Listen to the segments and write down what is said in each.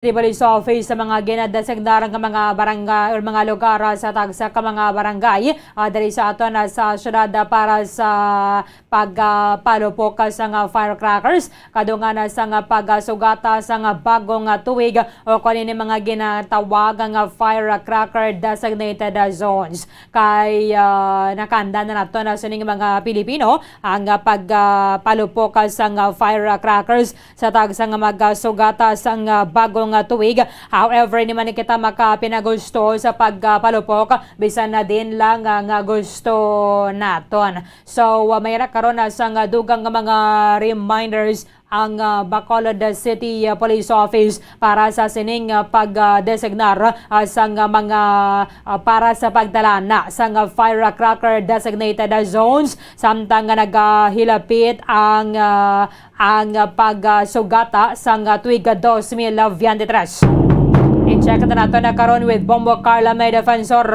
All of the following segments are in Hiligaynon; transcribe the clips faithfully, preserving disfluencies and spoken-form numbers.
City Police Office sa mga ginadesignar nga mga barangay or mga lugar, ah, sa tagsa ka mga barangay, ah, diri sa aton, ah, sa syudad, ah, para sa pagpalupok, ah, sa nga firecrackers, kadungan na sa nga pagsugata sa nga bagong, ah, tuig o kung ano ni mga ginatawag nga firecracker designated, ah, zones. Kay, ah, nakanda na nato na sining mga Pilipino ang, ah, pag, ah, palupok, ah, sa nga firecrackers sa tagsa nga magsugata sang, ah, bagong, ah, tuig. However, hindi man kita makapinagusto sa pagpalupok, bisan na din lang, ah, nga gusto naton. So, ah, may ra karon na sang, ah, dugang nga mga reminders ang, ah, Bacolod City, ah, Police Office para sa sining, ah, pag, ah, designar, ah, sang, ah, mga, ah, para sa pagtalana sang, ah, firecracker designated, ah, zones, samtang nga nagahilapit ang, ah, ang, ah, pagsugata sang, ah, tuig, ah, dos mil veintitrés. I-check na nato na karon with Bombo Carla, may defensor.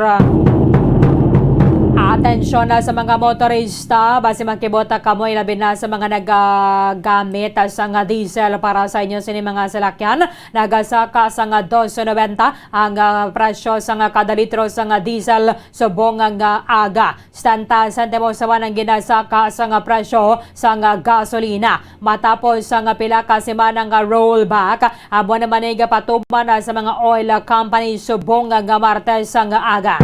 Atensyon na sa mga motorista, basi makibota kamo, ilabi na sa mga nagagamit, ah, sang, ah, diesel para sa inyo sini mga salakyan. Nagasaka sang, ah, dos noventa ang, ah, presyo sang, ah, kada litro sang, ah, diesel subong nga aga. Setenta sentimos naman ang ginasaka sang presyo sang gasolina. Matapos ang pila ka semana nga rollback, amo naman ni gapatuman sa mga oil company subong nga Martes nga aga.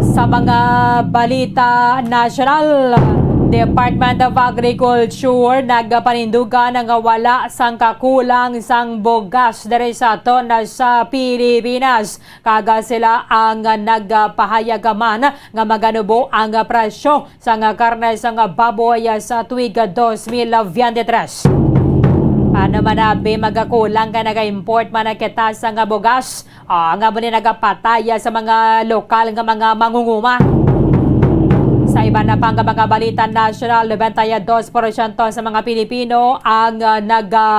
Sa mga balita nasyonal, Department of Agriculture nagapanindugan nga wala sang kakulang sang bugas diri sa aton sa Pilipinas. Kag sila ang nagpahayag man nga maganubo ang presyo sang karne sang baboy sa tuig dos mil veintitrés. Paano man abi magakulang kay naga-import man kita sang bugas? Ah, nga muli nagapataya sa mga lokal nga mga mangunguma. Sa iban na pang mga balita nasyonal, nobenta y dos porsyento sa mga Pilipino ang, ah, naga,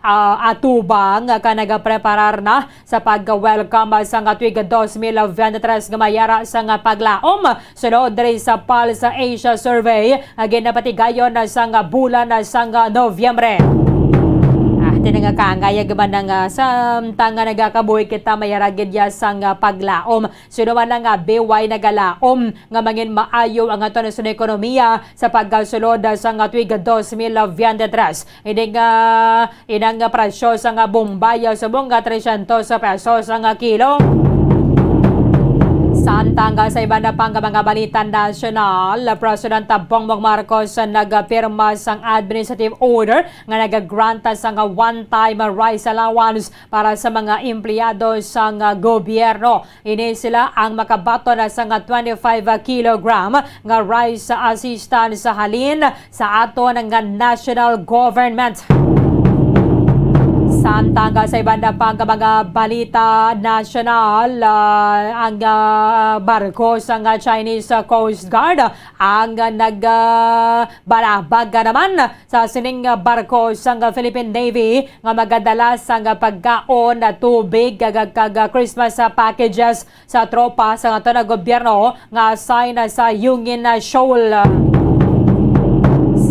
ah, atubang ka nagapreparar na sa pag-welcome sang tuig dos mil veintitrés nga may ara sang paglaom. Sunod diri sa Pulse Asia Survey nga ginapatigayon sang bulan sang Nobyembre. Ah, tinangakangay man nga samtang nga nagakabuhi kita, may ara gid ya sang paglaom. Sino man lang nga biway nagalaom nga mangin maayo ang aton sa ekonomiya sa pagkasulod sang tuig dos mil veintitrés. Ini nga, inang presyo sang bombay subong nga tresyentos pesos ang kilo. Samtang sa iban na pang mga balita nasyonal, President Bongbong Marcos nagpirma sang administrative order nga nagagranta sang one-time rice allowance para sa mga empleyado sang gobyerno. Ini sila ang makabaton na sang twenty-five kilogram nga rice assistance sa halin sa aton nga national government. Samtang sa iban na pang mga balita nasyonal, ah, ang, ah, barko sang Chinese Coast Guard ang nag, ah, balabag naman sa sining barko sang Philippine Navy nga magadala sang pagkaon, tubig, kag, kag Christmas packages sa tropa sang aton gobyerno nga assign sa Yungin Shoal.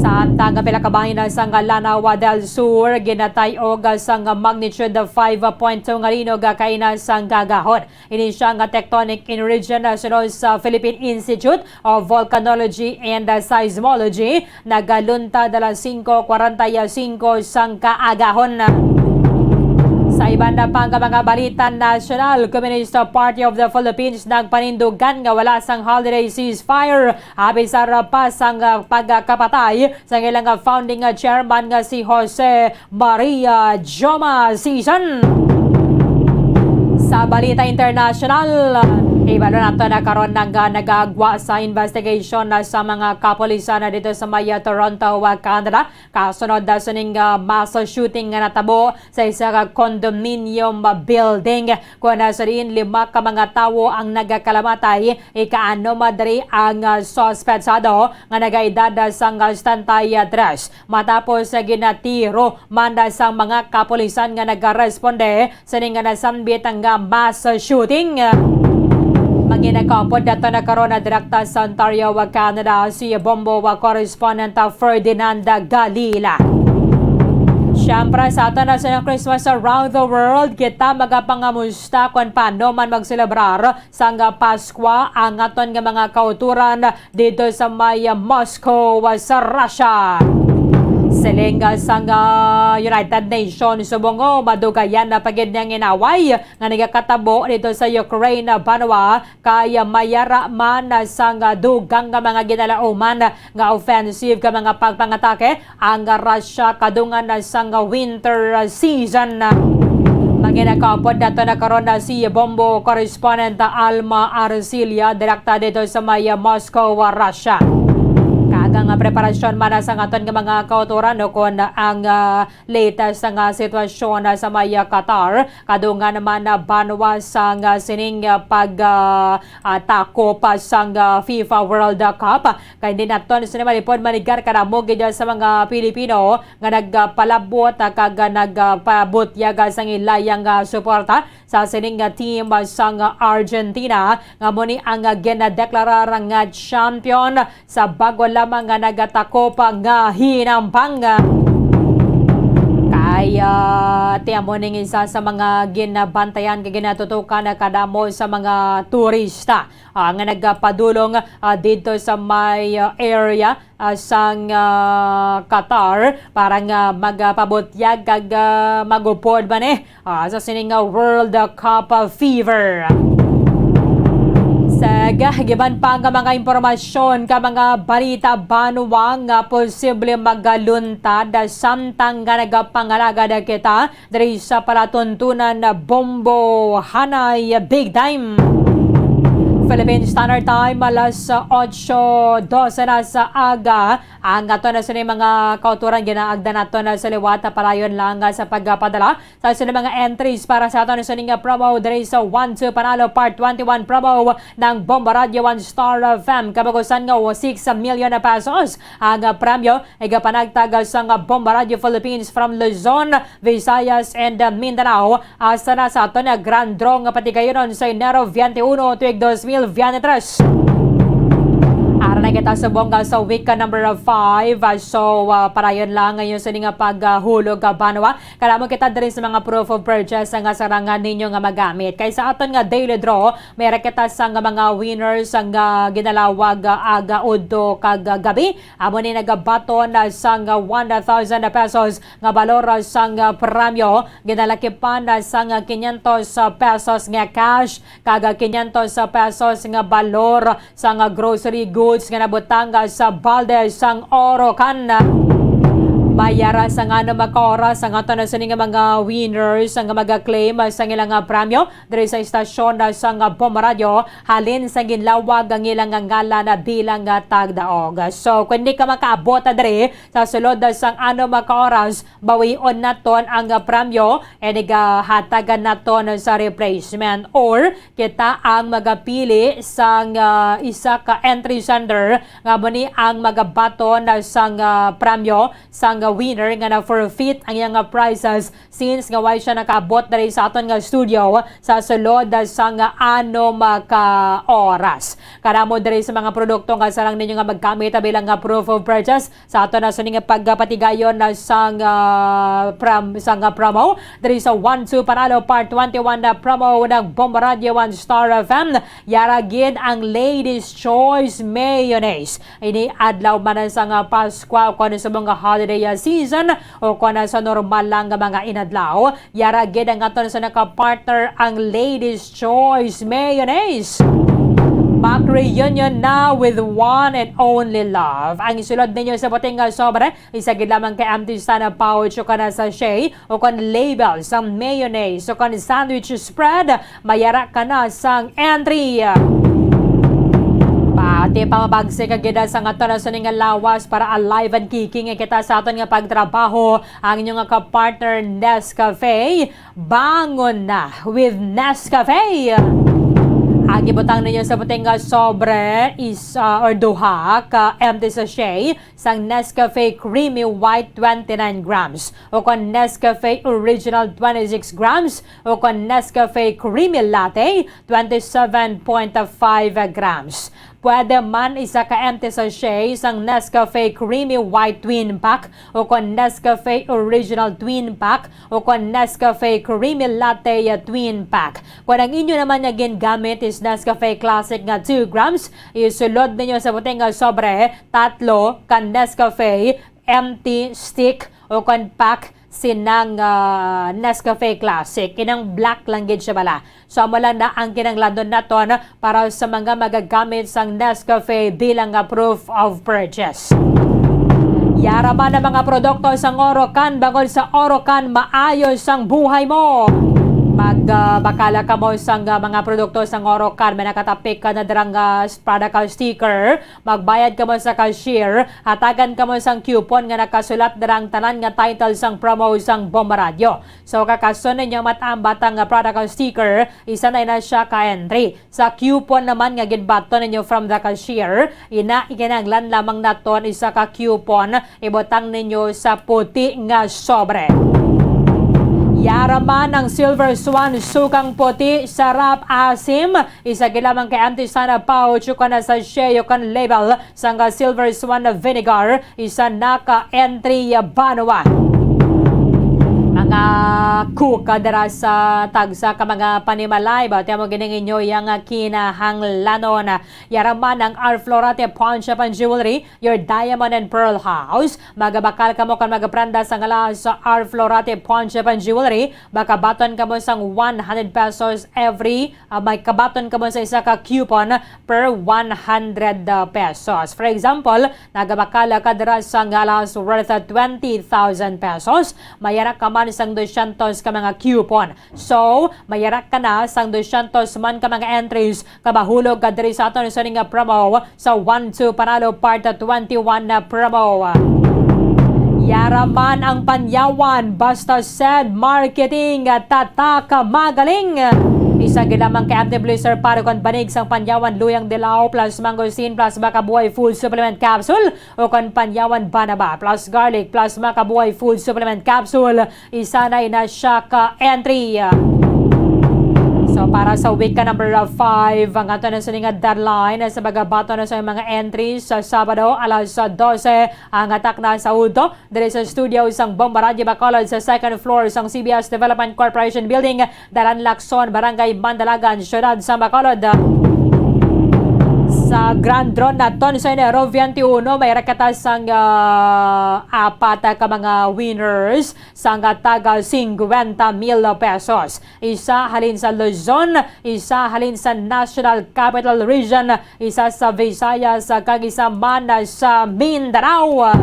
Samtang pila ka bahin sang Lanao del Sur ginatay-og sang magnitude five point two nga linog kaina sang gagahon. Ini sia nga tectonic in region, ah, sunod sa Philippine Institute of Volcanology and, ah, Seismology, nagaluntad alas singko kwarenta y singko sang kaagahon. Sa iban na pang mga balita nasyonal, Communist Party of the Philippines nagpanindugan nga wala sang holiday ceasefire, apisar pa sang, ah, pagkapatay sang ilang, ah, founding, ah, chairman nga si Jose Maria Joma Season. Sa balita internasyonal, ibalo nato na karon nga nagagwa sa investigation na sa mga kapulisan na dito sa may Toronto, Canada, kasunod na sining, ah, mass shooting nga natabo sa isa ka condominium building, kung sa diin lima ka mga tawo ang nagakalamatay. Ika-ano madri ang, ah, suspetsado nga nagaedad sang setenta y tres. Matapos sa ginatiro man sang mga kapulisan nga nagaresponde sini nga nasambit nga mass shooting. Manginagkaupod nato na karon na direkta sa Ontario, Canada, si Bombo wa correspondent Ferdinand Galila. Siyempre, sa aton na sa Christmas around the world, kita magapangamusta kon paano man magselebrar sang Paskwa ang aton nga mga kauturan dito sa may Moscow, sa Russia. Siling sang United Nations, subong nga madugayan na pa gid ang inaway nga nagakatabo dito sa Ukraine banwa, kay mayara man sang dugang nga mga ginalauman nga offensive nga mga pagpangatake ang Russia kadungan sang winter season. Manginakaupod nato na karon na si Bombo correspondent Alma Arcilia, direkta dito sa may Moscow, Russia. Kag ang preparasyon man sa aton nga mga kauturan, no, kon ang, ah, latest nga sitwasyon sa may Qatar, kadungan man banwa sang sining pag, ah, ah, takop sang, ah, FIFA World Cup. Kay hindi naton sini malipod manigar kadamo gid sa mga Pilipino nga nagpalabot, ah, kag nagpabutyag sang ilayang, ah, suporta sa sining, ah, team, ah, sang Argentina, nga mo ni ang, ah, ginadeklarar nga champion sa bago lamang nga nagatakop nga hinambang. Kay, ah, ti amo ning isa sa mga ginabantayan kag ginatutukan na kadamo sa mga turista, ah, nga nagapadulong, ah, dito sa may, ah, area, ah, sang, ah, Qatar para nga magapabutyag kag, ah, magupod man, eh, ah, sa sining nga World Cup, ah, fever. Sa giban pa nga mga impormasyon ka mga balita banwa nga posible magaluntad samtang nga nagapangalagad kita diri sa palatuntunan Bombo Hanay Big Time. Philippine Standard Time, alas otso dose na sa aga. Ang ato na sini mga kauturan ginaagda nato na sa liwat, palayon lang, ah, sa pagpadala sa sila mga entries para sa aton sa nga promo diri sa One Two Panalo Part twenty-one promo ng Bomba Radio One Star F M. Kabagusan nga six million na pesos ang, ah, premyo ay gapanagtag sa nga Bomba Radio Philippines from Luzon, Visayas, and, ah, Mindanao. Asa na sa aton nga grand draw nga patigayonon sa Enero twenty-one tuig dos mil veintitrés. Ara na kita subong sa week number five. Ah, so, ah, padayon lang ngayon sa nga paghulog, ah, banwa. Kadamo kita diri sa mga proof of purchase nga sarangan ninyo nga magamit. Kay sa aton nga daily draw, may ra kita sa nga mga winners nga ginalawag, ah, aga udto kag, ah, gabi. Amo ni nagabaton, ah, sang one thousand pesos nga balor, ah, sang, ah, premyo, ginalakipan, ah, sang quinientos pesos nga cash, kag quinientos pesos nga balor sang grocery goods nga nabutang, ah, sa balde sang Orocan. Mayara sa nga ano makaoras ang ato na sini nga mga winners nga maga-claim, ah, sang ilang, ah, premyo diri sa istasyon, ah, sang, ah, Bomba Radio, halin sa ginlawag ang ilang, ah, ngalan, ah, bilang, ah, tagdaog. So, kung di ka makaabot, ah, diri sa sulod, ah, sang ano makaoras, bawion naton ang, ah, premyo, and igahatagan naton sa replacement, or kita ang magapili sang, ah, isa ka entry sender nga mo ni ang magabaton, ah, sang, ah, premyo sang, ah, winner nga na-forfeit ang iyang, ah, prizes since nga way siya nakaabot diri sa aton nga studio sa sulod sang anom ka oras. Kadamo diri sa mga produkto nga sarang ninyo nga maggamit bilang nga proof of purchase sa aton na sini nga pagpatigayon na sang, ah, pram-, sang, ah, promo diri sa One Two Panalo Part twenty-one na promo ng Bomba Radio One Star F M. Yara gid ang Ladies Choice Mayonnaise. Ini adlaw man sa nga Paskwa o kon sa mga holiday, ah, season o kon sa normal lang nga mga inadlaw, yara gid ang aton sa naka-partner ang Ladies Choice Mayonnaise. Back reunion na with one and only love. Ang isulod ninyo sa puting nga sobre, isa gid lamang ka empty sa na pouch o kana sachet o kon label sa mayonnaise o kon sandwich spread, mayara ka na sang entry. Pati pa mabagsi ka gid sa nga aton na sini nga lawas para alive and kicking kita sa aton nga pagtrabaho. Ang inyo nga ka-partner Nescafe, bangon na with Nescafe. Ang ibutang ninyo sa puting nga sobre is, ah, or duha ka empty sachet sang Nescafe Creamy White twenty-nine grams, o kon Nescafe Original twenty-six grams, o kon Nescafe Creamy Latte twenty-seven point five grams. Pwede man isa ka empty sachet sang Nescafe Creamy White Twin Pack o kon Nescafe Original Twin Pack o kon Nescafe Creamy Latte Twin Pack. Kon ang inyo naman nga gingamit is Nescafe Classic nga two grams, isulod ninyo sa puting nga sobre tatlo ka Nescafe empty stick o kon pack sinang ah, Nescafe Classic. Inang black lang gid siya bala. So, amo lang na ang kinahanglanon naton para sa mga magagamit sang Nescafe bilang nga proof of purchase. Yara man ang mga produkto sang Orocan, bangod sa Orocan, maayo sang buhay mo. Magbakala kamo sang ah, mga produkto sang Orocan, may nakatapik ka na dirang ah, product sticker, magbayad kamo sa cashier, hatagan kamo sang coupon nga nakasulat dirang tanan nga title sang promo sang Bomba Radyo. So, kakason ninyo mat-, ang batang nga product sticker, isa na na siya ka entry. Sa coupon naman nga ginbaton ninyo from the cashier, ina, ikinahanglan lamang naton isa ka coupon, ibutang ninyo sa puti nga sobre. Yara man ang Silver Swan, sukang puti, sarap, asim, isa gid lamang ka empty sana pouch, o kana sachet, o kan label, sang Silver Swan vinegar, isa na ka entry banwa. Mga kuka dira sa tagsa ka mga panimalay, bati mo gining inyo yang kinahanglanon. Yara man ang Arflorate Pawnshop and Jewelry, your diamond and pearl house. Magabakal kamo kan magaprenda sa ngalas sa Arflorate Pawnshop and Jewelry, makabaton kamo sang one hundred pesos every, ah, may kabaton kamo sa isa ka coupon per one hundred pesos. For example, nagabakal ka dira sang alas worth twenty thousand pesos, mayara ka man sang dosyentos ka mga coupon. So, mayara ka na sang dosyentos man ka mga entries ka mahulog ka diri sa aton sa nga promo sa One Two Panalo Part twenty-one na promo. Yara man ang Panyawan, basta said marketing, tatak magaling. Isa gid lamang ka empty blister para kon banig sang Panyawan, Luyang Dilaw plus Mangosteen plus Bakabuhay Food Supplement Capsule o kon Panyawan Banaba plus Garlic plus Makabuhay Food Supplement Capsule. Isa na ina siya ka entry. So, para sa week ka number five, ang ato na sini nga deadline sa pagbaton na sa mga entries sa Sabado, alas dose ang atak na sa udto. Diri sa studio sang Bomba Radyo Bacolod sa second floor sang C B S Development Corporation Building, Dalan Lacson, Barangay Mandalagan, Siyudad sa Bacolod. Sa Grand Draw naton sa Enero twenty-one, may rakata sang ah, apat ka mga winners sang taga fifty mil pesos. Isa halin sa Luzon, isa halin sa National Capital Region, isa sa Visayas, kag isa man sa Mindanao.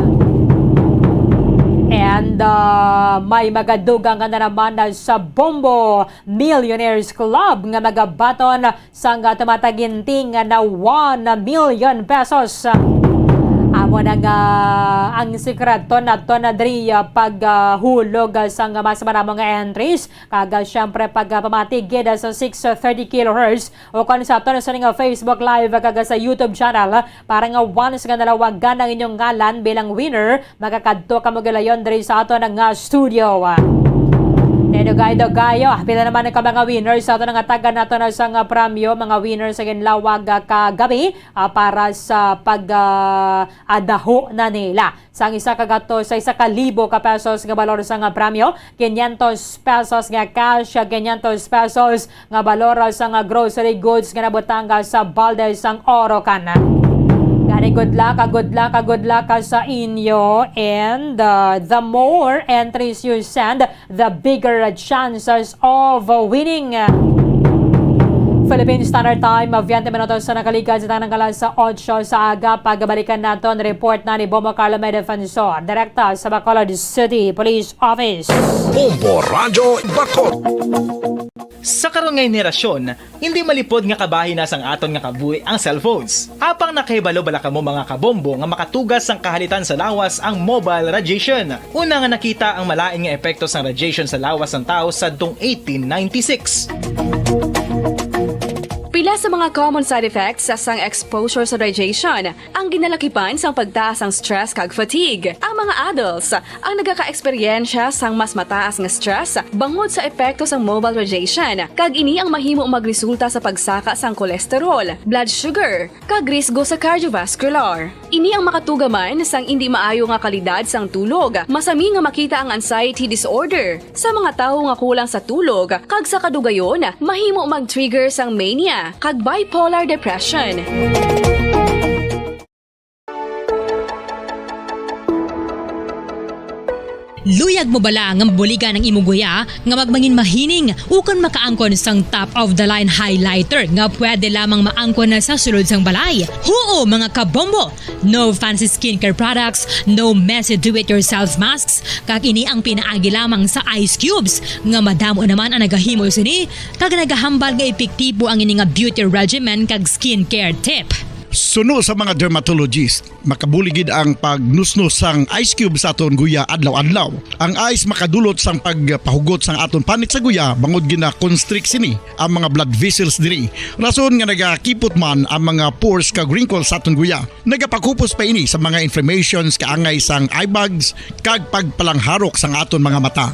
And ah, may magadugang nga na naman sa Bombo Millionaires Club nga magabaton sang tumataginting na one million pesos. Amo na nga ang sikreto naton na diri, ah, paghulog, ah, sang mas maramo nga entries. Kag, ah, syempre, pag, ah, pamati gid, ah, sa six thirty kilohertz o kon sa aton sa ning, ah, Facebook Live kag sa YouTube channel, para nga once nga nalawagan ang inyong ngalan bilang winner, makakadto kamo gilayon diri sa aton nga studio. Dugay-dugay, oh, pila naman ka mga winners sa aton nga taga nato na sa nga premyo, mga winners sa ginlawag, ah, kagabi, ah, para sa pag, ah, adaho na nila sang isa ka gato sa isa ka libo ka pesos nga balor sa nga premyo, quinientos pesos nga cash, quinientos pesos nga balor sa nga grocery goods nga nabutang sa balde sang Orocan. Gani, good luck, ah, good luck, ah, good luck, ah, sa inyo. And, uh, the more entries you send, the bigger chances of winning. Philippine Standard Time, veinte minutos sa nakaligad sa tanang alas otso sa aga. Pagbalikan naton report na ni Bombo Carlo May Defensor, direkta sa Bacolod City Police Office. Bombo Radyo Bacolod. Sa karon nga henerasyon, hindi malipod nga kabahin na sang aton nga kabuhi ang cellphones. Apang nakahibalo bala kamo, mga kabombo, nga makatugas sang kahalitan sa lawas ang mobile radiation? Una nga nakita ang malain nga epekto sang radiation sa lawas sang tawo sadtong eighteen ninety-six. Pila Sa mga common side effects sang exposure sa radiation, ang ginalakipan sang pagtaas sang stress kag fatigue. Ang mga adults ang nagakaeksperyensya sang mas mataas nga stress bangod sa epekto sang mobile radiation, kag ini ang mahimo magresulta sa pagsaka sang cholesterol, blood sugar, kag risgo sa cardiovascular. Ini ang makatuga man sang indi maayo nga kalidad sang tulog. Masami nga makita ang anxiety disorder sa mga tawo nga kulang sa tulog, kag sa kadugayon, mahimo mag-trigger sang mania kag bipolar depression. Luyag mo bala nga mabuligan ang imo guya nga magmangin mahining ukon makaangkon sang top of the line highlighter nga pwede lamang maangkon na sa sulod sang balay? Huo, mga kabombo! No fancy skincare products, no messy do-it-yourself masks, kag ini ang pinaagi lamang sa ice cubes nga madamo naman ang nagahimo sini kag nagahambal nga epektibo ang ini nga beauty regimen kag skincare tip. Suno sa mga dermatologist, makabulig gid ang pagnusnos sang ice cube sa aton guya adlaw-adlaw. Ang ice makadulot sang pagpahugot sang aton panit sa guya bangod gina-constrict sini ang mga blood vessels diri. Rason nga nagakipot man ang mga pores kag wrinkles sa aton guya. Nagapakupos pa ini sa mga inflammations kaangay sang eye bags kag pagpalangharok sang aton mga mata.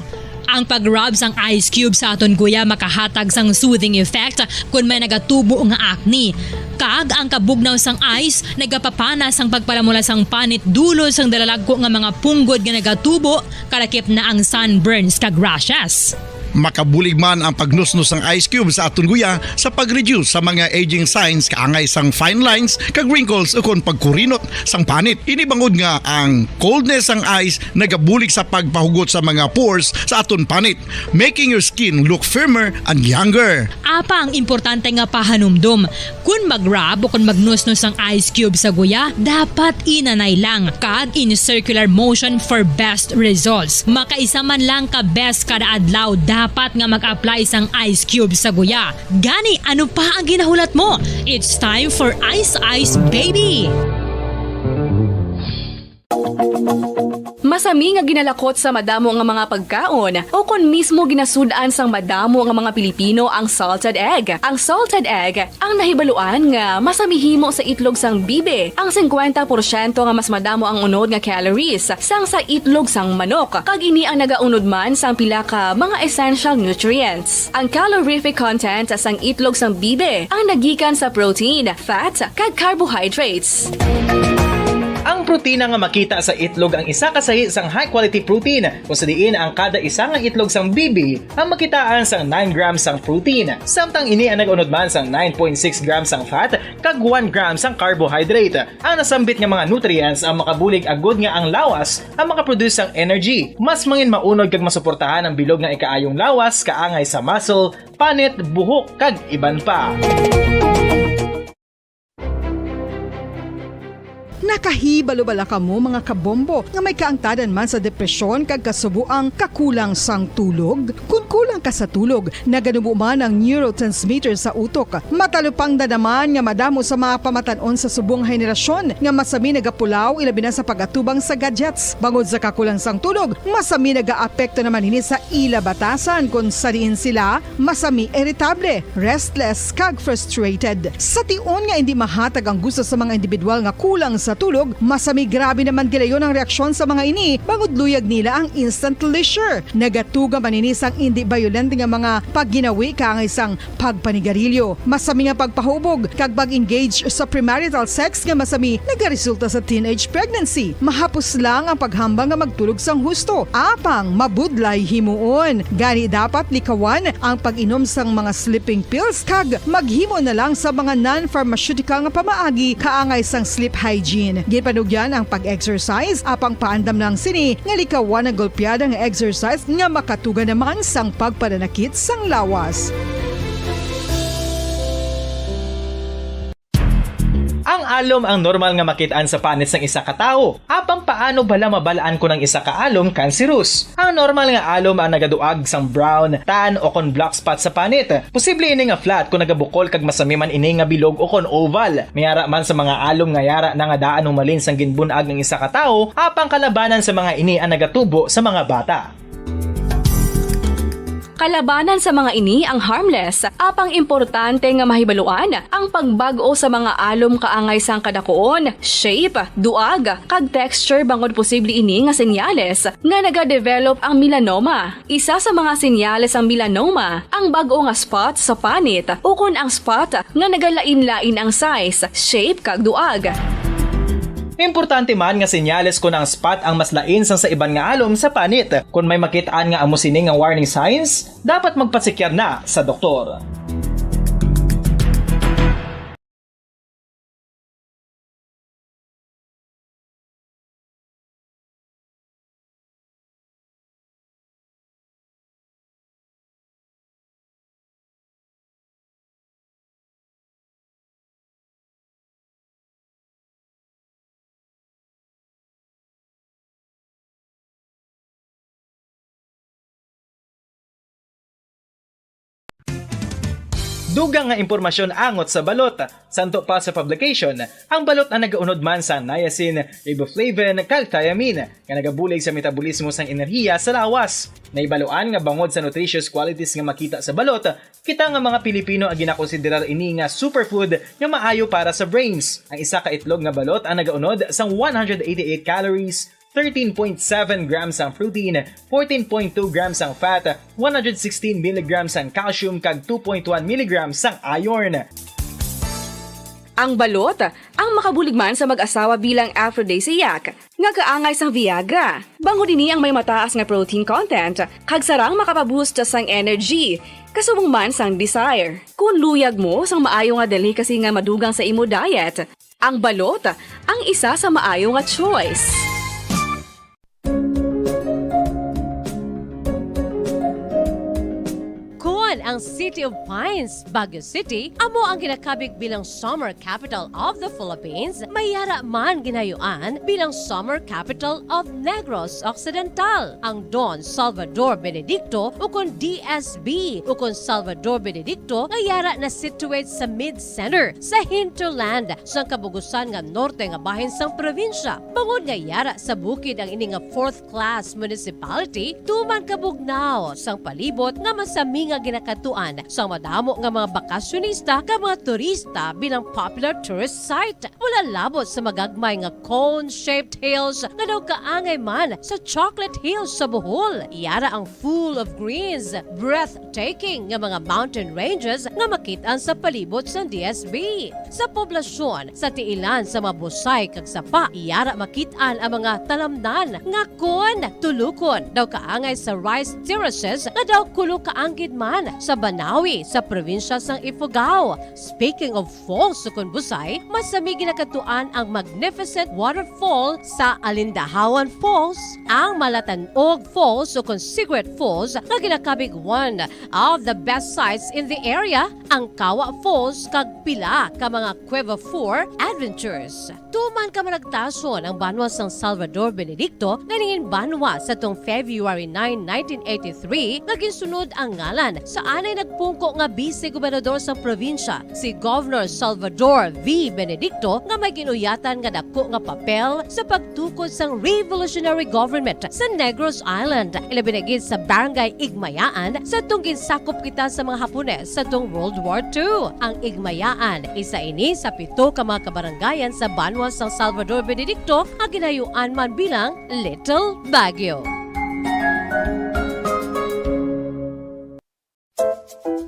Ang pag-rub sang ice cube sa aton guya makahatag sang soothing effect kon may nagatubo nga acne. Kag ang kabugnaw sang ice nagapapana sang pagpalamula sang panit dulot sang dalalagko nga mga punggod nga nagatubo, kalakip na ang sunburns kag rashes. Makabulig man ang pagnusnos sang ice cube sa aton guya sa pag-reduce sa mga aging signs kaangay sang fine lines kag wrinkles ukon pagkurinot sang panit. Ini bangod nga ang coldness sang ice nagabulig sa pagpahugot sa mga pores sa aton panit, making your skin look firmer and younger. Apang importante nga pahanumdom, kon mag-rub o kon magnusnos ang ice cube sa guya, dapat inanay lang kag in circular motion for best results. Makaisa man lang ka beses kada adlaw dapat nga mag-apply sang ice cube sa guya. Gani, ano pa ang ginahulat mo? It's time for Ice Ice Baby! Masami nga ginalakot sa madamo nga mga pagkaon o kon mismo ginasud-an sang madamo nga mga Pilipino ang salted egg. Ang salted egg ang nahibaluan nga masami himo sa itlog sang bibi. Ang singkwenta porsyento nga mas madamo ang unod nga calories sang sa itlog sang manok, kag ini ang nagaunod man sang pila ka mga essential nutrients. Ang calorific content sang itlog sang bibi ang nagikan sa protein, fat, kag carbohydrates. Ang protina nga makita sa itlog ang isa ka sahi sang high-quality protein, kung sa diin ang kada isa nga itlog sang bibi ang makitaan sang nine grams sang protein, samtang ini ang nag-unod man sang nine point six grams sang fat kag one gram sang carbohydrate. Ang nasambit nga mga nutrients ang makabulig agud nga ang lawas ang makaproduce sang energy, mas mangin maunod kag masuportahan ang bilog nga ikaayong lawas kaangay sa muscle, panit, buhok, kag iban pa. Nakahibalo bala kamo, mga kabombo, nga may kaangtanan man sa depresyon kag kasubo ang kakulang sang tulog? Kun kulang ka sa tulog, naganubo man ang neurotransmitter sa utok. Matalupangdan naman nga madamo sa mga pamatan-on sa subong henerasyon nga masami nagapulaw, ilabi na sa pag-atubang sa gadgets. Bangod sa kakulang sang tulog, masami nagaapekto naman ini sa ila batasan, kun sa diin sila masami iritable, restless, kag frustrated. Sa tion nga indi mahatag ang gusto sa mga individual nga kulang sa tulog, masami grabe naman gilayon ang reaksyon sa mga ini, bangod luyag nila ang instant leisure. Nagatuga man ini sang indi bayolente nga mga pagginawi kaangay sang pagpanigarilyo. Masami nga pagpahubog kag pag-engage sa premarital sex nga masami nagaresulta sa teenage pregnancy. Mahapos lang ang paghambal nga magtulog sang husto, apang mabudlay himuon. Gani, dapat likawan ang pag-inom sang mga sleeping pills kag maghimo na lang sa mga non-pharmaceutical nga pamaagi kaangay sang sleep hygiene. Ginpanugyan ang pag-exercise, apang paandam lang sini nga likawan ang golpeada nga exercise nga makatuga naman sang pagpananakit sang lawas. Ang alom ang normal nga makit-an sa panit sang isa ka tawo. Apang paano bala mabal-an kon ang isa ka alom kanserus? Ang normal nga alom ang nagaduag sang brown, tan, o kon black spot sa panit. Posible ini nga flat kon nagabukol kag masami man ini nga bilog o kon oval. May ara man sa mga alom nga yara na nga daan humalin sang ginbun-ag ang isa ka tawo, apang kalabanan sa mga ini ang nagatubo sa mga bata. Kalabanan sa mga ini ang harmless, apang importante nga mahibaluan ang pagbag-o sa mga alom kaangay sang kadakuon, shape, duag, kag texture bangod posible ini nga senyales nga nagadevelop ang melanoma. Isa sa mga senyales sang melanoma ang bag-o nga spot sa panit ukon ang spot nga nagalain-lain ang size, shape, kag duag. Importante man nga senyales kon ang spot ang mas lain sang sa iban nga alom sa panit. Kon may makit-an nga amo sini nga warning signs, dapat magpasekyar na sa doktor. Dugang nga impormasyon angot sa balot. Santo pa sa publication, ang balot ang nagaunod man sa niacin, riboflavin, kag thiamine, nga nagabulig sa metabolismo sang enerhiya sa lawas. Nahibaluan nga bangod sa nutritious qualities nga makita sa balot, kita nga mga Pilipino ang ginakonsiderar ini nga superfood nga maayo para sa brains. Ang isa ka itlog nga balot ang nagaunod sang one hundred eighty-eight calories, thirteen point seven grams ang protein, fourteen point two grams ang fat, one hundred sixteen milligrams ang calcium, kag two point one milligrams ang iron. Ang balot ang makabulig man sa mag-asawa bilang aphrodisiac, nga kaangay sang Viagra. Bangod ini ang may mataas nga protein content, kag sarang makapaboost sang energy, kasubong man sang desire. Kon luyag mo sang maayo nga delicacy nga madugang sa imo diet, ang balot ang isa sa maayo nga choice. Kon ang City of Pines, Baguio City, amo ang ginakabig bilang Summer Capital of the Philippines, may yara man ginayuan bilang Summer Capital of Negros Occidental. Ang Don Salvador Benedicto, ukon D S B, ukon Salvador Benedicto, nga yara na situate sa mid-center sa hinterland sang kabugusan nga norte nga bahin sang probinsya. Bangod nga yara sa bukid ang ini nga fourth class municipality, tuman kabugnaw sang palibot nga masami nga ginakadtuan sang madamo nga mga bakasyonista kag mga turista bilang popular tourist site. Wala labot sa magagmay nga cone-shaped hills nga daw kaangay man sa Chocolate Hills sa Bohol. Yara ang full of greens, breathtaking nga mga mountain ranges nga makit-an sa palibot sang D S B. Sa poblasyon, sa tiilan sa mga busay kag sapa, yara makit-an ang mga talamnan nga kon tulukon daw kaangay sa rice terraces nga daw kulo ka anggid man sa Banawi sa probinsya sang Ifugao. Speaking of falls, sukon busay, masami ginakadtuan ang magnificent waterfall sa Alindahawan Falls, ang Malatanog Falls, sukon Secret Falls, nga ginakabig one of the best sights in the area, ang Kawa Falls, kag pila ka mga Cueva four adventures. Tuman kamaragtason ang banwa sang Salvador Benedicto nga nangin banwa sa tung February nine, nineteen eighty-three, nga ginsunod ang ngalan sa anay nagpungko nga bise gobernador sang probinsya, si Governor Salvador V. Benedicto, nga may ginuyatan nga dako nga papel sa pagtukod sang revolutionary government sa Negros Island, ilabi na gid sa Barangay Igmayaan, sa tung ginsakop kita sa mga Hapones sa tung World War Two. Ang Igmayaan, isa ini sa pito ka mga kabarangayan sa banwa sang Salvador Benedicto nga ginayuan man bilang Little Baguio.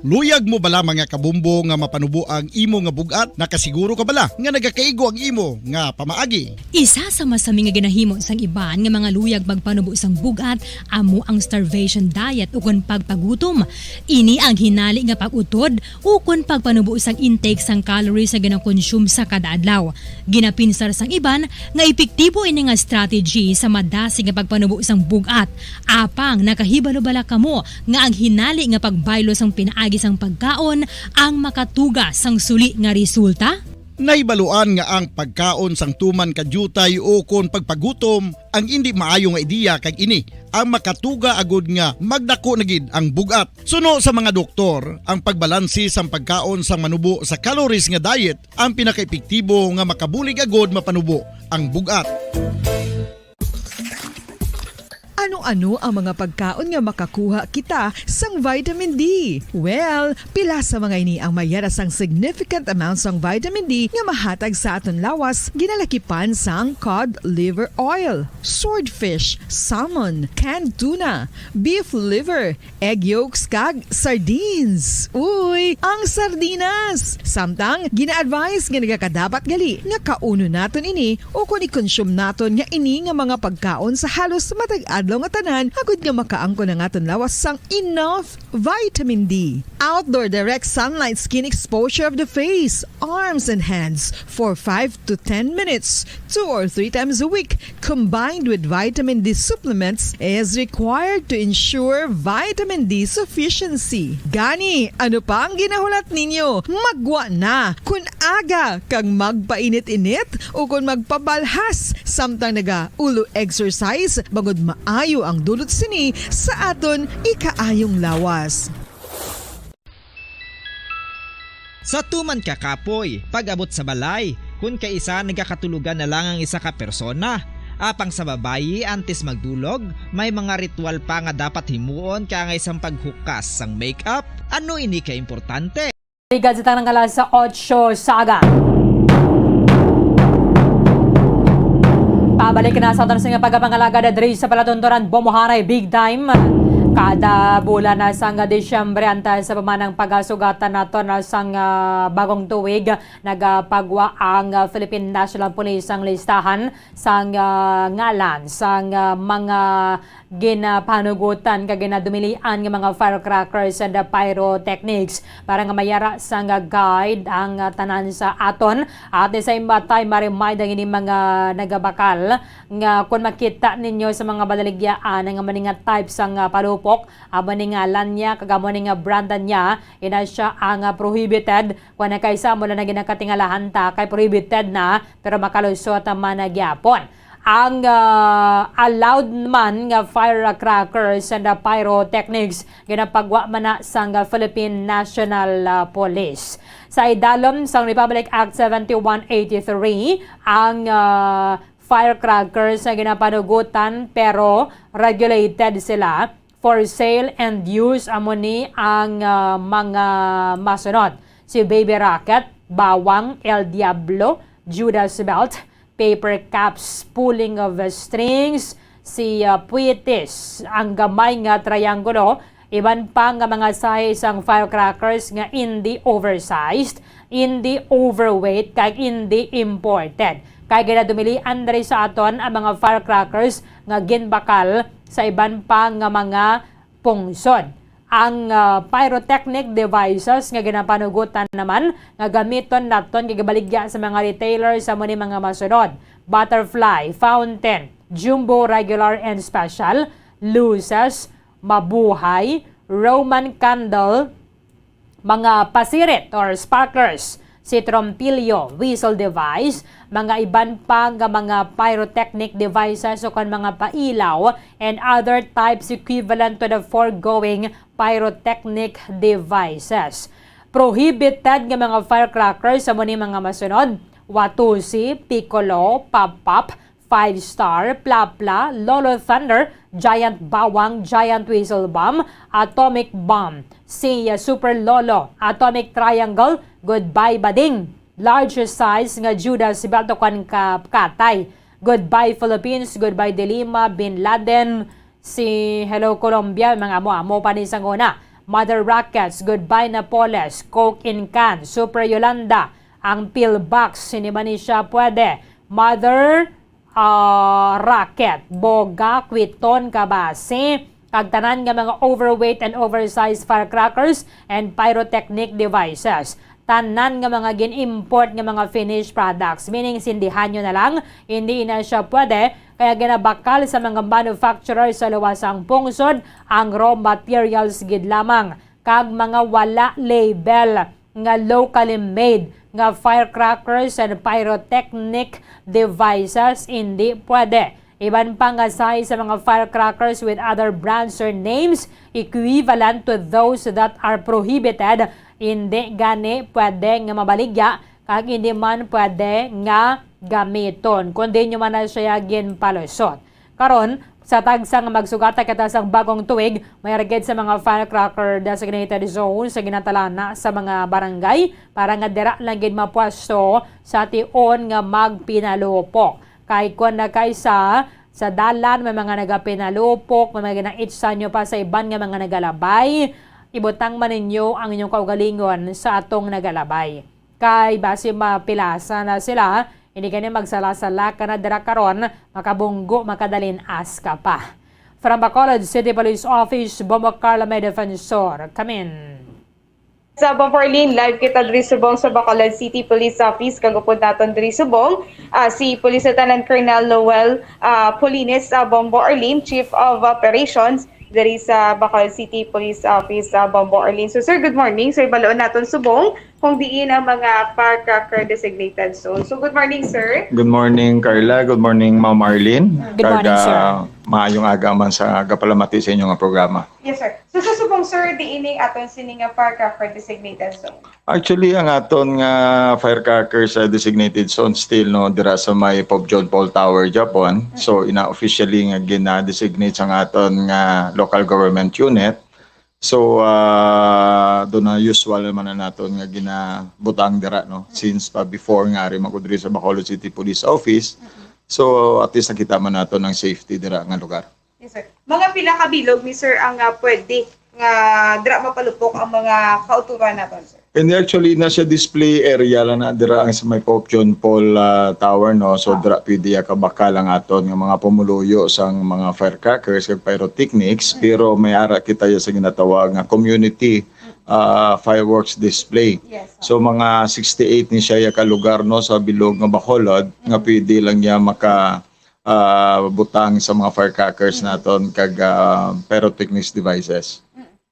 Luyag mo bala, mga kabumbo, nga mapanubo ang imo nga bug-at? Nakasiguro ka bala nga nagakaigo ang imo nga pamaagi? Isa sa masami nga ginahimo sang iban nga mga luyag magpanubo sang bug-at amo ang starvation diet ukon pagpagutom. Ini ang hinali nga pag-utod ukon pagpanubo sang intake sang calories nga ginakonsume sa kada adlaw. Ginapinsar sang iban nga epektibo ini nga strategy sa madasig nga pagpanubo sang bug-at. Apang nakahibalo bala kamo nga ang hinali nga pagbaylo sang pinaagi sang pagkaon ang makatuga sang suli nga resulta? Nahibaluan nga ang pagkaon sang tuman ka diutay ukon pagpagutom ang indi maayo nga ideya, kag ini ang makatuga agud nga magdako na gid ang bug-at. Suno sa mga doktor, ang pagbalanse sang pagkaon sang manubo sa calories nga diet ang pinakaepektibo nga makabulig agud mapanubo ang bug-at. Ano Ano ang mga pagkaon nga makakuha kita sang vitamin D? Well, pila sa mga ini ang mayara sang significant amount sang vitamin D nga mahatag sa aton lawas, ginalakipan sang cod liver oil, swordfish, salmon, canned tuna, beef liver, egg yolks, kag sardines. Uy, ang sardinas! Samtang, gina-advise nga nagakadapat gali nga kaunon naton ini o kon i-consume naton nga ini nga mga pagkaon sa halos matag adlaw nga tanan, agud nga makaangkon ang aton lawas sang enough vitamin D. Outdoor direct sunlight skin exposure of the face, arms, and hands for five to ten minutes, two or three times a week, combined with vitamin D supplements, is required to ensure vitamin D sufficiency. Gani, ano pa ang ginahulat ninyo? Maggwa na! Kun aga kag magpainit-init o kon magpabalhas samtang naga-ulo exercise, bangod maayo ang dulot sini sa aton ikaayong lawas. Sa tuman ka kapoy, pag-abot sa balay, kun kaisa nagakatulogan na lang ang isa ka persona. Apang sa babayi, antes magdulog, may mga ritual pa nga dapat himuon kaangay sang paghukas sang makeup. Ano ini ka importante? Ligad sa tanang alas otso sa aga. Pabalik na sa aton sa nga pagpangalagad diri sa palatunturan Bomoharay Big Time. Kada bulan na sang Disyembre, antes sa pamanang pagasugatan nato na sang ah, bagong tuig, nagapagwa ang ah, Philippine National Police sang listahan sang ah, ngalan sang ah, mga ginapanugutan kag ginadumilian nga mga firecrackers and ah, pyrotechnics para nga mayara sang ah, guide ang ah, tanan sa aton. At the same time, ma-remind ang ini mga nagabakal nga kung makita ninyo sa mga balaligyaan nga mani nga type sang ah, palupok, amo ni nga lanya kag amo ni nga branda niya, ina siya ang ah, prohibited. Kung nakaisa mo lang na ginakatingalahan ta kay prohibited na, pero makalusot man na gyapon. Ang ah, allowed man nga firecrackers and ah, pyrotechnics ginapagwa man na sang ah, Philippine National ah, Police. Sa idalom sang Republic Act seventy-one eighty-three, ang ah, firecrackers nga ginapanugutan pero regulated sila for sale and use, amo ni ang ah, mga masunod: si Baby Rocket, Bawang, El Diablo, Judas Belt, Paper Cups, Pulling of Strings, si ah, Puitis, ang gamay nga triangulo, iban pa nga mga size sang firecrackers nga indi oversized, indi overweight, kag indi imported. Kay ginadumilian diri sa aton ang mga firecrackers nga ginbakal sa iban pa nga mga pungsod. Ang ah, pyrotechnic devices nga ginapanugutan naman nga gamiton naton kay gibaligya sa mga retailers, amo ni mga masunod: butterfly, fountain, jumbo, regular, and special, luces, mabuhay, Roman candle, mga pasirit or sparklers, si trompilyo, whistle device, mga iban pa nga mga pyrotechnic devices o kon mga pailaw, and other types equivalent to the foregoing pyrotechnic devices. Prohibited nga mga firecrackers amo ni mga masunod: watusi, piccolo, pop-pop, Five Star, Plapla, Lolo Thunder, Giant Bawang, Giant Whistle Bomb, Atomic Bomb, si uh, Super Lolo, Atomic Triangle, Goodbye Bading, large size nga Judas Belt o kon ka katay, Goodbye Philippines, Goodbye Dilima, Bin Laden, si Hello Colombia, mga amo-amo pa ni sang una, Mother Rockets, Goodbye Napoles, Coke in Can, Super Yolanda, ang pillbox, hindi man ni siya pwede, Mother ah, rocket, boga, kwiton, kabasi, kag tanan nga mga overweight and oversized firecrackers and pyrotechnic devices. Tanan nga mga gin-import nga mga finished products, meaning sindihan nyo na lang, hindi na siya pwede, kaya ginabakal sa mga manufacturer sa luwas sang pungsod ang raw materials gid lamang kag mga wala label nga locally made nga firecrackers and pyrotechnic devices, indi pwede. Iban pa nga size sa mga firecrackers with other brands or names equivalent to those that are prohibited, indi gani pwede nga mabaligya kag indi man pwede nga gamiton, kundi nyo man na siya ginpalusot. Karon, Sa tagsa nga magsugata kita sang bagong tuig, may aragid sa mga firecracker designated zone sa ginatalana sa mga barangay para nga dira lang gid mapwesto sa tion nga magpinalupok. Kay kon nakaisa sa dalan may mga nagapinalupok, may mga ginaitsanyo pa sa iban nga mga nagalabay, ibutang man ninyo ang inyong kaugalingon sa atong nagalabay. Kay basi mapilasa na sila, hindi gani magsala-sala ka na dira karon, makabunggo, makadalin-as ka pa. From Bacolod City Police Office, Bombo Carla May Defensor, kamin. Sa Bombo Arlene, live kita diri subong sa Bacolod City Police Office, kag upod naton diri subong, ah, si Police Lieutenant Colonel Noel, ah, Polines, sa Bombo Arlene, Chief of Operations diri sa Bacolod City Police Office sa Bombo Arlene. So, sir, good morning. So, ibaloon naton subong kung diin ang mga firecracker designated zone. So, good morning, sir. Good morning, Carla. Good morning, Ma'am Arlene. Good morning, sir. Kag, ah, maayong aga man sa gapalamati sa inyo nga programa. Yes, sir. So, sa subong, sir, diin ning aton sini nga firecracker designated zone? Actually, ang aton nga firecrackers sa designated zone still, no, dira sa may Pope John Paul Tower, Japon. So, ina-officially nga gina-designate sa aton nga local government unit. So, ah, doon na usual naman na naton nga ginabutang dira, no, since pa before nga ari man ko diri sa Bacolod City Police Office. So, at least nakita man naton ang safety dira nga lugar. Yes, sir. Mga pila ka bilog ni sir ang, ah, pwede nga dira mapalupok ang mga kauturan naton, sir? Hindi, actually, na siya display area lang na dira ang sa may Pope John Paul, ah, Tower, no? So, dira pwede ya kabakal ang aton nga mga pumuluyo sang mga firecrackers kag pyrotechnics, pero may ara kita ya sa ginatawag nga community, ah, fireworks display. Yes, sir. So, mga sixty-eight ni siya ya ka lugar, no, sa bilog nga Bacolod, nga pwede lang ya maka, ah, butang sa mga firecrackers naton kag, ah, pyrotechnics devices.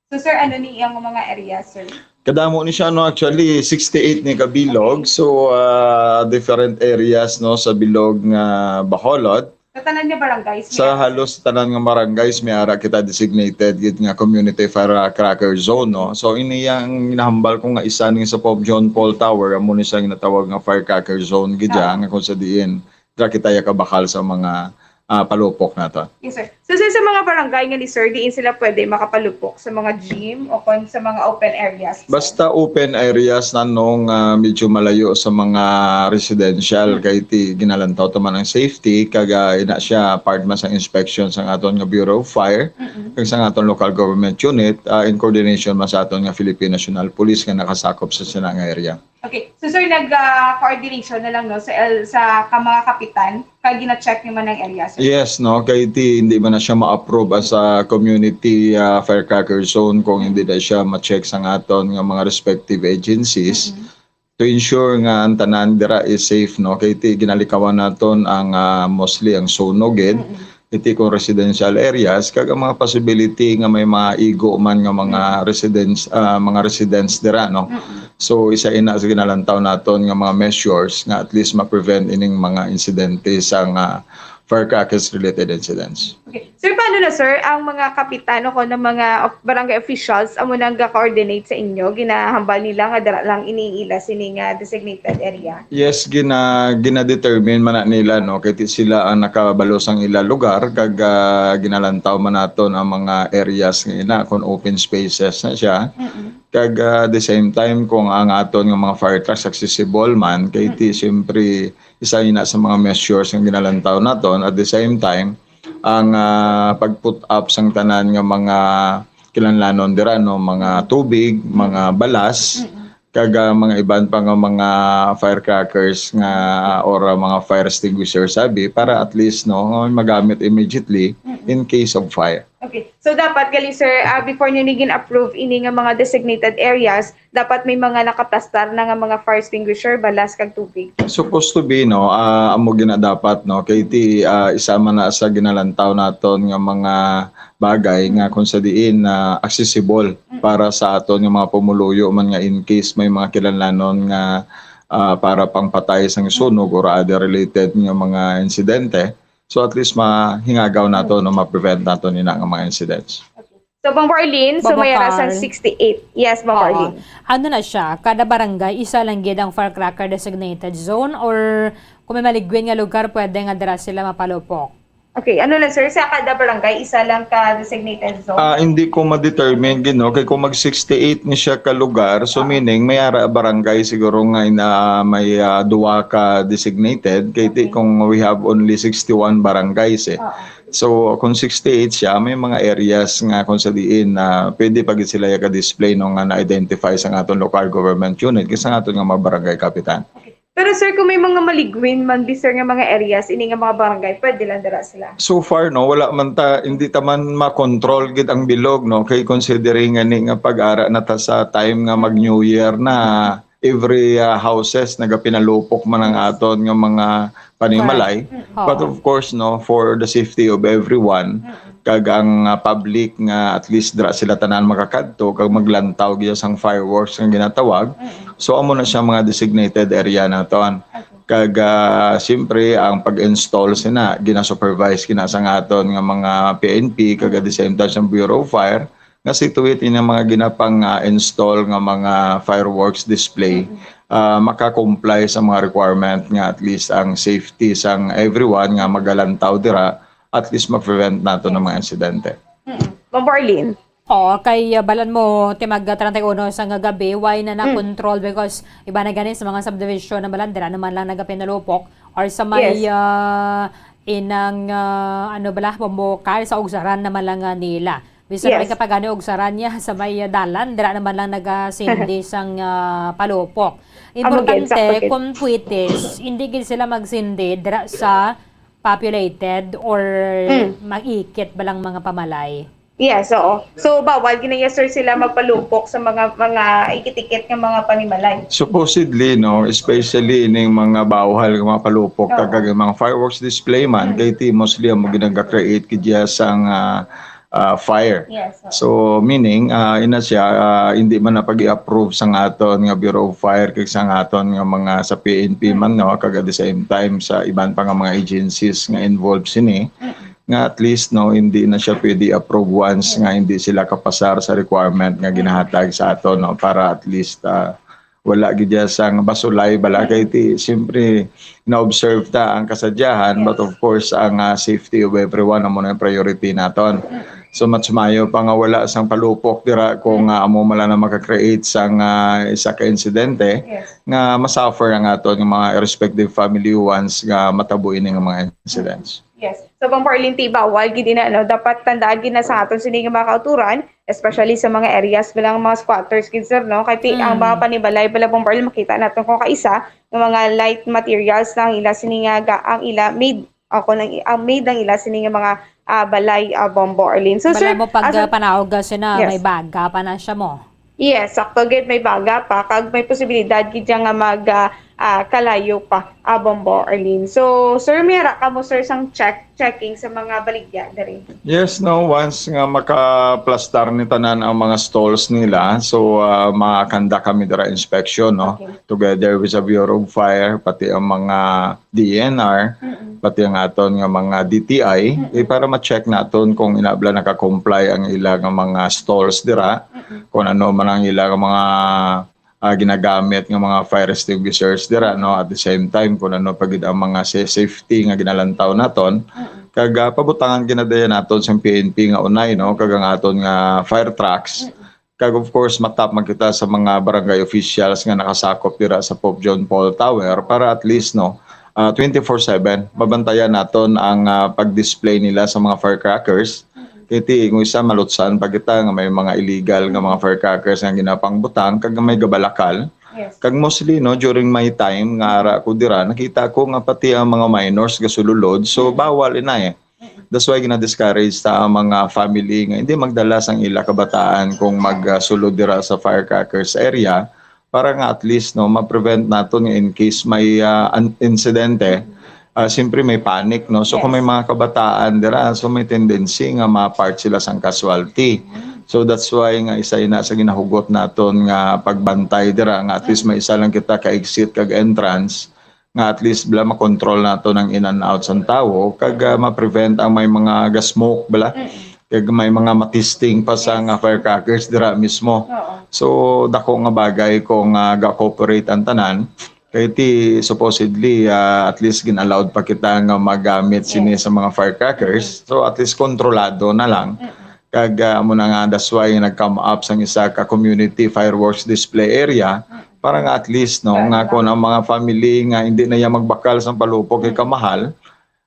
So, sir, ano ni iyang mga area, sir? Kadamo ni siya, no? Actually, sixty-eight ni kabilog. So, ah, different areas, no, sa bilog nga Bacolod. Sa tanan nga barangays, sa halos tanan nga barangays, may ara kita designated gid nga community firecracker zone, no? So, ini ang ginahambal ko nga isa ni sa Pope John Paul Tower, amo ni siya ginatawag nga firecracker zone gid, ah, nga kung sa diin dira kita ya kabakal sa mga, ah, palupok nato. Yes, sir. So, sir, sa mga barangay nga ni sir, diin sila pwede makapalupok sa mga gym o kon sa mga open areas, sir? Basta open areas na nung, ah, medyo malayo sa mga residential, kay ti ginalantaw ta man ang safety, kag, ah, ina siya part man sa inspection sa aton nga Bureau of Fire, kag sa aton local government unit, ah, in coordination man sa aton nga Philippine National Police nga nakasakop sa sina nga area. Okay. So, sir, nag, ah, coordination na lang, no, sa L-, sa ka-, mga kapitan, kag gina-check niyo man ang area, sir? Yes, no, kay ti, hindi man na siya ma-approve as a community, ah, firecracker zone kung hindi na siya ma-check sa aton nga mga respective agencies to ensure nga ang tanan dira is safe, no, kay ti ginalikawan naton ang, ah, mostly ang sunog, eh. Iti kung residential areas, kag ang mga possibility nga may mga igo man nga mga residents, ah, mga residents dira, no? So, isa ina sa ginalantaw naton nga mga measures nga at least ma-prevent ining mga insidente sa nga firecrackers-related incidents. Okay. Sir, paano na, sir, ang mga kapitan o kung ang mga of-, barangay officials amo nang ga-coordinate sa inyo? Ginahambal nila nga dira lang iniila sini nga designated area? Yes, gina-, gina-determine man na nila, no, kay ti sila ang nakabalo sang ila lugar, kag, ah, ginalantaw man naton ang mga areas nga ina, kung open spaces na siya. Kag, ah, at the same time, kung ang aton nga mga fire trucks accessible man, kay ti, siyempre, isa ina sa mga measures nga ginalantaw naton. At the same time, ang, ah, pag-put up sang tanan nga mga kinahanglanon dira, no, mga tubig, mga balas, kag, ah, mga iban pa nga mga firecrackers nga, ah, or, ah, mga fire extinguisher, sabi, para at least, no, magamit immediately in case of fire. Okay. So, dapat gali, sir, ah, before niyo ni gin-approve ini nga mga designated areas, dapat may mga nakaplastar na nga mga fire extinguisher, balas, kag tubig? Supposed to be, no, ah, amo gina dapat, no, kay ti, ah, isa man na sa ginalantaw naton nga mga bagay nga kung sa diin na accessible para sa aton nga mga pumuluyo man nga in case may mga kinahanglanon nga, ah, para pangpatay sang sunog or other related nga mga insidente. So, at least mahingagaw nato, no, ma-prevent nato nina nga mga incidents. Okay. So, Bombo Arlene, so Bombo may ara sang Carl. Sixty-eight. Yes, Bombo Oo. Arlene. Ano na siya? Kada barangay, isa lang gid ang firecracker designated zone, or kung may maligwin nga lugar, pwede nga dira sila mapalupok? Okay, ano lang, sir, sa kada barangay, isa lang ka designated zone? Ah, hindi ko ma-determine gid, no, kay kung mag sixty-eight ni siya ka lugar, so meaning may ara barangay siguro nga ina may ah, duwa ka designated, kay ti kung we have only sixty-one barangays eh. So kung sixty-eight siya, may mga areas nga kung sa diin na pwede pa gid sila ka display no nga na-identify sa aton local government unit kay sa aton nga mga barangay kapitan. Pero sir, kung may mga maligwin man bi, sir, nga mga areas, ini nga mga barangay, pwede lang dira sila. So far, no, wala man ta, hindi ta man ma-control gid ang bilog, no, kay considering nga ni nga pag-ara na ta sa time nga mag New Year na, every ah, houses nagapinalupok man ang aton nga mga panimalay. Oo. But of course, no, for the safety of everyone, kag ang ah, public nga at least dira sila tanan makakadto kag maglantaw gyud sang fireworks nga ginatawag. So amo na siya mga designated area naton. Kag ah, siyempre ang pag-install sina ginasupervise kina sa aton nga mga P N P kag at the same time sa Bureau of Fire nga situate ini mga ginapang ah, install nga mga fireworks display ah, maka-comply sa mga requirement nga at least ang safety sang everyone nga magalantaw dira, at least ma-prevent nato ng mga insidente. Ma'am Arlene. Oo, kay uh, balan mo ti mag treinta y uno sa nga gabi, why na na-control because iba na gani sa mga subdivision na balan dira naman lang nagapinalupok or sa may Yes. uh, inang uh, ano bala, Bombokal sa Ugsaran naman lang nga nila. Bisan Yes. may kapagani Ugsaran niya sa may uh, dalan, dira naman lang nagasindi sang uh, palupok. Amo gid, Importante sakto gid. Kung pwitis, hindi gid sila magsindi dira sa populated or Mm. mag-ikit balang mga pamalay. Yes, oo. So, bawal ginaya, sir, sila magpalupok sa mga mga ikit-ikit nga mga panimalay. Supposedly, no, especially ining mga bawhal nga mga palupok, Oo. kag mga fireworks display man, kay ti mostly mo ginaga-create kidya sang ah, ah, fire. Yes, oo. So meaning ah, ina siya ah, hindi man na pag-i-approve sang aton nga Bureau of Fire kag sang aton nga mga sa P N P man no kag at the same time sa iban pa nga mga agencies nga involved sini nga at least no hindi na siya pwede approve once nga hindi sila kapasar sa requirement nga ginahatag sa aton no para at least ah, wala gid siya sang basulay bala kay ti siyempre na-observe ta ang kasadyahan but of course ang ah, safety of everyone amo na yung priority naton. So mas maayo pa nga wala sang palupok dira kung ah, amo mala na maka-create sang ah, isa ka insidente Yes. nga masuffer ang aton nga mga respective family once nga matabo ini nga mga incidents. Yes. So, Ma'am Arlene, ti bawal gid na, no? Dapat tandaan gid na sa aton sini nga mga kauturan, especially sa mga areas bilang mga squatters gid, sir, no? Kay ti ang mga panibalay bala, Ma'am Arlene, makita natin kung kaisa ng mga light materials na ang ila sini nga ga, ang ila made ako nang ang made ng ila sini nga mga ah, balay, ah, Bombo Arlene. So, Bala sir, mo pag as a- uh, panaog uh, sina, Yes. may baga pa na siya mo. Yes, sakto gid may baga pa kag may posibilidad gid siya nga mag ah, ah, kalayo pa, ah, Bombo Arlene. So, sir, may ara ka mo, sir, sang check checking sa mga baligya diri. Yes, no, once nga makaplastar ni tanan ang mga stalls nila, so ah, makakanda kami dira inspection, no, Okay. together with the Bureau of Fire, pati ang mga D E N R, pati ang aton nga mga D T I, eh, para ma-check naton kung inabla naka-comply ang ila nga mga stalls dira, kung ano man ang ila nga mga ah, ginagamit nga mga fire extinguishers dira, no, at the same time kung ano pa gid ang mga sa- safety nga ginalantaw naton, kag ah, pabutangan ginadaya naton sa P N P nga unay, no, kag ang aton nga fire trucks. Kag of course matap man kita sa mga barangay officials nga nakasakop dira sa Pope John Paul Tower para at least, no, ah, twenty-four seven mabantayan naton ang ah, pag-display nila sa mga firecrackers. Kay ti kung isa malutsan pa kita nga may mga illegal nga mga firecrackers nga ginapangbutang kag may gabalakal. Yes. Kag mostly, no, during my time nga ara ko dira, nakita ko nga pati ang mga minors gasululod, so bawal ina eh. That's why gina-discourage ta ang mga family nga hindi magdala sang ila kabataan kung magsulod dira sa firecrackers area para nga at least, no, ma-prevent naton nga in case may ah, an- insidente, ah, siyempre may panic, no? So kung may mga kabataan dira, so may tendency nga ma-part sila sang casualty. So that's why nga isa ina sa ginahugot naton nga pagbantay dira nga at least may isa lang kita ka exit kag entrance nga at least bala makontrol nato ng in and out sang tawo kag ah, ma-prevent ang may mga ga-smoke bala kag may mga matisting pa sa nga firecrackers dira mismo. Oo. So dako nga bagay kung ah, ga-cooperate ang tanan. Kay ti supposedly, ah, at least gin-allowed pa kita nga magamit sini Yes. sa mga firecrackers. So at least kontrolado na lang. Mm-mm. Kag, ah, amo na nga, that's why nag-come up sang isa ka community fireworks display area Mm. para nga at least, no, Para nga lang. Kung ang mga family nga hindi na iya magbakal sang palupok kay Mm. kamahal,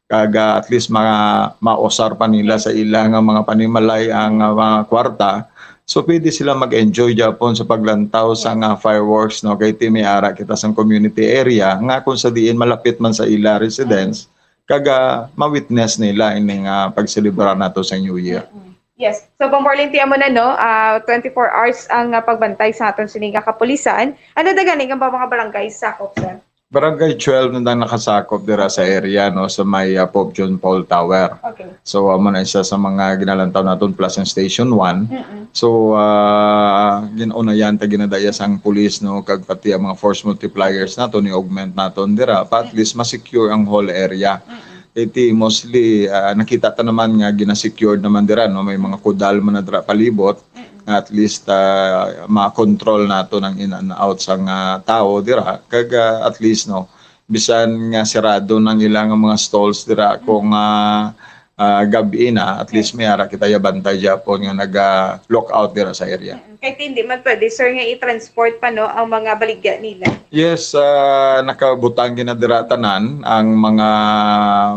kag, ah, at least mga mausar pa nila sa ila nga mga panimalay ang, ah, mga kwarta. So pwede sila mag-enjoy gyapon sa paglantaw sa Yes. nga fireworks, no, kay ti may ara kita sang community area nga kung sa diin malapit man sa ila residence, Mm. kag, ah, ma-witness nila ining, ah, pagselebrar nato sa New Year. Mm-mm. Yes. So, Bombo Arlene, ti amo na, no? Ah, twenty-four hours ang, ah, pagbantay sa aton sini nga kapulisan. Ano da gani nga mga barangay sakop, sir? Barangay twelve na lang nakasakop dira sa area, no, sa may, ah, Pope John Paul Tower. Okay. So, amo na isa sa mga ginalantaw naton, plus ang Station one. Mm-mm. So, ah, gin-unayan ta ginadaya sang pulis, no, kag pati ang mga force multipliers nato ni augment naton dira, pa at Mm. least ma-secure ang whole area. Mm-mm. Iti mostly, ah, nakita ta naman nga gina-secured naman dira, no, may mga kudal man na dira palibot. Mm-mm. At least, ah, ma-control nato ang in and out sang, ah, tawo dira. Kag, ah, at least, no, bisan nga sirado nang ilang mga stalls dira, Mm. kung, ah, ah, gab-i na, at least Yes. may ara kita ya bantay gyapon nga naga-lookout dira sa area. Mm-mm. Kay hindi man pwede, sir, nga i-transport pa, no, ang mga baligya nila. Yes, ah, nakabutang gina dira tanan ang mga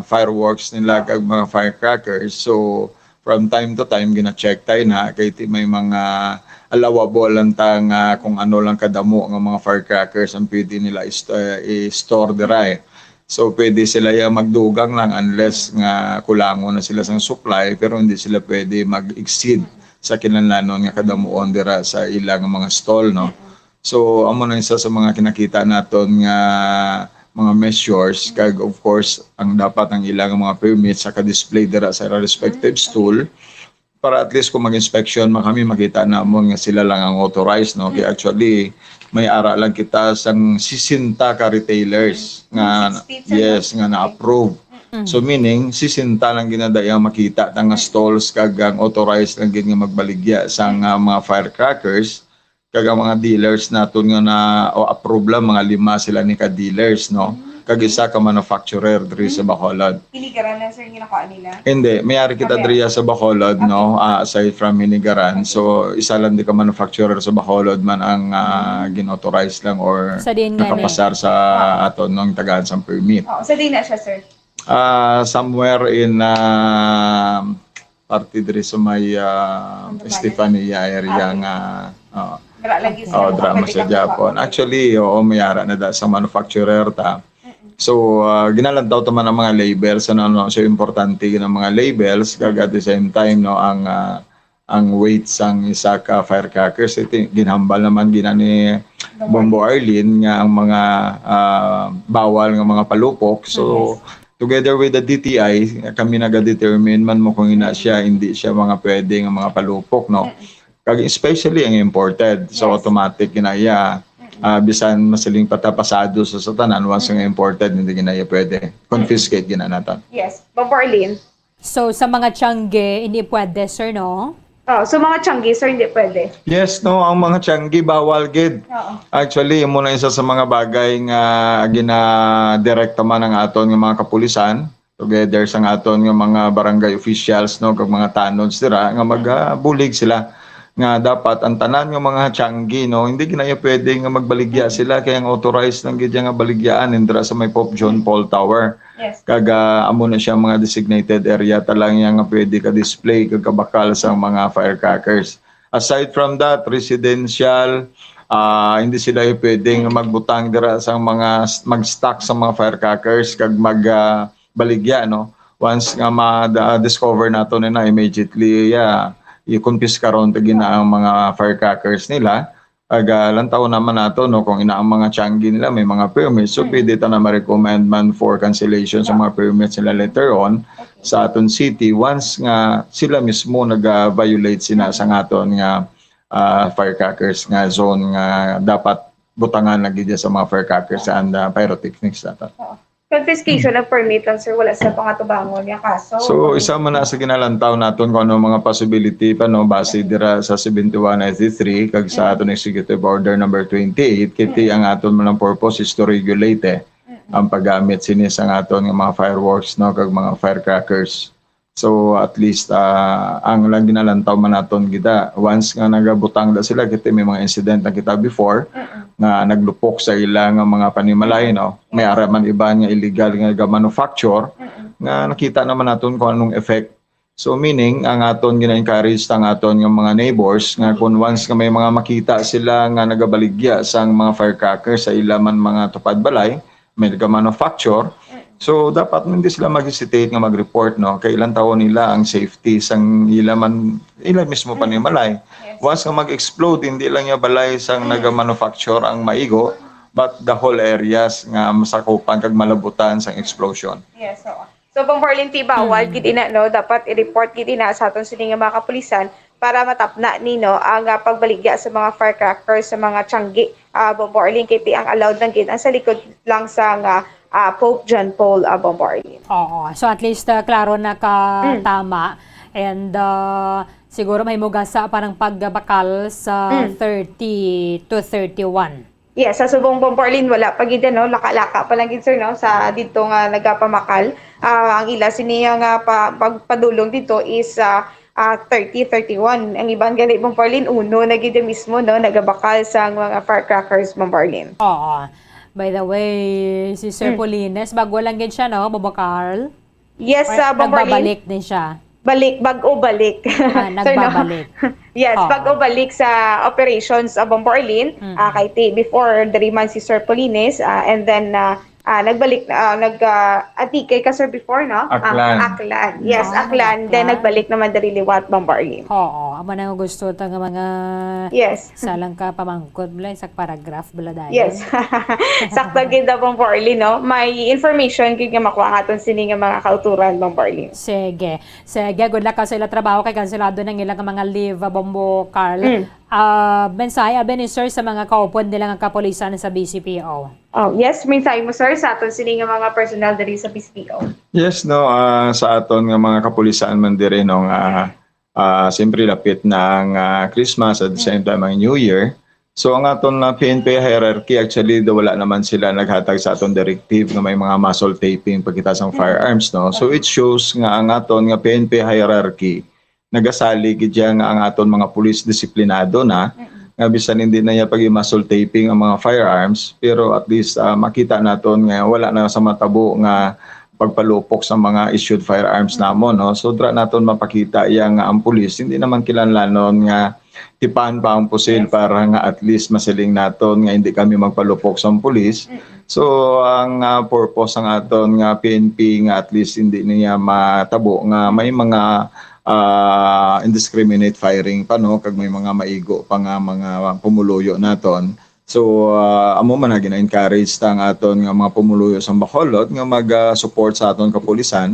fireworks nila kag mga firecrackers. So, from time to time, gina-check tayo na kay ti may mga allowable lang ta nga kung ano lang kadamo nga mga firecrackers ang pwede nila ist-, eh, i-store dira, eh. So, pwede sila ya magdugang lang unless nga kulangon na sila sang supply, pero hindi sila pwede mag-exceed sa kinahanglanon nga kadamuon dira sa ilang mga stall, no? So, amo na isa sa mga kinakita naton nga mga measures, kag of course, ang dapat ang ilang mga permits sa ka-display dira sa respective stall, para at least kung mag-inspection man kami, makita namon nga sila lang ang authorized, no? Kay Mm. actually, may ara lang kita sang sesenta ka retailers Mm. nga, Sixty, sir, yes, no? Nga Okay. na-approve. Mm. So, meaning, sesenta lang ginadaya makita ta nga Mm. stalls kag ang authorized lang gid nga magbaligya sang, Mm. ah, mga firecrackers, kag ang mga dealers naton nga na, o approve lang, mga lima sila ni ka dealers, no? Mm. Kag isa ka manufacturer diri sa Mm. Bacolod. Hinigaran lang, sir, yung nakuha nila? Hindi, may ari kita Okay. diri sa Bacolod, Okay. no? Ah, aside from Hinigaran. Okay. So, isa lang di ka manufacturer sa Bacolod man ang, ah, Mm. gin-authorize lang or Sa diin nga ni? nakapasar sa Ah. aton nung tagaan sang permit. Oo, sa diin na siya, sir? Ah, somewhere in, ah, parte diri sa may, ah, Santa Maria? Estefania area Ah, okay. nga, oo. Dra lagi sa Oh, mga drama sa pwede ka Japon. Actually, oo, may ara na da sa manufacturer ta. Mm-mm. So, ah, ginalantaw ta man ang mga labels, ano, ano, so importante gid ang mga labels, kag at the same time, no, ang, ah, ang weight sang isa ka firecrackers. Ito, ginhambal naman gina ni Bombo Arlene nga ang mga, ah, bawal nga mga palupok. So, Yes. together with the D T I, kami naga-determine man mo kung ina siya, hindi siya mga pwede nga mga palupok, no? Mm. Kag especially ang imported. So, Yes. automatic gina iya, Mm. ah, bisan masiling patapasado sa satanan, once Mm. nga imported, hindi gina iya pwede. Confiscate gina naton. Yes. Bombo Arlene? So, sa mga tiangge, hindi pwede, sir, no? Oh, so mga tiangge, sir, hindi pwede? Yes, no, ang mga tiangge, bawal gid. Oo. Actually, amo na isa sa mga bagay nga ginadirekta man ang aton nga mga kapulisan, together sa aton nga mga barangay officials, no, kag mga tanod dira, nga magabulig sila nga dapat ang tanan nga mga tiangge, no, hindi gina iya pwede nga magbaligya Mm. sila, kay ang authorized lang gid iya nga baligyaan, indra sa may Pope John Mm. Paul Tower. Yes. Kag, ah, amo na siya mga designated area ta lang iya nga pwede ka-display kag kabakal sa mga firecrackers. Aside from that, residential, ah, hindi sila pwedeng magbutang dira sa mga s-, mag-stock sa mga firecrackers kag mag, ah, baligya, no? Once nga ma-, da-, discover nato na, immediately, yeah, i-confiscaron ta gina ang mga firecrackers nila. Kag, ah, lantaw naman nato, no, kung ina ang mga tiangge nila may mga permits, so Mm. pwede ta na ma-recommend man for cancellation sa mga permits nila later on Okay. sa aton city once nga sila mismo nag-violate sina sa aton nga, ah, firecrackers nga zone nga dapat butangan lagi dyan sa mga firecrackers and, ah, pyrotechnics nato. Oo. Confiscation of permit lang, sir, wala sa pangatubangon nga kaso. So, isa man na sa ginalantaw naton kung ano mga possibility pa, no, base dira sa seventy-one ninety-three kag sa aton Executive Order number twenty-eight, kiti ang aton man ang purpose is to regulate, eh, ang paggamit sini sa aton nga mga fireworks, no, kag mga firecrackers. So, at least, ah, ang lang ginalantaw man naton kita, once nga nagabutang na sila, kiti may mga incident na kita before, nga naglupok sa ila nga mga panimalay, no? May ara man iban nga illegal nga ga-manufacture, nga nakita naman naton kung anong effect. So, meaning, ang aton gina-encourage ta ang aton nga mga neighbors, nga kung once nga may mga makita sila nga nagabaligya sang mga firecracker sa ila man mga tupad balay, may nagamanufacture, so dapat hindi sila mag-hesitate nga mag-report, no? Kay ilang tawo nila ang safety sang ila man, ila mismo panimalay. Once nga mag-explode, hindi lang yung balay sang nagamanufacture ang maigo, but the whole areas nga masakupan kag malabutan sang explosion. Yes, oo. So, Bombo Arlene, ti bawal gid ina, no? Dapat i-report gid ina sa aton sini nga mga kapulisan para matapna ni, no, ang, ah, pagbaligya sa mga firecrackers, sa mga tiyanggi, ah, Bombo Arlene, kay ti ang allowed lang gid ang sa likod lang sa nga, ah, Pope John Paul, ah, Bombo Arlene. Oo. So at least uh, klaro na ka tama. And uh, siguro may mugasa parang pagbakal sa thirty to thirty-one. Yes, sa subong Bombo Arlene, wala pa gid, no? Laka-laka pa lang gid, sir, no? Sa dito nga nagapamakal. Ah, ang ila sini nga pa, pagpadulong dito is ah, ah, thirty, thirty-one. Ang iban gani, Bombo Arlene, uno na gid mismo, no? Nagabakal sa mga firecrackers, Bombo Arlene. Oo. By the way, si Sir Polines, bago lang gid siya, no? Bombo Carl? Yes, Or ah, Bombo Arlene. Nagbabalik din siya. Balik, bag-o balik. Ah, Sir, no? nagbabalik. Yes, Oo. Pag-o balik sa operations sa Bombo Arlene, ah, kay ti, before diri man si Sir Polines, ah, and then ah, ah, nagbalik, ah, nag ah, Antique ka, sir, before, no? Ah, Aklan. Aklan. Yes, Ah, Aklan. Then Aklan. Nagbalik naman diri liwat, Bombo Arlene. Oo, amo na nga gusto ta nga mga Yes. salang ka pamangkot bala, sa paragraph bala dayon. Yes. Sakto gid daw, Bombo Arlene, no? May information gid nga makuha nga aton sini nga mga kauturan, Bombo Arlene. Sige. Sige, good luck ka sa ila trabaho kay kanselado na ang ilang mga leave, ah, Bombo Carl. Mm. Ah, mensahe abi ni sir sa mga kaupod nila nga kapulisan sa B C P O. Oh, yes, mensahe mo, sir, sa aton sini nga mga personnel diri sa B C P O. Yes, no, ah, sa aton nga mga kapulisan man diri, no, nga ah, siyempre lapit na ang ah, Christmas, at the same time ang New Year. So ang aton nga P N P hierarchy, actually, do wala naman sila naghatag sa aton directive nga may mga muzzle taping pagkita sang firearms, no? So it shows nga ang aton nga P N P hierarchy nagasalig gid siya nga ang aton mga pulis disiplinado na, nga bisan hindi na niya pag-i-muzzle taping ang mga firearms, pero at least ah, makita naton nga wala na sa matabo nga pagpalupok sa mga issued firearms namon, no? So dra naton mapakita iya nga ang pulis hindi naman kinahanglanon nga tipan pa ang pusil para nga at least masiling naton nga hindi kami magpalupok sa pulis. So ang ah, purpose sang aton nga P N P nga at least hindi niya matabo nga may mga ah, indiscriminate firing pa, no, kag may mga maigo pa nga mga pumuluyo naton. So ah, amo man na gina-encourage ta ang aton nga mga pumuluyo sa Bacolod nga mag-support sa aton kapulisan,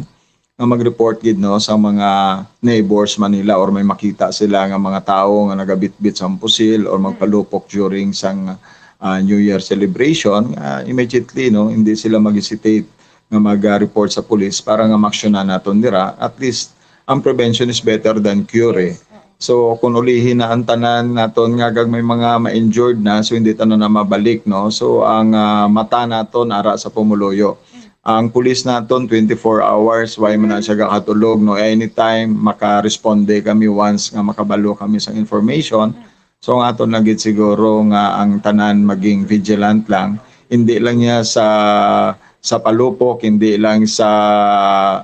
nga mag-report gid, no, sa mga neighbors man nila or may makita sila nga mga tawo nga nagabitbit sa pusil or magpalupok during sang ah, New Year celebration, ah, immediately, no, hindi sila mag-hesitate nga mag-report sa pulis para nga maaksyonan naton dira. At least ang prevention is better than cure, eh. So kung ulihi na ang tanan naton nga kag may mga ma-injured na, so hindi tanan na mabalik, no? So ang ah, mata naton ara sa pumuluyo. Ang pulis naton twenty-four hours, why man na siya gakatulog, no? Anytime makaresponde kami once nga makabalo kami sa information. So ang aton lang gid siguro nga ang tanan maging vigilant lang, hindi lang niya sa sa palupok, hindi lang sa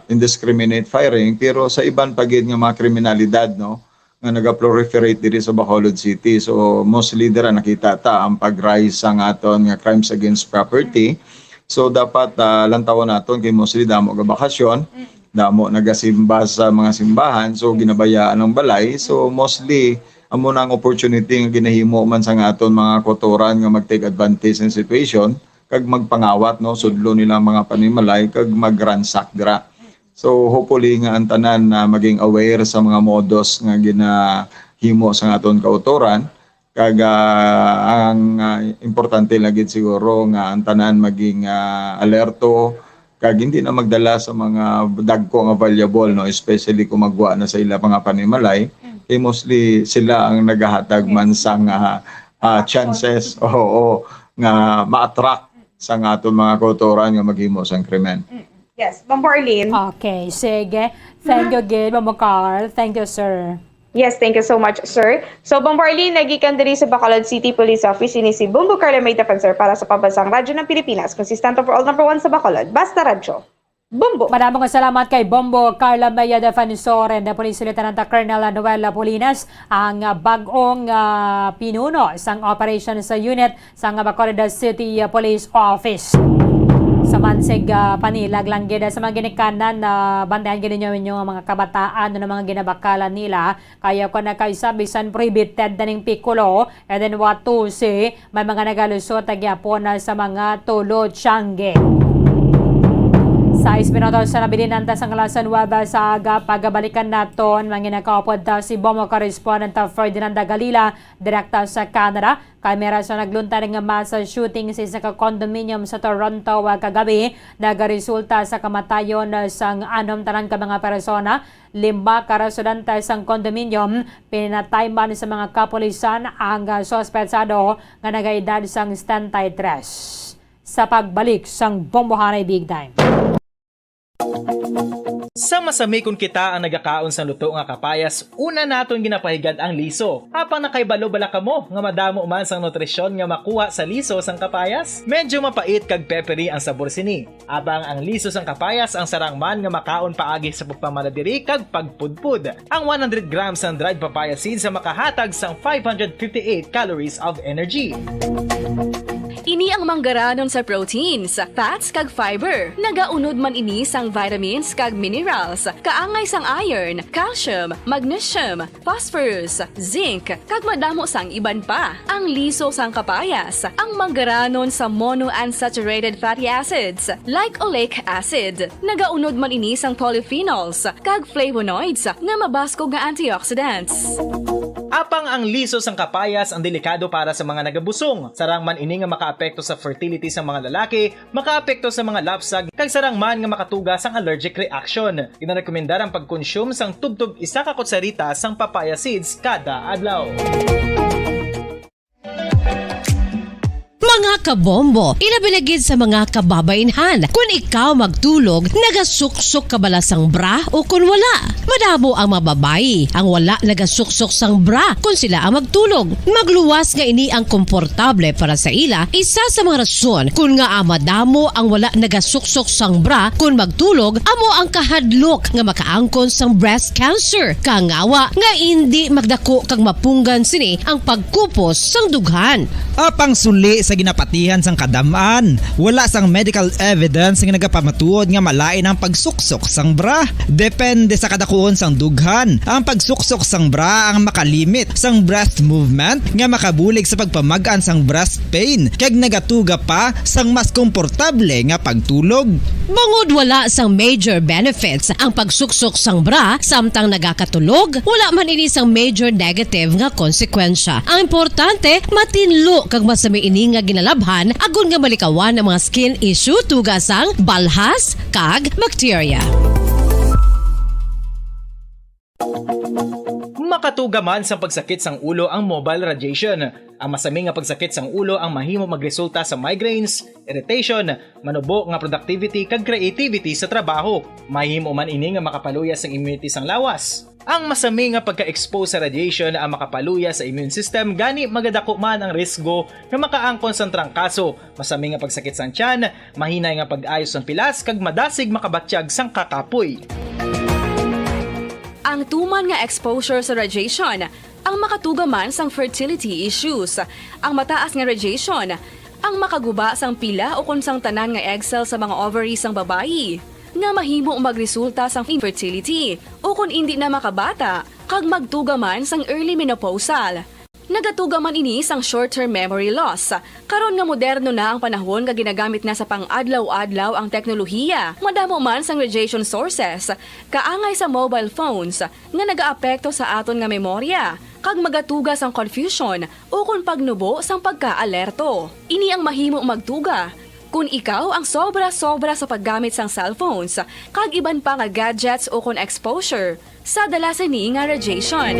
indiscriminate firing, pero sa iban pa gid nga mga kriminalidad, no, nga naga-proliferate diri sa Bacolod City. So mostly dira nakita ta ang pag-rise sa aton nga crimes against property. So dapat ah, lantawon naton kay mostly damo ga bakasyon, damo nagasimba sa mga simbahan, so ginabayaan ang balay. So mostly amo na ang opportunity nga ginahimo man sa aton mga kautoran nga mag-take advantage ng situation kag magpangawat, no, sudlo nila ang mga panimalay kag mag-ransack dira. So hopefully nga ang tanan na maging aware sa mga modus nga ginahimo sa aton kautoran, kag ah, ang ah, importante lang gid siguro nga ang tanan maging ah, alerto kag hindi na magdala sa mga dagko nga valuable, no, especially kung magwa na sa ila mga panimalay, kay mostly sila ang nagahatag man sang, ah, ah, chances, oo, nga ma-attract sang aton mga kautoran nga maghimo sang krimen. Yes, Bombo Arlene. Okay, sige. Thank you gid, Bombo Carl. Thank you, sir. Yes, thank you so much, sir. So, Bombo Arlene, nagikan diri sa Bacolod City Police Office, ini si Bombo Carla May Defensor para sa Pambansang Radyo ng Pilipinas, consistent overall number one sa Bacolod. Basta Radyo. Bombo! Madamo nga salamat kay Bombo Carla Maya Defensor and the Police Lieutenant Colonel Noel Pulinas, ang, ah, bag-ong, ah, pinuno sang operation sa unit sang Bacolod City, ah, Police Office. Sa mansig, ah, panilag lang gid sa mga ginikanan, na bantayan gid ninyo ang inyong mga kabataan, ano mga ginabakalan nila. Kaya kung nakaisa, bisan prohibited na ning pikulo, and then what to say, may mga nagalusot na gyapon na sa mga tulo, Tiangge. Sais minutos sa nabilin antas ang alas nuwebe sa aga, pagabalikan naton, mga nakaupod ta si Bombo Correspondent Ferdinand Galila, direkta sa Canada. Kay may rason nagluntad nga mass shooting sa isa ka condominium sa Toronto, ah, kagabi, nagaresulta sa kamatayon, ah, sang anom tanan ka mga persona. Lima ka residente sang condominium pinatay man sa mga kapulisan ang, ah, suspetsado nga nagaedad sang setenta y tres. Sa pagbalik sang Bombohanay Big Time. Sa masami kon kita ang nagakaon sang luto nga kapayas, una naton ginapahigad ang liso. Apang nakahibalo bala kamo nga madamo man sang nutrisyon nga makuha sa liso sang kapayas? Medyo mapait kag peppery ang sabor sini. Apang ang liso sang kapayas ang sarang man nga makaon paagi sa pagpamanadiri kag pagpudpod. Ang one hundred grams sang dried papaya seeds ang makahatag sang five hundred fifty-eight calories of energy. Ini ang manggaranon sa proteins, fats, kag fiber. Nagaunod man ini sang vitamins kag minerals, kaangay sang iron, calcium, magnesium, phosphorus, zinc, kag madamo sang iban pa. Ang liso sang kapayas, ang manggaranon sa monounsaturated fatty acids, like oleic acid. Nagaunod man ini sang polyphenols kag flavonoids nga mabaskog nga antioxidants. Apang ang liso sang kapayas ang delikado para sa mga nagabusong. Sarang man ini nga makaapekto sa fertility sang mga lalaki, makaapekto sa mga lapsag, kag sarang man nga makatuga sang allergic reaction. Ginarekomendar ang pagkonsume sang tubtob isa ka kutsarita sang papaya seeds kada adlaw. Mga kabombo, ilabi na gid sa mga kababainhan. Kun ikaw magtulog, nagasuksok ka bala sang bra o kun wala? Madamo ang mga babayi ang wala nagasuksok sang bra kun sila ang magtulog. Magluwas nga ini ang komportable para sa ila, isa sa mga rason kun ngaa madamo ang wala nagasuksok sang bra kun magtulog amo ang kahadlok nga makaangkon sang breast cancer. Kangawa nga indi magdako kag mapunggan sini ang pagkupos sang dughan. Apang suli sa ginapatihan sang kadam-an, wala sang medical evidence nga nagapamatuod nga malain ang pagsuksok sang bra. Depende sa kadakuon sang dughan, ang pagsuksok sang bra ang makalimit sang breast movement nga makabulig sa pagpamag-an sang breast pain kag nagatuga pa sang mas komportable nga pagtulog. Bangod wala sang major benefits ang pagsuksok sang bra samtang nagakatulog, wala man ini sang major negative nga konsekwensya. Ang importante, matinlo kag masami ini nga ginalabhan agod nga malikawan ang mga skin issue tuga sang balhas kag bakterya. Makatuga man sang pagsakit sang ulo ang mobile radiation. Ang masami nga pagsakit sang ulo ang mahimo magresulta sa migraines, irritation, manubo nga productivity kag creativity sa trabaho. Mahimo man ini nga makapaluya sang immunity sang lawas. Ang masami nga pagka-expose sa radiation ang makapaluya sa immune system, gani magadako man ang risgo nga makaangkon sang trangkaso, masami nga pagsakit sang tiyan, mahinay nga pag-ayo sang pilas kag madasig makabatyag sang kakapoy. Ang tuman nga exposure sa radiation ang makatuga man sang fertility issues. Ang mataas nga radiation ang makaguba sang pila ukon sang tanan nga egg cell sa mga ovary sang babayi, nga mahimo magresulta sang infertility ukon indi na makabata kag magtuga man sang early menopausal. Nagatuga man ini sang short-term memory loss. Karon nga moderno na ang panahon nga ginagamit na sa pang-adlaw-adlaw ang teknolohiya, madamo man sang radiation sources, kaangay sa mobile phones, nga nagaapekto sa aton nga memorya, kag magatuga sang confusion ukon pagnubo sang pagkaalerto. Ini ang mahimo magtuga Kon ikaw ang sobra-sobra sa paggamit sang cellphones kag iban pa nga gadgets ukon exposure sa dala sini nga radiation.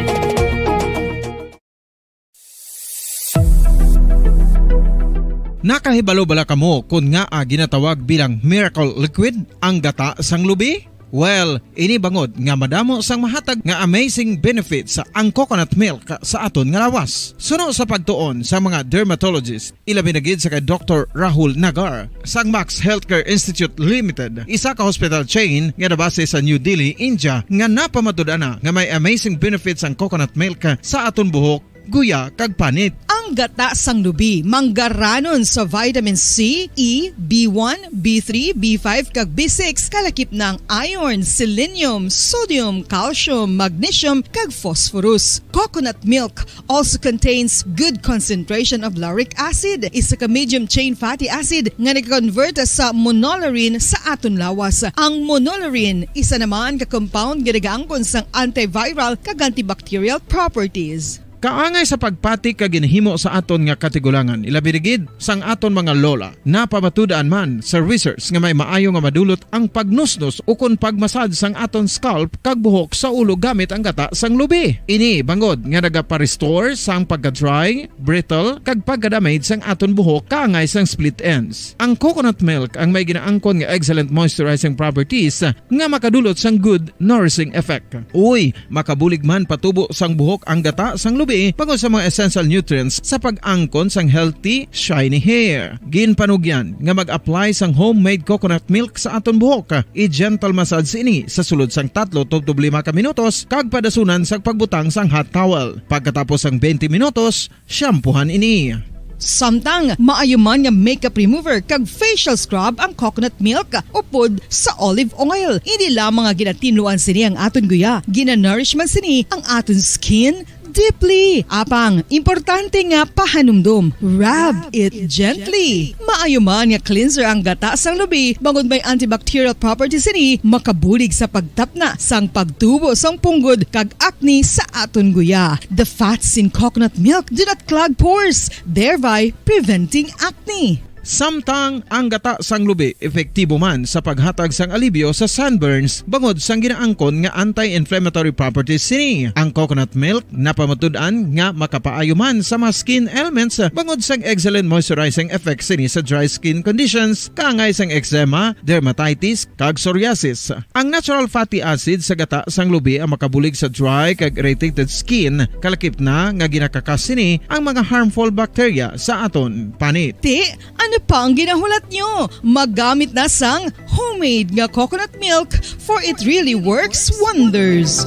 Nakahibalo bala kamo kon ngaa ginatawag bilang miracle liquid ang gata sang lubi? Well, ini bangod nga madamo sang mahatag nga amazing benefits ang coconut milk sa aton nga lawas. Suno sa pagtuon sa mga dermatologist, ilabi na gid sa kay Doktor Rahul Nagar sang Max Healthcare Institute Limited, isa ka hospital chain nga nabase sa New Delhi, India, nga napamatud-an na nga may amazing benefits ang coconut milk sa aton buhok, guya, kag panit. Ang gata sang lubi manggaranon sa vitamin C, E, B one, B three, B five, kag B six, kalakip na ang iron, selenium, sodium, calcium, magnesium, kag phosphorus. Coconut milk also contains good concentration of lauric acid, isa ka medium chain fatty acid nga nagakonvert sa monolaurin sa aton lawas. Ang monolaurin isa naman ka compound nga nagaangkon sang antiviral kag antibacterial properties. Kaangay sa pagpati kag ginhimo sa aton nga katigulangan, ilabi na gid sang aton mga lola. Napamatud-an man sa research nga may maayo nga madulot ang pagnusnos ukon pagmasad sang aton scalp kag buhok sa ulo gamit ang gata sang lubi. Ini bangod nga nagapa-restore sang pagka-dry, brittle, kag pagka-damage sang aton buhok kaangay sang split ends. Ang coconut milk ang may ginaangkon nga excellent moisturizing properties nga makadulot sang good nourishing effect. Uy, makabulig man patubo sang buhok ang gata sang lubi bangod sa mga essential nutrients sa pag-angkon sang healthy, shiny hair. Ginpanugyan nga mag-apply sang homemade coconut milk sa aton buhok. I-gentle massage ini sa sulod sang tatlo tubtob lima ka minutos kag padasunan sa pagbutang sang hot towel. Pagkatapos sang twenty minutos, shampoohan ini. Samtang maayo man nga makeup remover kag facial scrub ang coconut milk upod sa olive oil. Hindi lamang nga ginatinluan sini ang aton guya, ginanourish man sini ang aton skin deeply. Apang, importante nga pahanumdom, rub it gently. Maayo man nga cleanser ang gata sang lubi, bangod may antibacterial properties sini, makabulig sa pagtapna sang pagtubo sang punggod kag acne sa aton guya. The fats in coconut milk do not clog pores, thereby preventing acne. Samtang ang gata sang lubi epektibo man sa paghatag sang alibyo sa sunburns bangod sang ginaangkon nga anti-inflammatory properties sini. Ang coconut milk napamatud-an nga makapaayo man sa mga skin ailments bangod sang excellent moisturizing effects sini sa dry skin conditions, kaangay sang eczema, dermatitis, kag psoriasis. Ang natural fatty acid sa gata sang lubi ang makabulig sa dry kag irritated skin, kalakip na nga ginakakas sini ang mga harmful bacteria sa aton panit. Ti, ano pa ang ginahulat nyo? Maggamit na sang homemade nga coconut milk, for it really works wonders.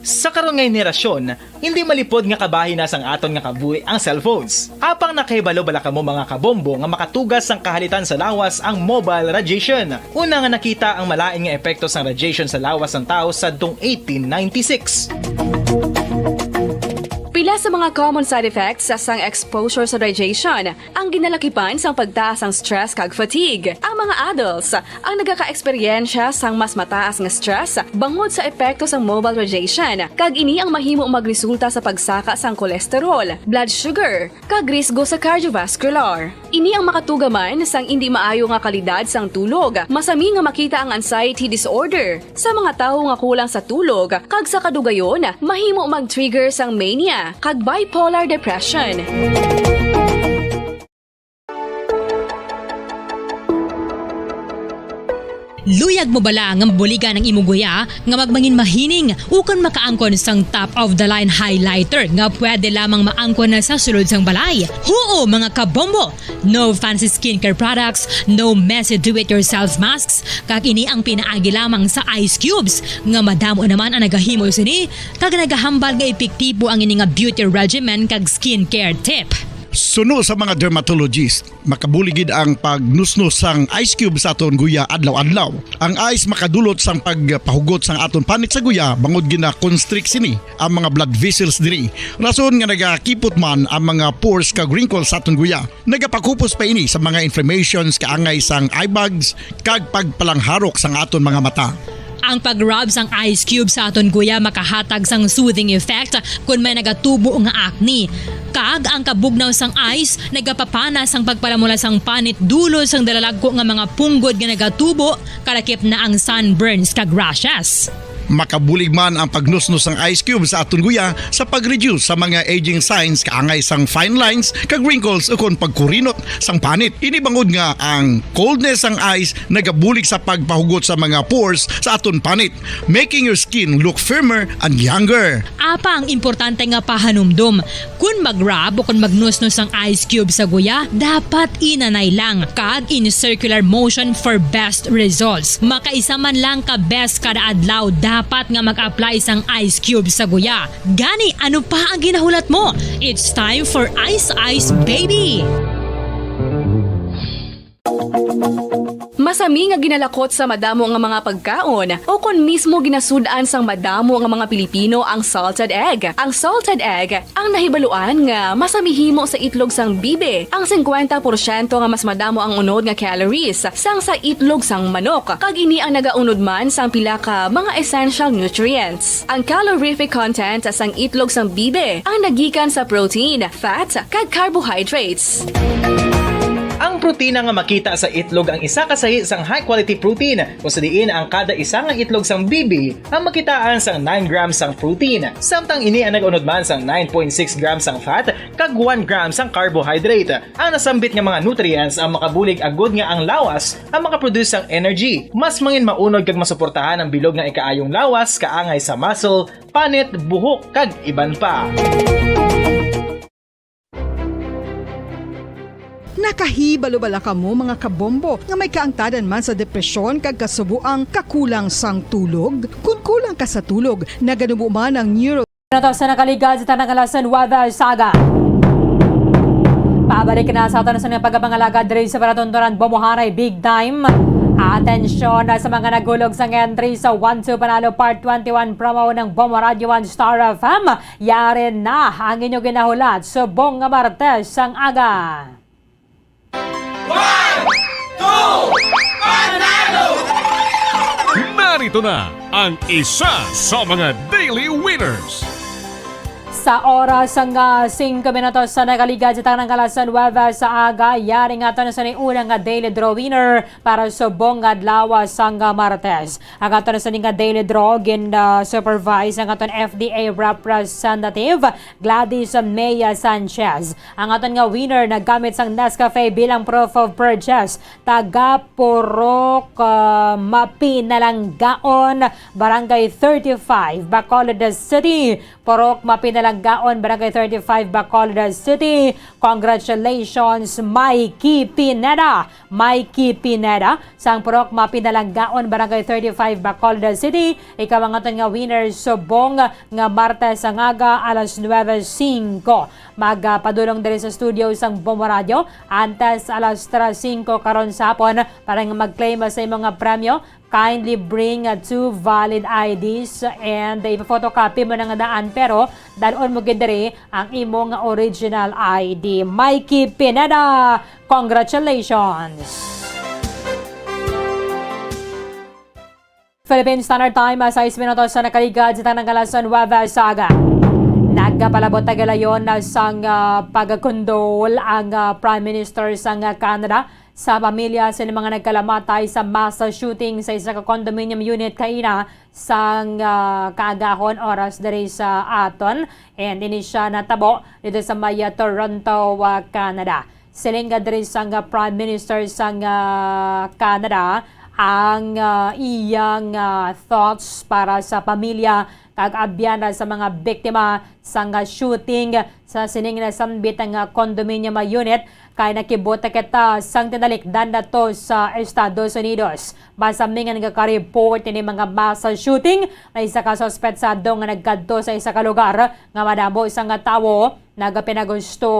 Sa karon nga henerasyon, hindi malipod nga kabahin na sang aton nga kabuhi ang cellphones. Apang nakahibalo bala kamo, mga kabombo, nga makatugas sang kahalitan sa lawas ang mobile radiation? Una nga nakita ang malain nga epekto sang radiation sa lawas sang tawo sadtong eighteen ninety-six. Pila sa mga common side effects sang exposure sa radiation ang ginalakipan sang pagtaas sang stress kag fatigue. Ang mga adults ang nagakaeksperyensya sang mas mataas nga stress bangod sa epekto sang mobile radiation, kag ini ang mahimo magresulta sa pagsaka sang cholesterol, blood sugar, kag risgo sa cardiovascular. Ini ang makatuga man sang indi maayo nga kalidad sang tulog. Masami nga makita ang anxiety disorder sa mga tawo nga kulang sa tulog, kag sa kadugayon, mahimo mag-trigger sang mania kag bipolar depression. Luyag mo bala nga mabuligan ang imong guya nga magmangin mahining ukon makaangkon sang top of the line highlighter nga pwede lamang maangkon na sa sulod sang balay? Huo, mga kabombo! No fancy skincare products, no messy do-it-yourself masks, kag ini ang pinaagi lamang sa ice cubes nga madamo naman ang nagahimo sini kag nagahambal nga epektibo ang ini nga beauty regimen kag skincare tip. Suno sa mga dermatologist, makabulig gid ang pagnusnos sang ice cube sa aton guya adlaw-adlaw. Ang ice makadulot sang pagpahugot sang aton panit sa guya bangod gina-constrict sini ang mga blood vessels diri. Rason nga nagakipot man ang mga pores kag wrinkles sa aton guya. Nagapakupos pa ini sa mga inflammations kaangay sang eye bags kag pagpalangharok sang aton mga mata. Ang pag-rub sang ice cube sa aton guya makahatag sang soothing effect kon may nagatubo nga acne. Kag ang kabugnaw sang ice nagapapana sang pagpalamula sang panit dulot sang dalalagko nga mga punggod nga nagatubo, kalakip na ang sunburns kag rashes. Makabulig man ang pagnusnos sang ice cube sa aton guya sa pag-reduce sa mga aging signs kaangay sang fine lines kag wrinkles ukon pagkurinot sang panit. Ini bangod nga ang coldness sang ice nagabulig sa pagpahugot sa mga pores sa aton panit, making your skin look firmer and younger. Apa ang importante nga pahanumdom? Kon mag-rub o kon magnusnos ang ice cube sa guya, dapat inanay lang kag in circular motion for best results. Makaisa man lang ka beses kada adlaw dapat nga mag-apply sang ice cube sa guya. Gani, ano pa ang ginahulat mo? It's time for Ice Ice Baby! Masami nga ginalakot sa madamo nga mga pagkaon, o kon mismo ginasud-an sang madamo nga mga Pilipino ang salted egg. Ang salted egg ang nahibaluan nga masami himo sa itlog sang bibi. Ang singkwenta porsyento nga mas madamo ang unod nga calories sang sa itlog sang manok, kag ini ang nagaunod man sang pila ka mga essential nutrients. Ang calorific content sang itlog sang bibi ang nagikan sa protein, fat, kag carbohydrates. Ang protina nga makita sa itlog ang isa ka sahi sang high-quality protein, kung sa diin ang kada isa nga itlog sang bibi ang makitaan sang nine grams sang protein, samtang ini ang nag-unod man sang nine point six grams sang fat kag one gram sang carbohydrate. Ang nasambit nga mga nutrients ang makabulig agud nga ang lawas ang makaproduce sang energy. Mas mangin maunod kag masuportahan ang bilog nga ikaayong lawas kaangay sa muscle, panit, buhok, kag iban pa. Nakahibalo bala kamo, mga kabombo, nga may kaangtadan man sa depresyon kag kasubo ang kakulang sang tulog? Kon kulang ka sa tulog, naganubo man ang neuro Nato sa nakaligad sa tanang kalasan, weather saga. Pabalik na sa aton sa mga pagkapangalagad diri sa Paratunturan, Bomoharay, big time. Atensyon na sa mga nagulog sa entry sa One Two Panalo Part twenty-one promo ng Bomo Radio One Star F M. Yari na ang inyo ginahulat subong nga Martes sang aga. One, two, panalo! Narito na ang isa sa mga daily winners. Sa oras nga singko minutos sa nakaligad sa tanang kalasan, weather sa aga, yari nga to na sa ni unang nga daily draw winner para subong nga adlaw sang Martes. Ang aton sa ni nga daily draw gin, ah, supervise ang aton F D A representative, Gladys Maya Sanchez. Ang aton nga winner naggamit sang Nescafe bilang proof of purchase. Taga Purok, ah, Mapinalanggaon, Barangay thirty-five, Bacolod City. Purok Mapinalanggaon, Barangay thirty-five, Bacolod City. Congratulations, Mikey Pineda. Mikey Pineda, sang Purok Mapinalanggaon, Barangay thirty-five, Bacolod City. Ikaw ang aton nga winner subong nga Martes ang aga, alas nuebe singko. Magpadulong diri sa studio sang Bombo Radio antes alas tres singko karon sa hapon para nga mag-claim sa imo nga premyo. Kindly bring, uh, two valid I Ds and ipa-photocopy mo na nga daan, pero dalhon mo gid diri ang imo nga original I D. Mikey Pineda, congratulations! Philippine Standard Time, ah, sais minutos sa nakaligad sa tanang kalasan, weather saga. Nagapalabot na galayon na sang, ah, pagkondol ang, ah, Prime Minister sang, ah, Canada sa pamilya sa mga nagkalamatay sa mass shooting sa isa ka condominium unit kaina sang, ah, kaagahon oras diri sa aton. And ini siya natabo dito sa may, ah, Toronto, ah, Canada. Siling nga diri sang, ah, Prime Minister sang, ah, Canada ang, ah, iyang, ah, thoughts para sa pamilya kag abyan sa mga biktima sang, ah, shooting sa sining nasambit nga condominium unit, kay nakibot kita sang tinalikdan nato sa Estados Unidos. Masamingan nga ka-report ini mga mass shooting na isa ka suspetsado nga nagkadto sa isa ka lugar nga madamo sang tawo nagapinagusto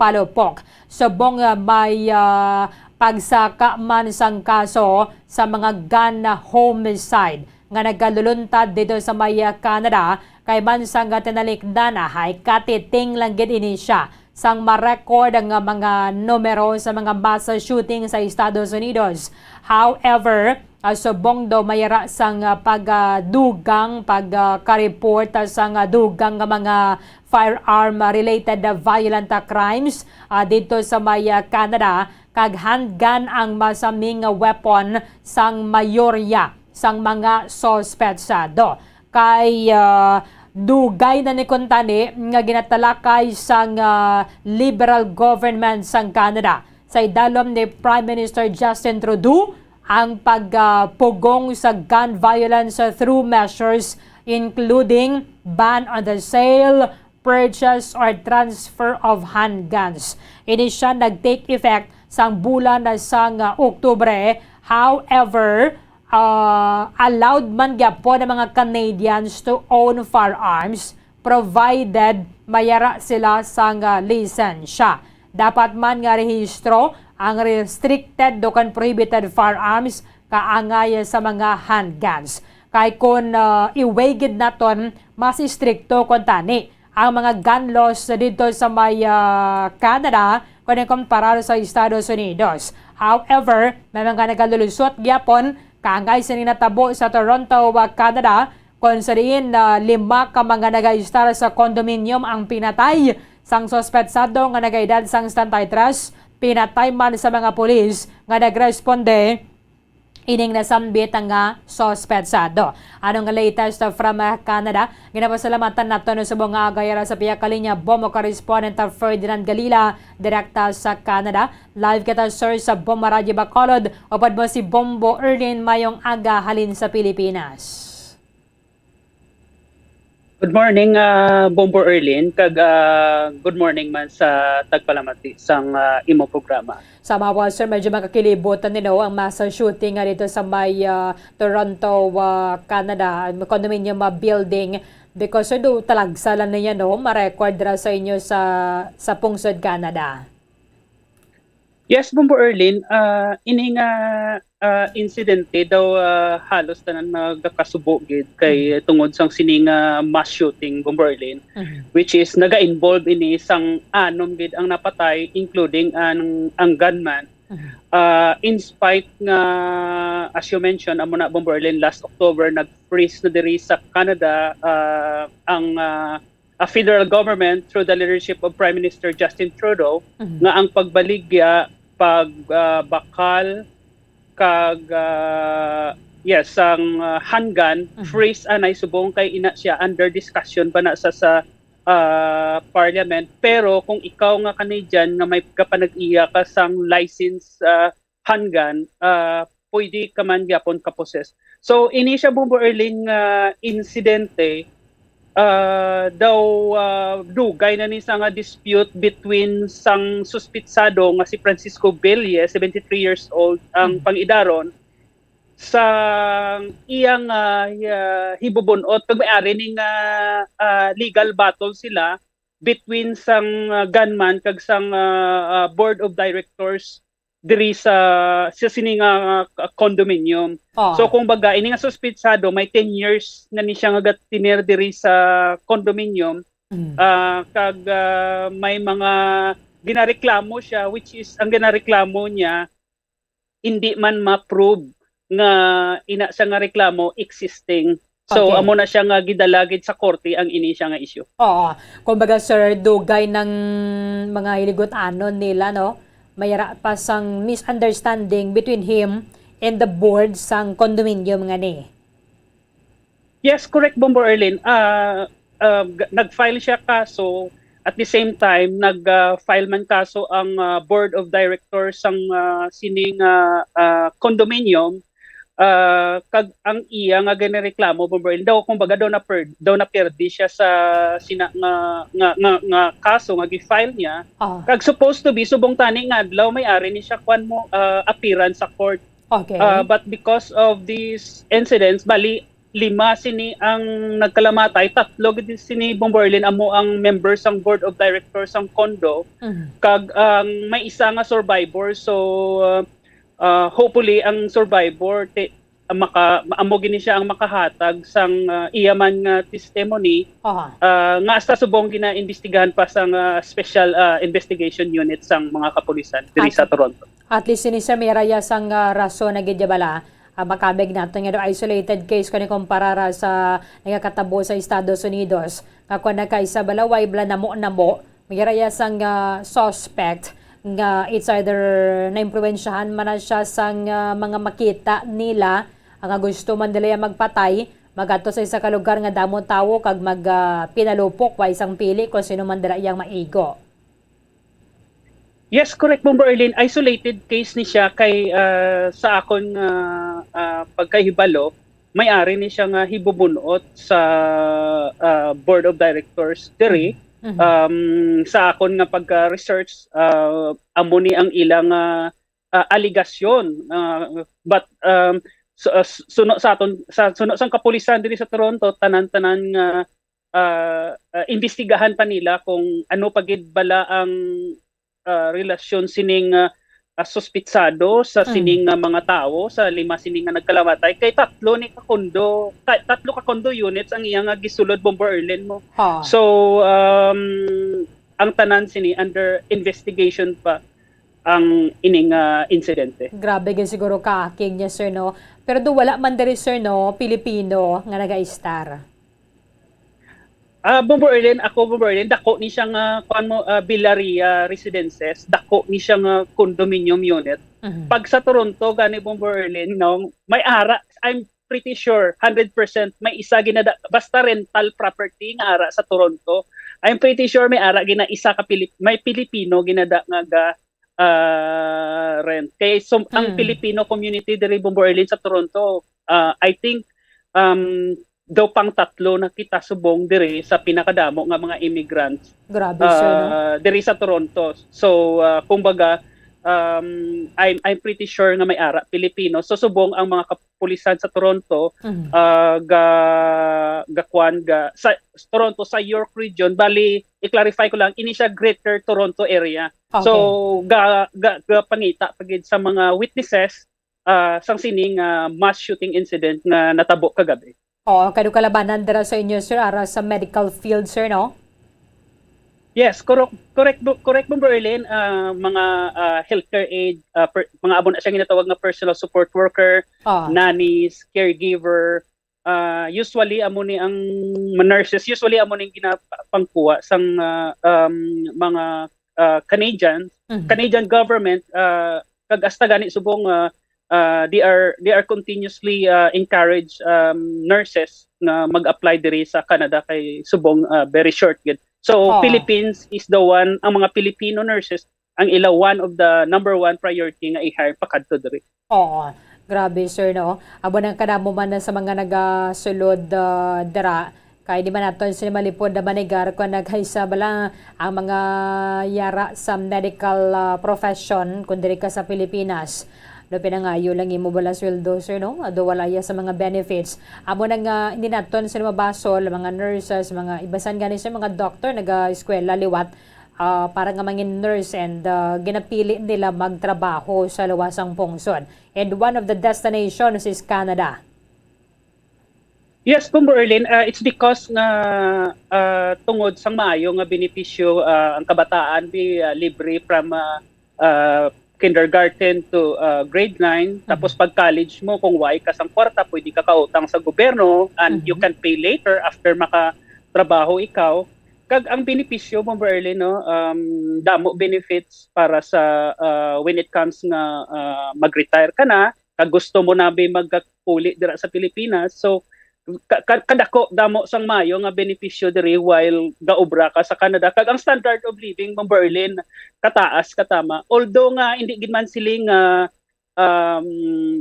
palupok. Subong, ah, may, ah, pagsaka man sang kaso sa mga gun homicide nga nagaluluntad dito sa may, ah, Canada, kay man sang tinalikdan, ah, ay katiting lang gid ini siya sang ma-record ang, ah, mga numero sa mga mass shooting sa Estados Unidos. However, ah, subong daw may ara sang, ah, pagdugang, pag, ah, ka-report, ah, sang, ah, dugang nga mga firearm, ah, related na violent, ah, crimes, ah, didto sa may, ah, Canada, kag handgun ang masaming nga weapon sang mayorya sang mga suspetsado. Kay, ah, dugay na ni kuntani nga ginatalakay sang, ah, Liberal government sang Canada sa idalom ni Prime Minister Justin Trudeau ang pagpugong sa gun violence through measures including ban on the sale, purchase, or transfer of handguns. Ini siya nag-take effect sang bulan na sang, ah, Oktubre. However, ah, allowed man gyapon ang mga Canadians to own firearms provided may ara sila sang, ah, lisensya. Dapat man nga rehistro ang restricted o kan prohibited firearms kaangay sa mga handguns. Kay kun, ah, i-weigh gid naton, mas istrikto kuntani ang mga gun laws didto sa may, ah, Canada kun ikumpara sa Estados Unidos. However, may mga nagalulusot gyapon kaangay sini natabo sa Toronto, ah, Canada, kung sa diin, ah, lima ka mga nagaistar sa condominium ang pinatay sang suspetsado nga nagaedad sang setenta y tres, pinatay man sa mga pulis nga nagresponde ining nasambit nga suspetsado. Ano nga latest from, ah, Canada? Ginapasalamatan naton subong nga agayara sa pihakalinya, Bombo correspondent, ah, Ferdinand Galila, direkta sa Canada. Live kita, sir, sa Bombo Radyo Bacolod. Upod mo si Bombo Erlin, mayong aga halin sa Pilipinas. Good morning, ah, Bombo Erlin, kag, ah, good morning man sa tagpalamati sang, ah, imo programa. Sa mawa, sir, medyo makakilibot na, no, ang mass shooting nga dito sa may, ah, Toronto, ah, Canada, condominium, ah, building. Because, sir, do talagsa lang niya, no, ma-record ra sa inyo sa, sa pungsod Canada. Yes, Bombo Erlin, ah, ini nga, ah, insidente daw, ah, halos tanan nagakasubo gid kay Mhm. tungod sang sini nga mass shooting, Bombo Erlin, Mhm. which is naga-involve ini sang anom gid ang napatay, including ang, ang gunman. Mhm. Ah, in spite nga, as you mentioned, amo na, Bombo Erlin, last October, nag-freeze na diri sa Canada, ah, ang, ah, a federal government through the leadership of Prime Minister Justin Trudeau Mhm. nga ang pagbaligya, pag, ah, bakal kag, ah, yes, ang, ah, handgun Mhm. freeze anay subong kay ina siya under discussion pa na sa, sa, ah, parliament. Pero kung ikaw nga Canadian nga may kapanag-iya ka sang license, ah, handgun, ah, pwede ka man gyapon ka-possess. So, ini siya, Bombo Erlin, nga insidente, ah, daw, ah, dugay na ni sa nga dispute between sang suspitsado nga si Francisco Belle, seventy-three years old ang Mm. pang-idaron, sa iyang, ah, ah, hibubun-ot, pag may ari ni nga, ah, legal battle sila between sang, ah, gunman kag sang, ah, ah, board of directors diri sa, sa sini nga, ah, condominium. Oo. So, kung baga, ini nga suspitsado, may ten years na ni siya nga gatiner diri sa condominium, Mm. ah, kag, ah, may mga ginareklamo siya, which is, ang ginareklamo niya, hindi man ma-prove nga ina siya nga reklamo existing. So, Okay. amo na siya nga gidala gid sa korte ang ini siya nga issue. Oo. Kumbaga, sir, dugay ng mga hiligutan-on nila, no? May ra-, pa sang misunderstanding between him and the board sang condominium nga ni. Yes, correct, Bombo Erlin. Ah, ah, g-, nag-file siya kaso. At the same time, nag, ah, file man kaso ang, ah, board of directors sang, ah, sining, ah, ah, condominium. Ah, kag ang iya nga ginireklamo, Bombo Erlin, daw, kumbaga, daw na-, daw naperdi siya sa sina-, nga, nga, nga, nga kaso nga gi-file niya. Ah. Kag supposed to be, subong tani nga adlaw, may ari ni siya, kwan mo, ah, appearance sa court. Okay. Uh, but because of these incidents, bali, lima sini ang nagkalamatay, tatlo gid sini, Bombo Erlin, amo ang member sang board of directors sang condo, Mhm. kag ang may isa nga survivor. So, uh, uh, hopefully, ang survivor, ti-, maka-, amo gini siya ang makahatag sang, uh, iya man nga testimony, Aha. uh, nga hasta subong ginaimbestigahan pa sang, uh, special, uh, investigation unit sang mga kapulisan diri At sa Toronto. At least sini, sir, may raya sang, ah, rason na gid ya bala Ah, makabig naton nga do isolated case kani kumpara ra sa nagakatabo sa Estados Unidos. Nga kung nakaisa bala, way bala namo-namo, may raya sang, ah, suspect nga it's either naimpluwensyahan man na siya sang, ah, mga makita nila, ah, nga gusto man nila iya magpatay, magadto sa isa ka lugar nga damo tawo kag mag, ah, pinalupok, way sang pili kung sino man dala iyang maigo. Yes, correct, Bombo Erlin. Isolated case ni siya kay, ah, sa akon nga, ah, pagkahibalo, may ari ni siya nga hibubunot sa, ah, board of directors diri. Mhm. Um, sa akon nga pagka-research, ah, amo ni ang ila nga, ah, aligasyon. Ah, but, um, su-, ah, su-, suno sa aton, sa suno sang kapulisan diri sa Toronto, tanan-tanan nga, ah, ah, imbestigahan pa nila kung ano pa gid bala ang, ah, relasyon sining, ah, ah, suspitsado sa Mm. sining, ah, mga tawo, sa lima sini nga nagkalamatay. Kay tatlo ni ka condo, ta-, tatlo ka condo units ang iya nga gisulod, Bombo Erlin, mo. Ha. So, um, ang tanan sini under investigation pa ang ining, ah, insidente. Grabe gyud siguro kaakig niya, sir, no? Pero do wala man diri, sir, no, Pilipino nga nagaistar. Ah, Bombo Erlin, ako, Bombo Erlin, dako ni siya nga, kuwan mo, ah, Villaria Residences, dako ni siya nga condominium unit. Mhm. Pag sa Toronto, gani, Bombo Erlin, no, may ara, I'm pretty sure, hundred percent, may isa ginada, basta rental property nga ara sa Toronto, I'm pretty sure may ara gina isa ka Pilip-, may Pilipino ginada nga ga, ah, rent. Kay so, ang Mm. Filipino community diri, Bombo Erlin, sa Toronto, ah, I think, um, daw pang tatlo na kita subong diri sa pinakadamo nga mga immigrants, Grabe, sir, no? ah, diri sa Toronto. So, ah, kumbaga, um, I'm, I'm pretty sure nga may ara Pilipino. So, subong ang mga kapulisan sa Toronto, Mhm. ah, ga, ga kwan, ga, sa Toronto, sa York Region, bali, i-clarify ko lang, ini siya Greater Toronto Area. So, Okay. ga, ga, ga pangita pa gid sa mga witnesses, ah, sang sining, ah, mass shooting incident nga natabo kagabi. Oo, kay do kalabanan dira sa inyo, sir, ara sa medical field, sir, no? Yes, correct, correct, bu-, correct, Bombo Erlin, ah, mga, ah, healthcare aid, ah, per-, mga amo na siya ginatawag nga personal support worker, Ah. nannies, caregiver, ah, usually amo ni ang mga nurses, usually amo ni ginapangkuha sang, ah, um, mga, ah, Canadian, Mhm. Canadian government, ah, kag hasta gani subong, ah, ah, they are, they are continuously, ah, encourage, um, nurses nga mag-apply diri sa Canada kay subong, ah, very short gid. So, Oo. Philippines is the one, ang mga Filipino nurses, ang ila one of the number one priority nga i-hire pakadto diri. Oo. Grabe, sir, no? Abo nang kadamo man na sa mga nagasulod, ah, dira. Kay di man naton sila malipod na manigar kung naghaisa bala ang mga yara sa medical, ah, profession kung diri ka sa Pilipinas. Do pinangayo lang imo bala sweldo, sir, no? Do wala iya sa mga benefits. Amo na nga, hindi naton sila mabasol, mga nurses, mga ibasan gani sa mga doctor, nag-eskwela liwat, ah, para nga mangin nurse and, ah, ginapili nila magtrabaho sa luwasang pungsod. And one of the destinations is Canada. Yes, Bombo Erlin, ah, it's because nga, ah, tungod sang maayo nga benepisyo, ah, ang kabataan bi, ah, libre from, ah, ah, kindergarten to, ah, grade nine. Mhm. Tapos pag college mo, kung way ka sang kwarta, pwede ka kautang sa gobyerno and you Mhm. can pay later after makatrabaho ikaw. Kag ang benepisyo, Bombo Erlin, no, um, damo benefits para sa, ah, when it comes nga, ah, mag-retire ka na, kag gusto mo na bi magkakuli dira sa Pilipinas. So, ka-, ka-, kadako, damo sang maayo nga benepisyo diri while gaobra ka sa Canada. Kag ang standard of living, Bombo Erlin, kataas, katama. Although nga, hindi gid man siling, ah, um,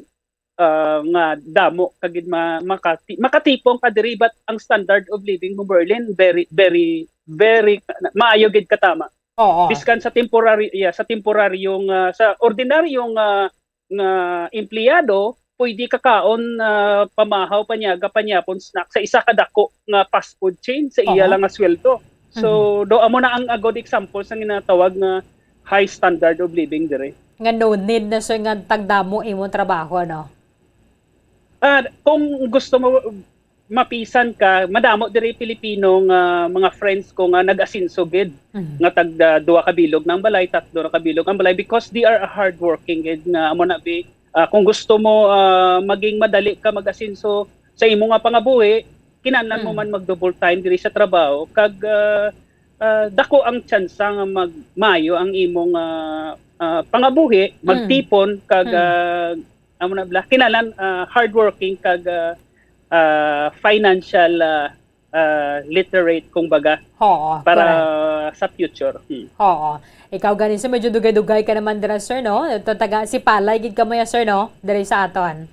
ah, nga damo ka gid ma-, makati-, makatipon ka diri, but ang standard of living, Bombo Erlin, very, very, very maayo gid, katama. Oo. Biskan sa temporary, yeah, sa temporaryong, ah, sa ordinaryong, ah, nga empleyado, pwede kakaon, ah, pamahaw, panyaga, panyapon, snack sa isa ka dako nga fast food chain sa iya Aha. lang nga sweldo. So, Mhm. do amo na ang a good example sa ginatawag nga high standard of living dire. Nga no need na, sir, nga tagdamo imong trabaho, no? Ah, kung gusto mo, mapisan ka, madamo diri Pilipino nga mga friends ko nga nag-asenso gid, Mhm. nga tag, ah, duha ka bilog na ang balay, tatlo ra ka bilog ang balay, because they are a hardworking gid nga amo na bi, Ah, kung gusto mo, ah, maging madali ka mag-asenso sa imo nga pangabuhi, kinahanglan mo Mm. man mag-double time diri sa trabaho, kag, ah, ah, dako ang tsansa nga magmayo ang imong, ah, ah, pangabuhi, Mm. magtipon, kag, Mm. ah, amo na bala, kinahanglan, ah, hardworking, kag, ah, ah, financial, ah, ah, literate, kumbaga, Oo, para correct. sa future. Hmm. Oo. Ikaw gani, sir, medyo dugay-dugay ka naman dira, sir, no? Ito, taga Sipalay gid kamo ya, sir, no? Diri sa aton.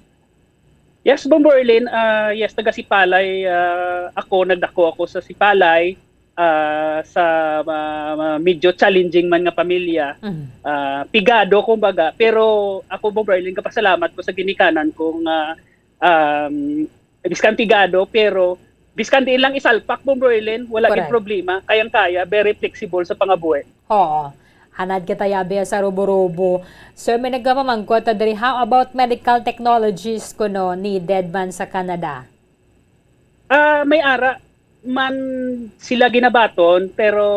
Yes, Bombo Erlin, ah, yes, taga Sipalay, ah, ako, nagdako ako sa Sipalay, ah, sa, ah, ah, medyo challenging man nga pamilya. Mhm. Ah, pigado, kumbaga. Pero ako, Bombo Erlin, kapasalamat ko sa ginikanan ko nga, um, biskan pigado, pero biskan diin lang isalpak, Bombo Erlin, wala gid Correct. problema. Kayang-kaya, very flexible sa pangabuhi. Oo. Hanad kita, yabi, sa rubo-rubo. Sir, may nagapamangkot ta diri, how about medical technologies kuno needed man sa Canada? Ah, may ara man sila ginabaton, pero,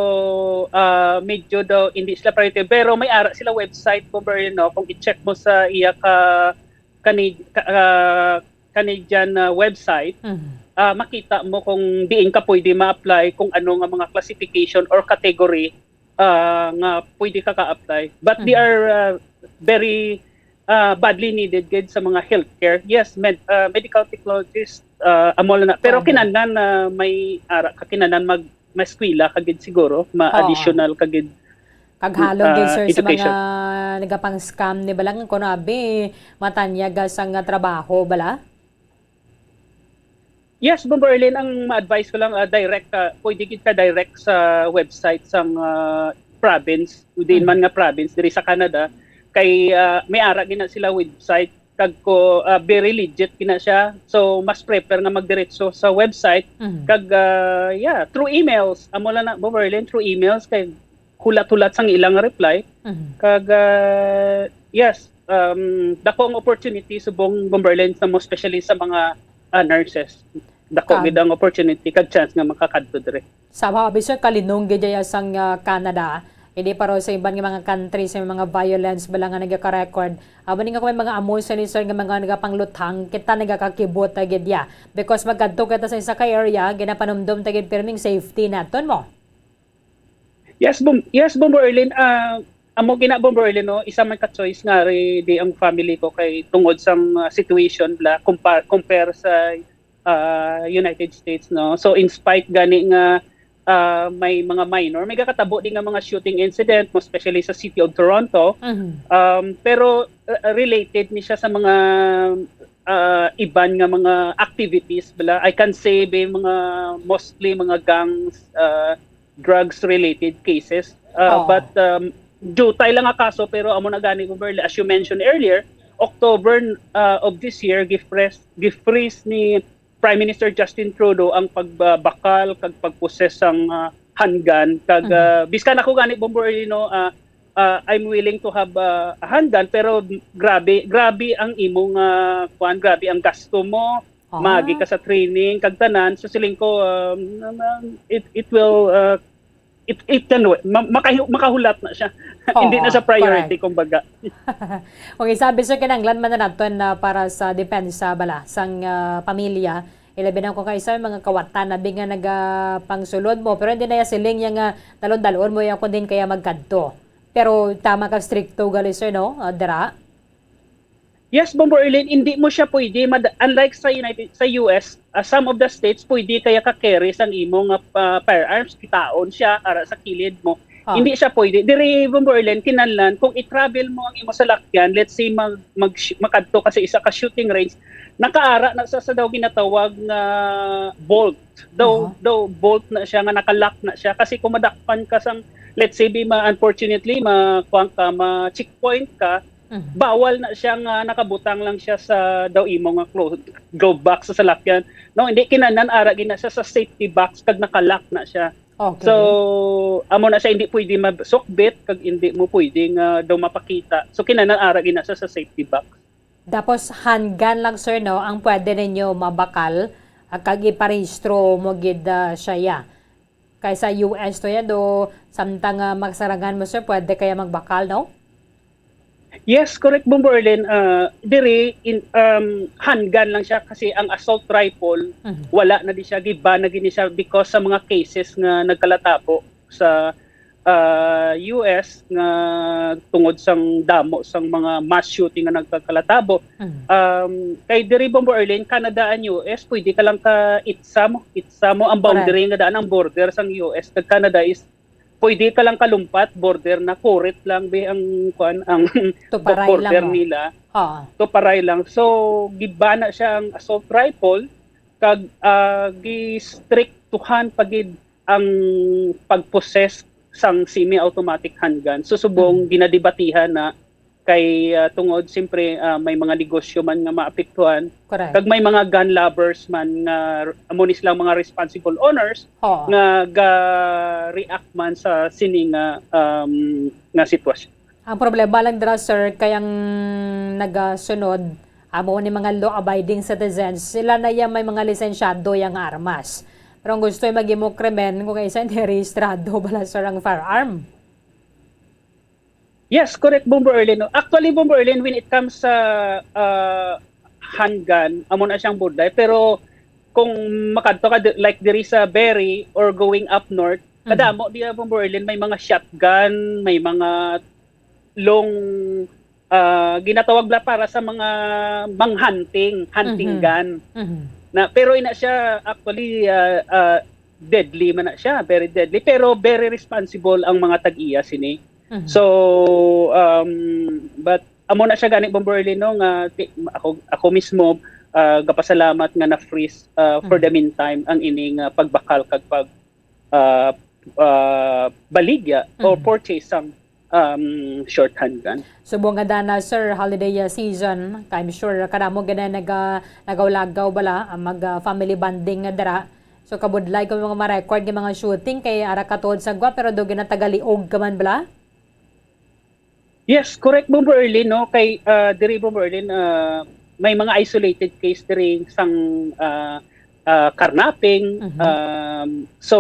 ah, medyo daw hindi sila priority. Pero may ara sila website, Bombo Erlin, no? Kung i-check mo sa iya ka, kani-, ka, ah, Canadian, ah, website, Mhm. ah, makita mo kung diin ka pwede ma-apply, kung ano nga mga classification or category, ah, nga pwede ka ka-apply. But they Mhm. are, ah, very, ah, badly needed gid sa mga healthcare. Yes, med-, ah, medical technologist, ah, amo lang na. Pero Pwede. kinahanglan na may ara ka, kinahanglan mag-, maeskwela ka gid siguro, Oo. ma-additional ka gid, Kag halong gid, ah, sir, sa education. mga nagapang-scam ni bala nga kuno abi, matanyag sang trabaho bala? Yes, Bombo Erlin, ang ma-advise ko lang, ah, direct ka, pwede gid ka direct sa website sang, ah, province, diin Mm. man nga province diri sa Canada, kay, ah, may ara gid na sila website, kag ko, ah, very legit gid na siya. So, mas prefer nga magdiretso sa website, Mm. kag, ah, yeah, through emails. Amo lang na, Bombo Erlin, through emails, kay hulat-hulat sang ilang reply. Mhm. Kag, ah, yes, um, dako ang opportunity subong, Bombo Erlin, sa mo, especially sa mga, ah, nurses. Dako Kag gid ang opportunity kag chance nga makakadto diri. Sa mga bisyo, kalinong gid ya sang, ah, Canada. Hindi pa raw sa iban nga mga country, sa mga violence bala nga nagaka-record. Amo ni nga kung may mga amo sa ni sir nga mga nagapangluthang, kita nagakakibot ta gid ya. Because magkadto kita sa isa ka area, ginapanumdom ta gid pirming safety naton mo. Yes, Bom-, yes, Bombo Erlin. Ah, amo gina, Bombo Erlin, no? Isa man ka choice nga ri di ang family ko kay tungod sang, ah, situation bla, compa-, compare sa, ah, United States, no? So, in spite gani nga, ah, may mga minor, may kakatabo di nga mga shooting incident, mo especially sa City of Toronto. Mhm. Um, pero, ah, related ni siya sa mga, ah, iban nga mga activities bla. I can say, be, mga mostly mga gangs, ah, drugs-related cases. Uh, Oo. But, um, jutay lang nga kaso, pero amo na gani, Bombo Erlin, as you mentioned earlier, October, uh, of this year, gifres-, gifreeze ni Prime Minister Justin Trudeau ang pagbakal kag pagposes sang, uh, handgun. Kag, Mhm. uh, biskan ako gani, Bombo Erlin, no, uh, uh, I'm willing to have, uh, a handgun, pero grabe, grabe ang imong, uh, kuan, grabe ang gasto mo, Ah. Maagi ka sa training, kag tanan, so siling ko, um, um, um, it, it will, uh, it, it can, ma-, makahi-, makahulat na siya. Oo, hindi na sa priority, correct. Kumbaga. Okay, sabi, sir, kinahanglan man na naton na para sa depensa bala sang, ah, pamilya, ilabi na kung kaisa mga kawatan na bi nga nagapangsulod mo, pero hindi na ya siling ya nga dalon-dalon mo ya kung din kaya magkadto. Pero tama ka, stricto gali, sir, no? Ah, dira? Yes, Bombo Erlin, hindi mo siya pwede, mad-, unlike sa United, sa U S, ah, some of the states, pwede kaya ka-carry sang imo nga, ah, firearms, kitaon siya, ara sa kilid mo. Ah. Hindi siya pwede. Diri, Bombo Erlin, kinahanglan, kung i-travel mo ang imo salakyan, let's say, mag-, mag-, makadto ka sa isa ka shooting range, nakaara na sa, sa daw ginatawag nga bolt. Daw, Aha. daw bolt na siya, nga naka-lock na siya. Kasi kung madakpan ka sang, let's say, di ma-, unfortunately, ma-, kuwan ka, ma-checkpoint ka, Mhm. bawal na siya nga nakabutang lang siya sa daw imo nga clo-, glove box sa salakyan. No, hindi, kinahanglan ara gid na siya sa safety box kag naka-lock na siya. Okay. So, amo na siya, hindi pwede masukbit kag hindi mo pwede nga daw mapakita. So, kinahanglan ara gid na siya sa safety box. Tapos, handgun lang, sir, no, ang pwede ninyo mabakal, ah, kag iparehistro mo gid, ah, siya, ya. Kay sa U S to yan, do, samtang, ah, magsarangan mo, sir, pwede kaya magbakal, no? Yes, correct, Bombo Erlin. Ah, diri, in, um, handgun lang siya kasi ang assault rifle, Mhm. wala na di siya, giban na gini siya because sa mga cases nga nagkalatabo sa, ah, U S nga tungod sang damo sang mga mass shooting nga nagkalatabo. Mhm. Um, kay diri, Bombo Erlin, Canada and U S, pwede ka lang ka itsa mo, itsa mo ang Correct. boundary nga daan, ang border sang U S kag Canada is pwede ka lang kalumpat, border na, kurit lang, be, ang, kuan, ang Tuparay lang border mo. nila. Oo. Tuparay lang. So, gibana siya ang assault rifle, kag, ah, gistriktuhan pa gid ang pag-possess sang semi-automatic handgun. So, subong Mm. ginadebatihan na kay, ah, tungod, siyempre, ah, may mga negosyo man nga maapektuhan, Correct. kag may mga gun lovers man nga amo ni silang mga responsible owners Oo. nga ga-react man sa sini nga, um, nga sitwasyon. Ang problema lang dira, sir, kay ang nagasunod, amo ni mga law-abiding citizens, sila na yang may mga lisensyado yang armas. Pero ang gusto ay mag-imo krimen kung isa hindi rehistrado bala, sir, ang firearm. Yes, correct, Bombo Erlin, no? Actually, Bombo Erlin, when it comes sa, ah, handgun, amo na siyang budlay. Pero kung makadto ka, di-, like, diri sa Barrie or going up north, Mhm. kadamo diya, Bombo Erlin, may mga shotgun, may mga long, ah, ginatawag la para sa mga manghunting, hunting Mhm. gun. Mhm. Na, pero ina siya, actually, ah, ah, deadly man na siya, very deadly, pero very responsible ang mga tag-iya sini. Mhm. So, um, but amo na siya gani, Bombo Erlin, no, nga ti-, ako, ako mismo, ah, gapasalamat nga na-freeze, ah, for Mhm. the meantime ang ining, ah, pagbakal kag pag, ah, ah, baligya or Mhm. purchase sang, um, short handgun. Subong nga dana, sir, holiday, ah, season, I'm sure kadamo gid na naga-, nagaulagaw bala ang mag, ah, family bonding nga dira. So, kabudlay kung mga ma-record nga mga shooting kay ara ka tuod sa gwa, pero daw ginatagaliog ka man bala? Yes, correct, Bombo Erlin, no? Kay, ah, diri, Bombo Erlin, ah, may mga isolated case diri sang, ah, ah, carnapping. Mhm. Um, so,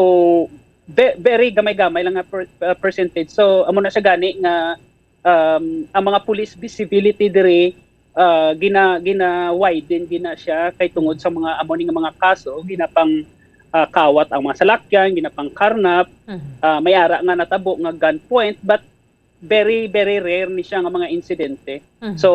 ve-, very gamay-gamay lang nga per-, ah, percentage. So, amo na siya gani nga, um, ang mga police visibility diri, ah, gina-, gina-widen gina siya kay tungod sa mga amo ni nga mga kaso, ginapang, ah, kawat ang mga salakyan, ginapang carnap, Mhm. ah, may ara nga natabo nga gunpoint, but very, very rare ni siya nga mga insidente. Mhm. So,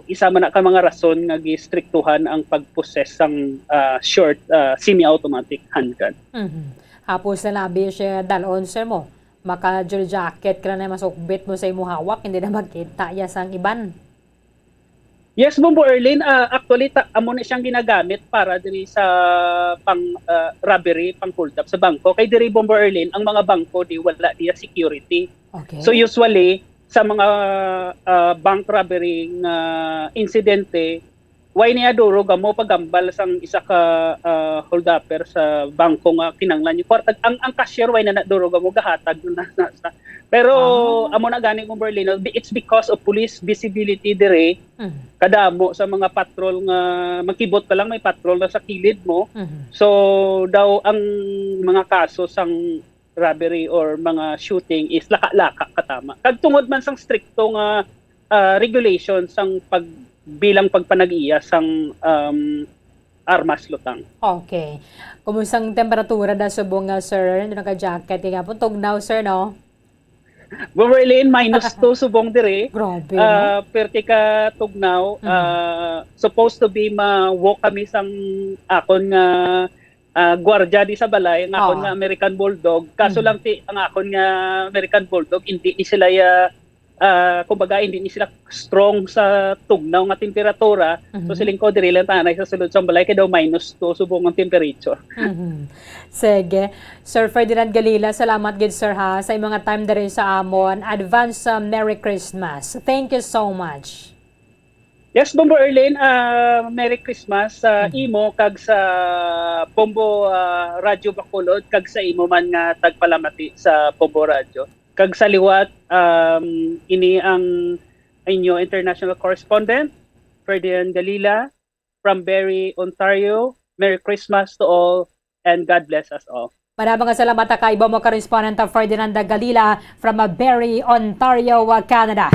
isa man na ka mga rason nga gistriktuhan ang pag-possess sang, ah, short, ah, semi-automatic handgun. Mhm. Hapos na labi siya dalon, sir, mo. Maka-jacket ka na masukbit mo sa imo hawak, hindi na makita ya sang iban. Yes, Bombo Erlin, ah, actually, ta-, amo na siyang ginagamit para diri sa pang, ah, robbery, pang hold up sa bangko. Kay diri, Bombo Erlin, ang mga bangko di wala diya security. Okay. So, usually, sa mga, ah, bank robbery nga insidente, way niya duro gamo pagambal sang isa ka, ah, holdupper sa bangko nga kinanglan niya kwarta. Ang, ang cashier, way na na duro gamo gahatag na, na sa. Pero Ah. amo na gani, Bombo Erlin, no, it's because of police visibility dire. Mhm. Kadamo sa mga patrol nga magkibot pa lang may patrol na sa kilid mo. Mhm. So, daw ang mga kaso sang robbery or mga shooting is laka-laka katama. Kag tungod man sang strikto nga, ah, regulation sang pag-, bilang pagpanag-iya sang, um, armas lutang. Okay. Kumusta ang temperatura da subong nga, sir? Ano, naka-jacket ka gihapon? Tugnaw, sir, no? Bombo Erlin, minus two subong diri. Grabe, no? Ah, perte ka tugnaw. Mhm. Ah, supposed to be ma-walk kami sang akon nga, ah, gwardiya di sa balay, ang akon Ah. nga American Bulldog. Kaso Mhm. lang ti, ang akon nga American Bulldog, hindi ni sila ya, ah, kumbaga, hindi ni sila strong sa tugnaw nga temperatura. So, Mhm. siling ko, diri lang tanay sa sulod sang balay, kay daw minus two subong ang temperature. Mhm. Sige. Sir Ferdinand Galila, salamat gid, sir, ha, sa imong nga time diri sa amon. Advance, uh, Merry Christmas. Thank you so much. Yes, Bombo Erlin, ah, Merry Christmas sa Mhm. imo kag sa Bombo, ah, Radyo Bacolod kag sa imo man nga tagpalamati sa Bombo Radyo. Kag sa liwat, um, ini ang inyo international correspondent, Ferdinand Galila, from Barrie, Ontario. Merry Christmas to all and God bless us all. Marami nga salamat, ah, kay imo correspondent, ah, Ferdinand Galila from, ah, Barrie, Ontario, ah, Canada.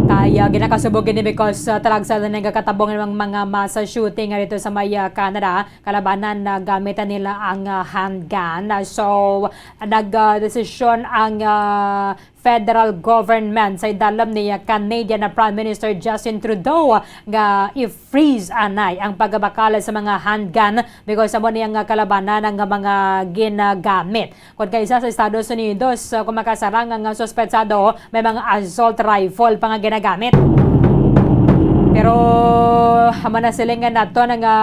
Kay, ah, ginakasubog ini because, ah, talagsa na nagakatabong ng mga mass shooting nga dito sa may, ah, Canada. Kalabanan na gamitan nila ang, ah, handgun. Ah, so, nag, ah, desisyon ang, ah, federal government sa idalom ni, ah, Canadian na Prime Minister Justin Trudeau nga i-freeze anay ang pagbakal sa mga handgun because amo ni ang kalabanan ang mga ginagamit. Kon kaisa sa Estados Unidos, ah, kung makasarang ang, ah, suspetsado, may mga assault rifle pa nga ginagamit. Pero amo na siling nga nato nga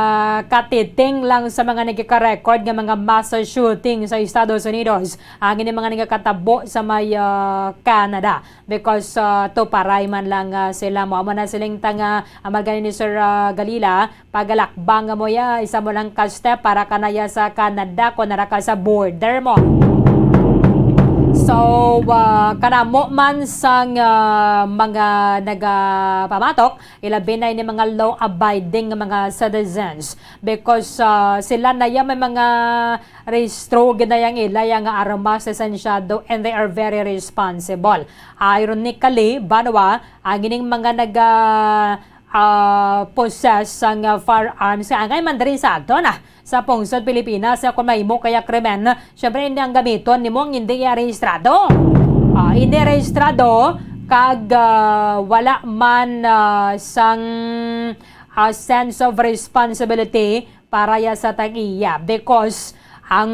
katiting lang sa mga nagkaka-record nga mga mass shooting sa Estados Unidos. Ang ini mga nagakatabo sa may, ah, Canada because, ah, tuparay man lang, ah, sila mo. Amo na siling tanga amal gani ni Sir, ah, Galila, pagalakbang mo ya, isa mo lang ka step para kanaya sa Canada kung nara ka sa border mo. So, ah, kanamo man sang, ah, mga nagapamatok, ilabi na ini mga law-abiding nga mga citizens because, ah, sila na ya may mga rehistro gid na yang ila ya nga armas lisensyado and they are very responsible. Ironically, banwa, ang ining mga naga, ah, possess sang, ah, firearms nga angay man diri sa aton, ah, sa pungsod Pilipinas, ah, kung mahimo kaya krimen, syempre, hindi ang gamiton nimo ang hindi iya rehistrado. Ah, hindi rehistrado kag, ah, wala man, ah, sang, ah, sense of responsibility para ya sa tag-iya because ang,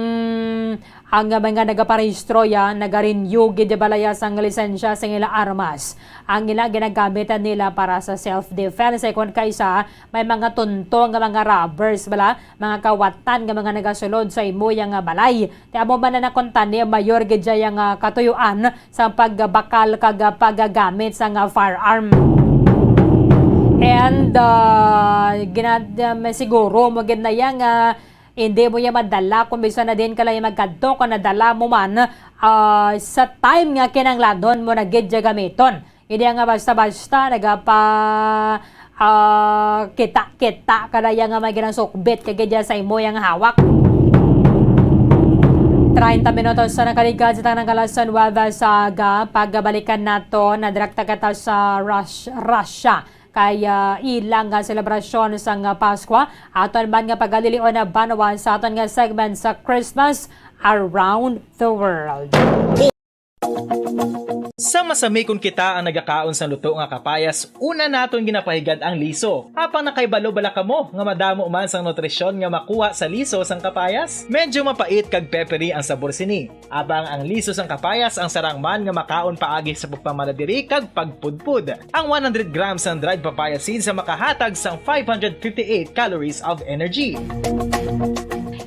ang mga nagaparehistro ya, nagarenew gid bala ya sang lisensya sang ila armas. Ang ila ginagamit nila para sa self-defense, ay kon kaisa may mga tunto nga mga robbers bala, mga kawatan nga mga nagasulod sa imo ya nga balay. Ti amo man na nakuntani mayor gid ya nga katuyuan sa pagbakal kag paggamit sang firearm. And, ah, gina-, um, siguro mo gid na ya nga hindi mo ya madala kung bisan na din ka lang magkadto kung nadala mo man, ah, sa time nga kinahanglanon mo na gid ya gamiton. Hindi nga basta-basta nagapa, ah, kita-kita ka na ya nga may ginasukbit ka gid ya sa imo yang hawak. Treinta minutos sa nakaligad sa tanang kalasan, Wava Saga. Pagbalikan nato, nadrakta kita sa Rus-, Russia. Kay, ah, ilang nga selebrasyon sang, ah, Paskwa, aton man nga pagalilion na banwa sa aton nga segment sa Christmas Around the World. Sa masami kon kita ang nagakaon sang luto nga kapayas, una naton ginapahigad ang liso. Apang nakaibalo bala kamo nga madamo man sang nutrisyon nga makuha sa liso sang kapayas? Medyo mapait kag peppery ang sabor sini. Apang ang liso sang kapayas ang sarang man nga makaon paagi sa pagpamaladiri kag pagpudpod. Ang one hundred grams sang dried papaya seeds ang makahatag sang five hundred fifty-eight calories of energy.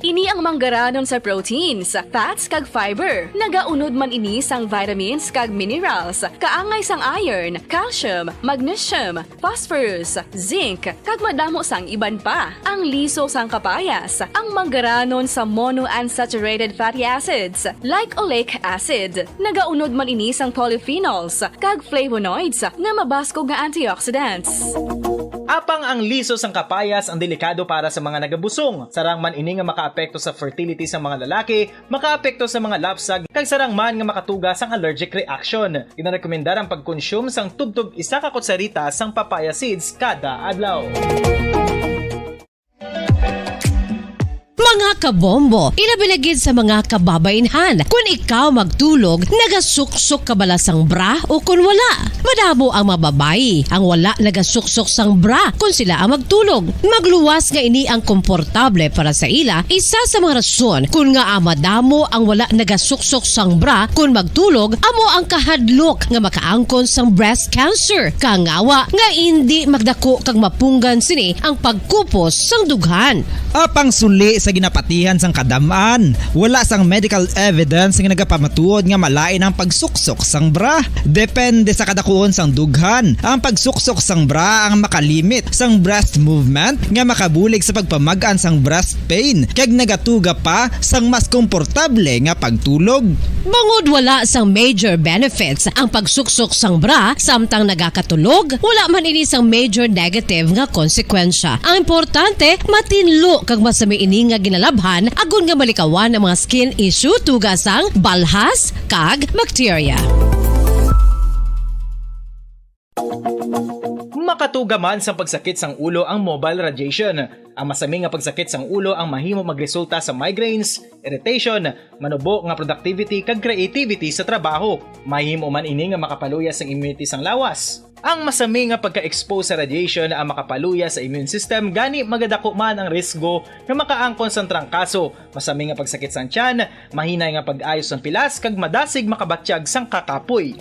Ini ang manggaranon sa proteins, fats, kag fiber. Nagaunod man ini sang vitamins kag minerals, kaangay sang iron, calcium, magnesium, phosphorus, zinc, kag madamo sang iban pa. Ang liso sang kapayas, ang manggaranon sa monounsaturated fatty acids, like oleic acid. Nagaunod man ini sang polyphenols kag flavonoids nga mabaskog nga antioxidants. Apang ang liso sang kapayas ang delikado para sa mga nagabusong. Sarang man ini nga makaapekto sa fertility sa mga lalaki, makaapekto sa mga lapsag, kag sarang man nga makatuga sang allergic reaction. Ginarekomendar ang pagkonsume sang tubtob isa ka kutsarita sang papaya seeds kada adlaw. Mga kabombo, ilabi na gid sa mga kababainhan. Kun ikaw magtulog, nagasuksok ka bala sang bra o kun wala? Madamo ang mga babayi ang wala nagasuksok sang bra kun sila ang magtulog. Magluwas nga ini ang komportable para sa ila, isa sa mga rason kun ngaa madamo ang wala nagasuksok sang bra kun magtulog amo ang kahadlok nga makaangkon sang breast cancer. Kangawa nga indi magdako kag mapunggan sini ang pagkupos sang dughan. Apang suli sa ginapatihan sang kadam-an, wala sang medical evidence nga nagapamatuod nga malain ang pagsuksok sang bra. Depende sa kadakuon sang dughan, ang pagsuksok sang bra ang makalimit sang breast movement nga makabulig sa pagpamag-an sang breast pain kag nagatuga pa sang mas komportable nga pagtulog. Bangod wala sang major benefits ang pagsuksok sang bra samtang nagakatulog, wala man ini sang major negative nga konsekwensya. Ang importante, matinlo kag masami ini nga ginalabhan agod nga malikawan ang mga skin issue tuga sang balhas kag bakterya. Makatuga man sang pagsakit sang ulo ang mobile radiation. Ang masami nga pagsakit sang ulo ang mahimo magresulta sa migraines, irritation, manubo nga productivity, kag creativity sa trabaho. Mahimo man ini nga makapaluya sang immunity sang lawas. Ang masami nga pagka-expose sa radiation ang makapaluya sa immune system, gani magadako man ang risgo nga makaangkon sang trangkaso, masami nga pagsakit sang tiyan, mahinay nga pag-ayo sang pilas, kag madasig makabatyag sang kakapoy.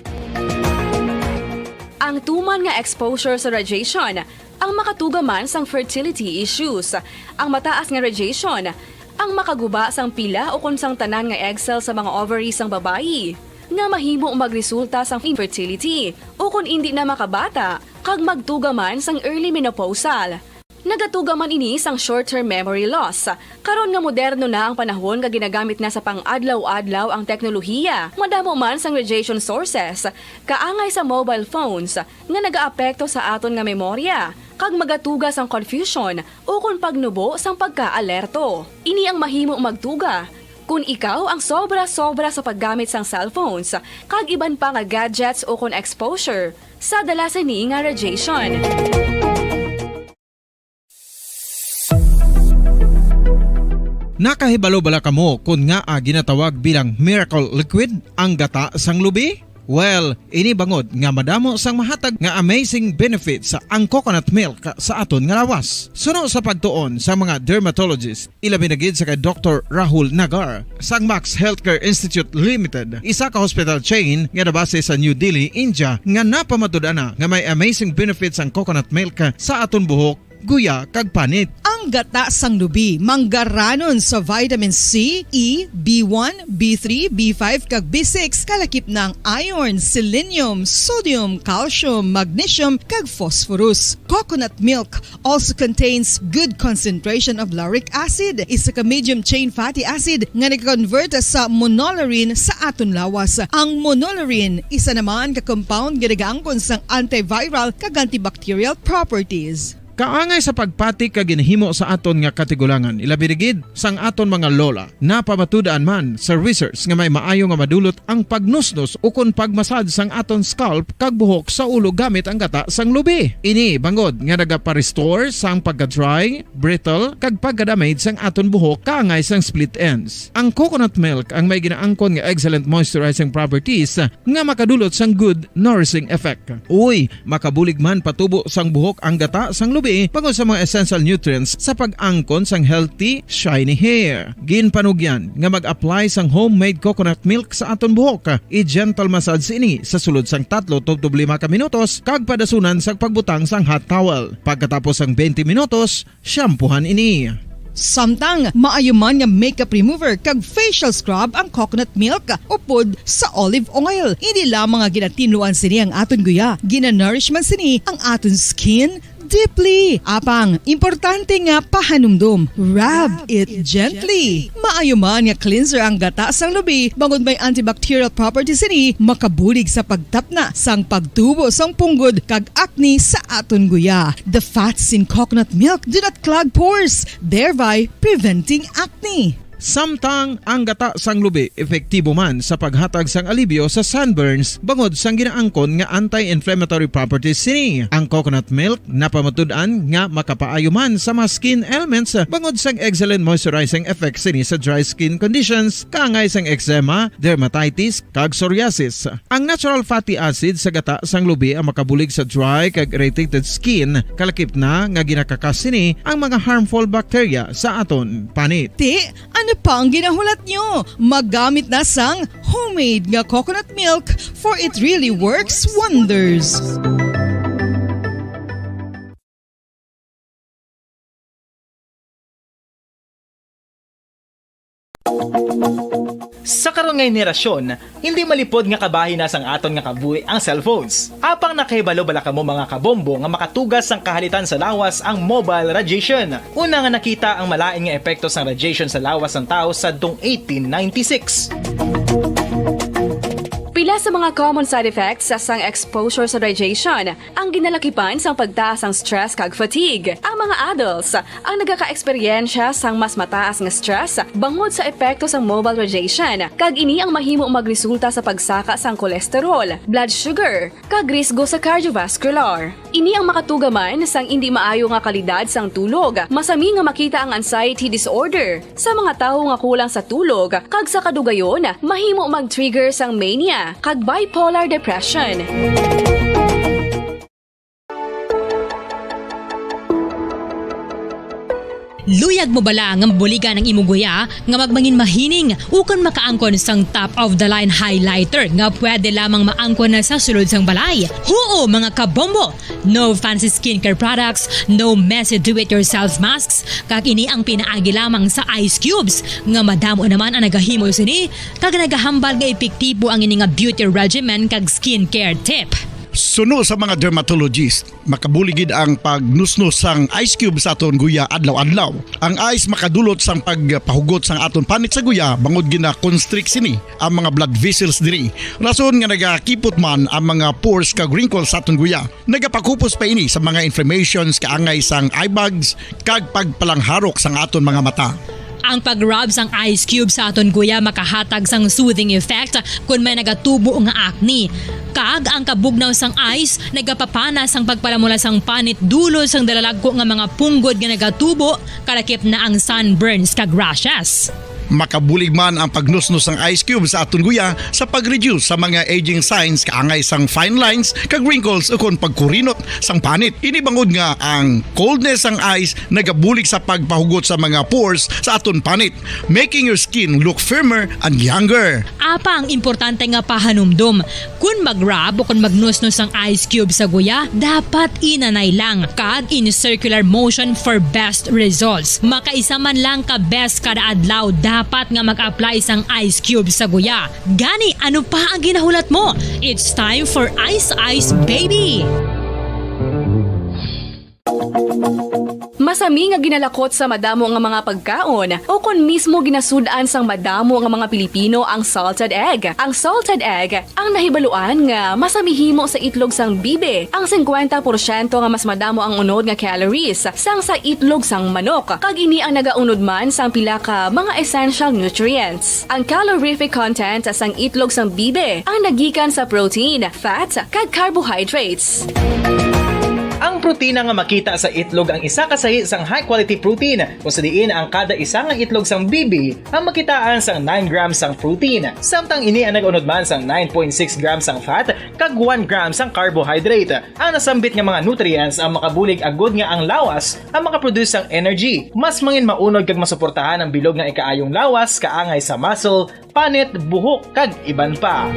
Ang tuman nga exposure sa radiation ang makatuga man sang fertility issues. Ang mataas nga radiation ang makaguba sang pila ukon sang tanan nga egg cell sa mga ovary sang babayi, nga mahimo magresulta sang infertility ukon indi na makabata kag magtuga man sang early menopausal. Nagatuga man ini sang short-term memory loss. Karon nga moderno na ang panahon nga ginagamit na sa pang-adlaw-adlaw ang teknolohiya, madamo man sang radiation sources, kaangay sa mobile phones, nga nagaapekto sa aton nga memorya, kag magatuga sang confusion ukon pagnubo sang pagkaalerto. Ini ang mahimo magtuga kon ikaw ang sobra-sobra sa paggamit sang cellphones kag iban pa nga gadgets ukon exposure sa dala sini nga radiation. Nakahibalo bala kamo kon ngaa ginatawag bilang miracle liquid ang gata sang lubi? Well, ini bangod nga madamo sang mahatag nga amazing benefits ang coconut milk sa aton nga lawas. Suno sa pagtuon sa mga dermatologist, ilabi na gid sa kay Doktor Rahul Nagar sang Max Healthcare Institute Limited, isa ka hospital chain nga nabase sa New Delhi, India, nga napamatud-an na nga may amazing benefits ang coconut milk sa aton buhok, guya, kag panit. Ang gata sang lubi manggaranon sa vitamin C, E, B one, B three, B five, kag B six, kalakip na ang iron, selenium, sodium, calcium, magnesium, kag phosphorus. Coconut milk also contains good concentration of lauric acid, isa ka medium chain fatty acid nga nagakonvert sa monolaurin sa aton lawas. Ang monolaurin isa naman ka compound nga nagaangkon sang antiviral kag antibacterial properties. Kaangay sa pagpati kag ginahimo sa aton nga katigulangan, ilabi na gid sang aton mga lola. Napamatud-an man sa research nga may maayo nga madulot ang pagnusnos ukon pagmasad sang aton scalp kag buhok sa ulo gamit ang gata sang lubi. Ini bangod nga nagapa-restore sang pagka-dry, brittle, kag pagka-damage sang aton buhok kaangay sang split ends. Ang coconut milk ang may ginaangkon nga excellent moisturizing properties nga makadulot sang good nourishing effect. Uy, makabulig man patubo sang buhok ang gata sang lubi bangod sa mga essential nutrients sa pag-angkon sang healthy, shiny hair. Ginpanugyan nga mag-apply sang homemade coconut milk sa aton buhok. I-gentle massage ini sa sulod sang tatlo tubtob lima ka minutos kag padasunan sang pagbutang sang hot towel. Pagkatapos sang twenty minutos, shampoohan ini. Samtang maayo man nga makeup remover kag facial scrub ang coconut milk upod sa olive oil. Hindi lamang nga ginatinluan sini ang aton guya, ginanourish man sini ang aton skin deeply. Apang, importante nga pahanumdom, rub it gently. Maayo man nga cleanser ang gata sang lubi bangod may antibacterial properties sini, makabulig sa pagtapna sang pagtubo sang punggod kag acne sa aton guya. The fats in coconut milk do not clog pores, thereby preventing acne. Samtang ang gata sang lubi epektibo man sa paghatag sang alibyo sa sunburns bangod sang ginaangkon nga anti-inflammatory properties sini. Ang coconut milk napamatud-an nga makapaayo man sa mga skin ailments bangod sang excellent moisturizing effect sini sa dry skin conditions kaangay sang eczema, dermatitis, kag psoriasis. Ang natural fatty acid sa gata sang lubi ang makabulig sa dry kag irritated skin, kalakip na nga ginakakas sini ang mga harmful bacteria sa aton panit. Ti, ano pa ang ginahulat nyo? Magamit na sang homemade nga coconut milk, for it really works wonders. Sa karon nga henerasyon, hindi malipod nga kabahin na sang aton nga kabuhi ang cellphones. Apang nakahibalo bala kamo, mga kabombo, nga makatugas sang kahalitan sa lawas ang mobile radiation? Una nga nakita ang malain nga epekto sang radiation sa lawas sang tawo sadtong eighteen ninety-six. Pila Sa mga common side effects sang exposure sa radiation, ang ginalakipan sang pagtaas sang stress kag fatigue. Ang mga adults ang nagaka-eksperyensya sang mas mataas nga stress bangod sa epekto sang mobile radiation, kag ini ang mahimo magresulta sa pagsaka sang cholesterol, blood sugar, kag risgo sa cardiovascular. Ini ang makatuga man sang indi maayo nga kalidad sang tulog. Masami nga makita ang anxiety disorder sa mga tawo nga kulang sa tulog, kag sa kadugayon, mahimo mag-trigger sang mania kag bipolar depression. Luyag mo bala nga mabuligan ang imo guya nga magmangin mahining ukon makaangkon sang top of the line highlighter nga pwede lamang maangkon na sa sulod sang balay? Huo, mga kabombo! No fancy skincare products, no messy do-it-yourself masks, kag ini ang pinaagi lamang sa ice cubes nga madamo naman ang nagahimo sini kag nagahambal nga epektibo ang ini nga beauty regimen kag skincare tip. Suno sa mga dermatologist, makabulig gid ang pagnusnos sang ice cube sa aton guya adlaw-adlaw. Ang ice makadulot sang pagpahugot sang aton panit sa guya bangod gina-constrict sini ang mga blood vessels diri. Rason nga nagakipot man ang mga pores kag wrinkles sa aton guya. Nagapakupos pa ini sa mga inflammations kaangay sang eye bags kag pagpalangharok sang aton mga mata. Ang pag-rub sang ice cube sa aton guya makahatag sang soothing effect kon may nagatubo nga acne. Kag ang kabugnaw sang ice nagapapana sang pagpalamula sang panit dulot sang dalalagko nga mga punggod nga nagatubo, kalakip na ang sunburns kag rashes. Makabulig man ang pagnusnos sang ice cube sa aton guya sa pag-reduce sa mga aging signs kaangay sang fine lines kag wrinkles ukon pagkurinot sang panit. Ini bangod nga ang coldness sang ice nagabulig sa pagpahugot sa mga pores sa aton panit, making your skin look firmer and younger. Apang importante nga pahanumdom, kon mag-rub o kon magnusnos ang ice cube sa guya, dapat inanay lang kag in circular motion for best results. Makaisa man lang ka beses kada adlaw dapat nga mag-apply sang ice cube sa guya. Gani, ano pa ang ginahulat mo? It's time for Ice Ice Baby! Masami nga ginalakot sa madamo nga mga pagkaon, o kon mismo ginasud-an sang madamo nga mga Pilipino ang salted egg. Ang salted egg ang nahibaluan nga masami himo sa itlog sang bibi. Ang singkwenta porsyento nga mas madamo ang unod nga calories sang sa itlog sang manok, kag ini ang nagaunod man sang pila ka mga essential nutrients. Ang calorific content sang itlog sang bibi ang nagikan sa protein, fat, kag carbohydrates. Ang protina nga makita sa itlog ang isa ka sahi sang high-quality protein, kung sa diin ang kada isa nga itlog sang bibi ang makitaan sang nine grams sang protein, samtang ini ang nag-unod man sang nine point six grams sang fat kag one gram sang carbohydrate. Ang nasambit nga mga nutrients ang makabulig agud nga ang lawas ang makaproduce sang energy. Mas mangin maunod kag masuportahan ang bilog nga ikaayong lawas kaangay sa muscle, panit, buhok, kag iban pa.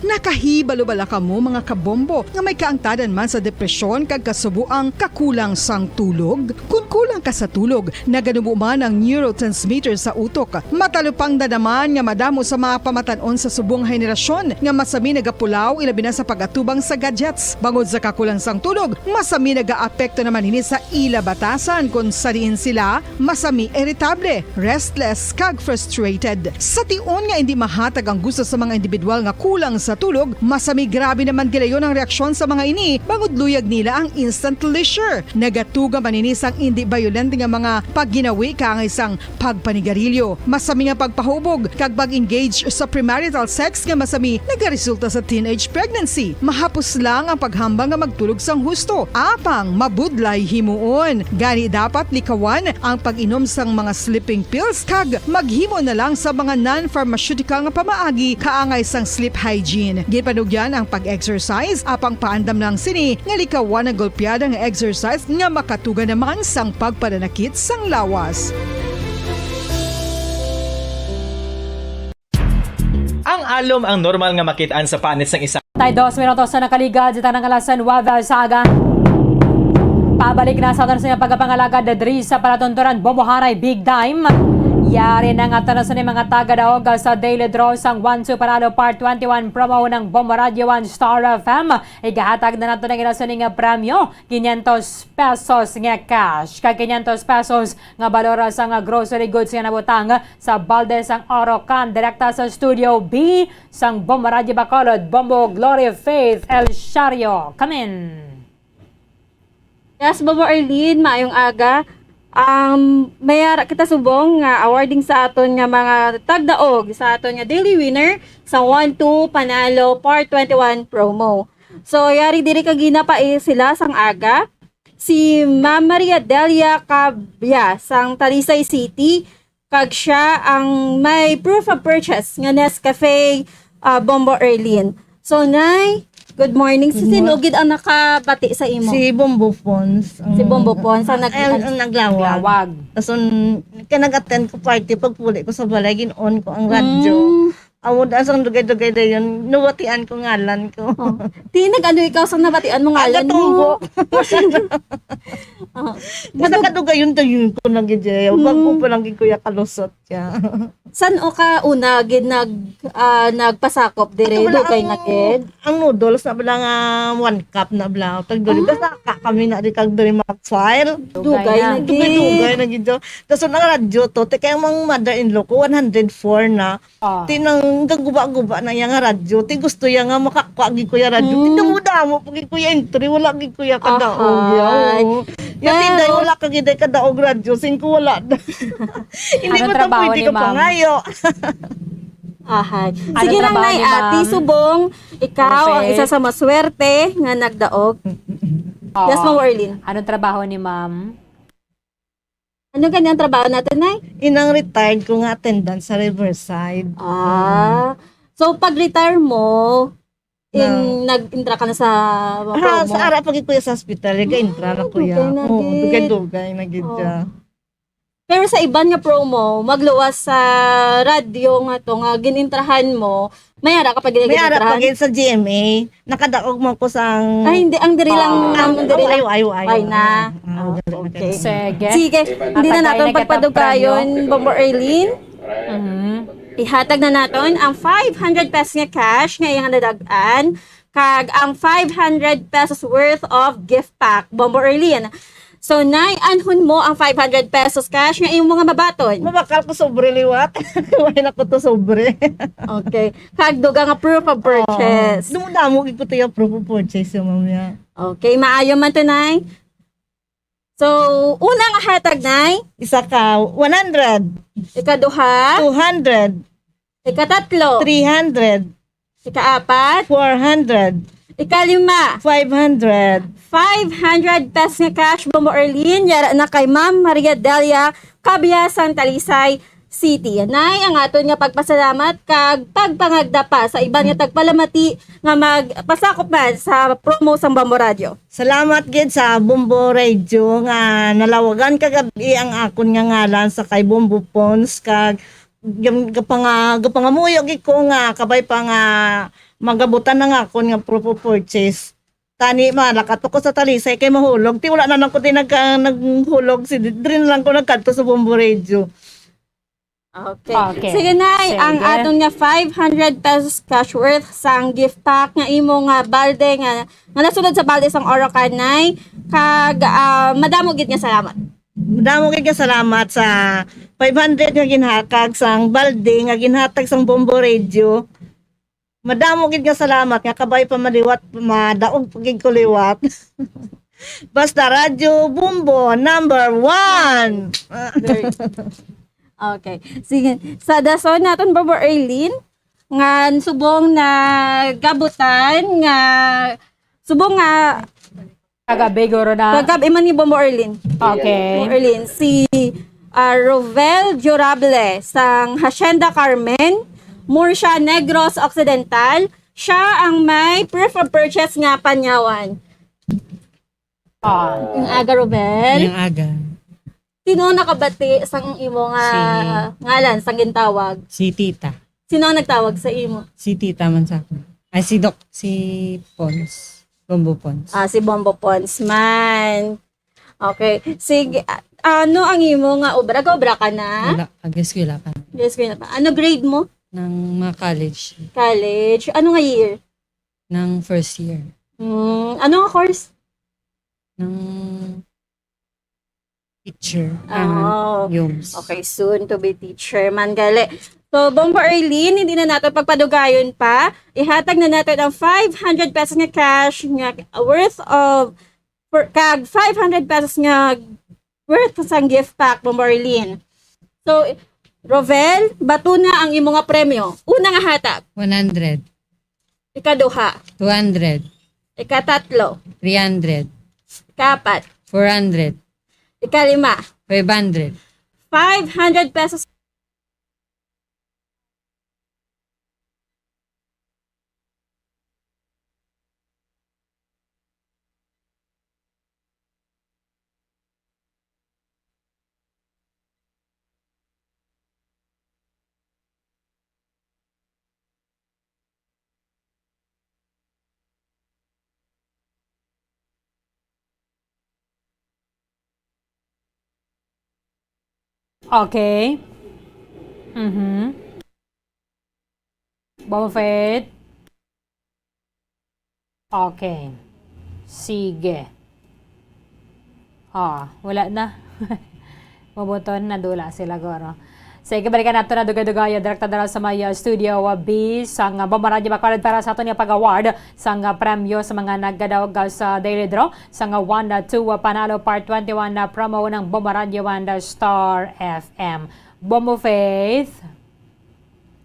Nakahibalo bala kamo, mga kabombo, nga may kaangtadan man sa depresyon kag kasubo ang kakulang sang tulog? Kon kulang ka sa tulog, naganubo man ang neurotransmitter sa utok. Matalupangdan naman nga madamo sa mga pamatan-on sa subong nga henerasyon nga masami nagapulaw, ilabi na sa pag-atubang sa gadgets. Bangod sa kakulang sang tulog, masami nagaapekto naman ini sa ila batasan, kon sa diin sila masami iritable, restless, kag frustrated. Sa tion nga indi mahatag ang gusto sa mga individual nga kulang sa tulog, masami grabe naman gilayon ang reaksyon sa mga ini, bangod luyag nila ang instant pleasure. Nagatuga man ini sang indi bayolente nga mga pagginawi kaangay sang pagpanigarilyo. Masami nga pagpahubog kag pag-engage sa premarital sex nga masami nagaresulta sa teenage pregnancy. Mahapos lang ang paghambal nga magtulog sang husto, apang mabudlay himuon. Gani dapat likawan ang pag-inom sang mga sleeping pills kag maghimo na lang sa mga non-pharmaceutical nga pamaagi kaangay sang sleep hygiene. Ginpanugyan ang pag-exercise, apang paandam lang sini nga likawan ang golpeada nga exercise nga makatuga naman sang pagpananakit sang lawas. Ang alom ang normal nga makit-an sa panit sang isa. Tay dos minutos na nakaligad sa tanang alas nuebe sa aga. Pabalik na sa aton sa pagpangalagad diri sa palatuntunan Bomboharay Big Time. Yari na nga tanan sa mga tagadaog sa Daily Draw sang One Two Panalo Part twenty-one promo ng Bombo Radio One Star F M. Igahatag na nato ng ila sa ning premyo, quinientos pesos nga cash, kag quinientos pesos nga balor sa nga grocery goods nga nabutang sa balde sang Orocan, direkta sa Studio B sang Bombo Radio Bacolod, Bombo Glory Faith El Shario. Kamin. Yes, Bobo Arlene, maayong aga. Um, may ara kita subong nga awarding sa aton nga mga tagdaog sa aton nga daily winner sa One Two Panalo Part twenty-one promo. So, yari diri kag ginapai sila sang aga. Si Ma'am Maria Delia Cabya sang Talisay City, kag siya ang may proof of purchase nga Nescafe, ah, Bombo Erlin. So, Nay, good morning. Si Good sino morning. Gid ang nakabati sa imo? Si Bombo Pons. Si Bombo Pons ang nag- Ay, ang naglawag. Lawag. Tapos, kaya nag-attend ko party, pagpuli ko sa balay, gin-on ko ang radyo. Mm. Amo da sang dugay-dugay dayon, nabatian ko ngalan ko. Oh. Ti, nag-ano ikaw sa nabatian mo ngalan mo? Aga Tumbo. Oh. Basta kadugayon dayon ko nag-ijay. Bago Mm. pa lang gid kuya kalusot siya. San o ka una gid nag, ah, nagpasakop dire? Ito bala Dugay na ang, gid? Ang noodles na bala nga one cup na bala. Tag diri, ah, basta ka kami na di kag diri mag-file. Dugay na gid. Dugay-dugay na gid. Tapos ang radyo to, te, kaya mang mother-in-law ko, one hundred four na. Ah. Ti nang gaguba-guba na iya nga radyo. Ti gusto iya nga makakuha gid ko iya radyo. Ti Hmm. damo-damo pa gid ko iya entry. Wala gid ko iya kadaog. Ahay. Iya, oo. Iya, ti, pero day, wala ka gid ay kadaog radyo. Singko wala na. Hindi mo to pwede ka pangayo. Ahay. Anong trabaho ni ma'am? Sige lang, Nay, ate, subong, ikaw ang isa sa maswerte nga nagdaog. Yes, Ma'am Orlin. Anong trabaho ni ma'am? Ano gani ang trabaho nato, Nay? Inang retired ko nga attendant sa Riverside. Ah. Mm. So, pag-retire mo, in, nag-intra ka na sa mga promo? Ah, sa ara pa gid ko sa hospital, nag-intra na ko ya. Ah, dugay na gid. Oo, dugay-dugay na gid siya. Oh. Pero sa iban nga promo, magluwas sa radyo nga to, nga gin-intrahan mo, may ara ka pa gid gin-intrahan? May ara pa gid sa G M A. Nakadaog mo ko sang... Ay, hindi. Ang diri lang, ah, ang diri lang. Ay, ay, ay, ay na. Ah, okay. Sige. Sige. Hindi na naton pagpadugayon, Bombo Erlin. Mhm. Ihatag na naton ang five hundred pesos nga cash nga iyang nadag-an, kag ang five hundred pesos worth of gift pack, Bombo Erlin. So, Nay, anhon mo ang five hundred pesos cash nga imo nga mabaton? Mabakal ko sobre liwat. Wala na ko to sobre. Okay. Kag dugang nga proof of purchase. Oo. Damo-damo gid ko to yung proof of purchase, yung mamaya. Okay, maayo man to, Nay. So, una nga hatag, Nay. Isa ka, one hundred. Ikaduha. Two hundred. Ikatatlo. Three hundred. Ikaapat. Four hundred. Ikalima. Five hundred. Five hundred pesos nga cash, Bombo Erlin. Yara na kay Ma'am Maria Delia Cabia, sang Talisay City. Nay, ang aton nga pagpasalamat kag pagpangagda pa sa iban nga tagpalamati nga magpasakop man sa promo sang Bombo Radio. Salamat gid sa Bombo Radio nga nalawagan kagabi ang akon nga ngalan sa kay Bombo Pons, kag gam-, gapanga-, gapangamuyo gid ko nga kabay pa nga magabutan ang akon nga proof of purchase. Tani, malakat ko sa Talisay kay mahulog. Ti wala na lang ko din nagka-, naghulog. Si, diri na lang ko nagkadto sa Bombo Radio. Okay. Okay. Sige, Nay, ang aton nga five hundred pesos cash worth sang gift pack nga imo nga balde nga, nga nasulod sa balde sang Orocan, Nay. Kag, ah, madamo gid nga salamat. Madamo gid nga salamat sa five hundred nga ginhatag sang balde nga ginhatag sang Bombo Radio. Madamo gid nga salamat nga kabay pa maliwat, madaog pa gid ko liwat. Basta Radyo Bombo, number one! Very good. Okay. Sige. Sa dason naton, Bombo Erlin, nga subong nagabutan, nga subong nga Kagabi, guro na. Kagabi man ni Bombo Erlin. Okay. Bombo Erlin, si, ah, Rovel Durable sang Hacienda Carmen, Murcia, Negros Occidental. Siya ang may proof of purchase nga panyawan. Ah. Ang aga, Rovel. Ang aga. Sino nakabati sang imo nga ngalan, sang gintawag? Si Tita. Sino ang nagtawag sa imo? Si Tita man sa akon. Ay, si Doc, si Pons. Bombo Pons. Ah, si Bombo Pons man. Okay. Sige. A-, ano ang imo nga obra? Nag-obra ka na? Wala. Ag-eskwela pa. Yes, kuya pa. Ano grade mo? Nang mga college. College. Ano nga year? Nang first year. Mm, ano nga course? Nang teacher. Ah, Ah, yums. Okay, soon to be teacher man gali. So, Bombo Arlene, hindi na nato pagpadugayon pa. Ihatag na nato ang five hundred pesos nga cash nga worth of, for, kag five hundred pesos nga worth sang gift pack, Bombo Arlene. So, Rovel, bato na ang imo nga premyo. Una nga hatag. One hundred. Ikaduha. Two hundred. Ikatatlo. Three hundred. Ikaapat. Four hundred. Ikalima. Five hundred. Five hundred pesos. Okay. Mhm. Bombo Faith? Okay. Sige. Ah, wala na. Mabuton, nadula sila, guro. Sige, balikan nato na dugay-dugay, direkta na sa may, uh, studio, uh, B, sang, uh, Bombo Radyo Bacolod para sa aton nga pag-award sang, uh, premyo sa mga nagadaog, uh, sa Daily Draw sang, uh, one, uh, two, uh, Panalo Part twenty-one na promo ng Bombo Radyo and, uh, Star F M. Bombo Faith?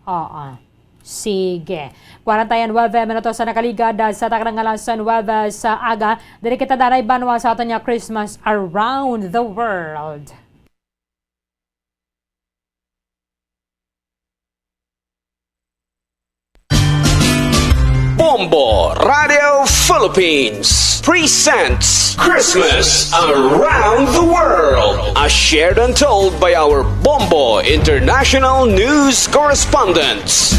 Oo. Sige. Kwarenta y nuebe minutos sa nakaligad, ah, sa taknang alas nuebe sa aga. Diri kita danay banwa sa aton nga Christmas Around the World. Bombo Radio Philippines presents Christmas Around the World, as shared and told by our Bombo International News correspondents.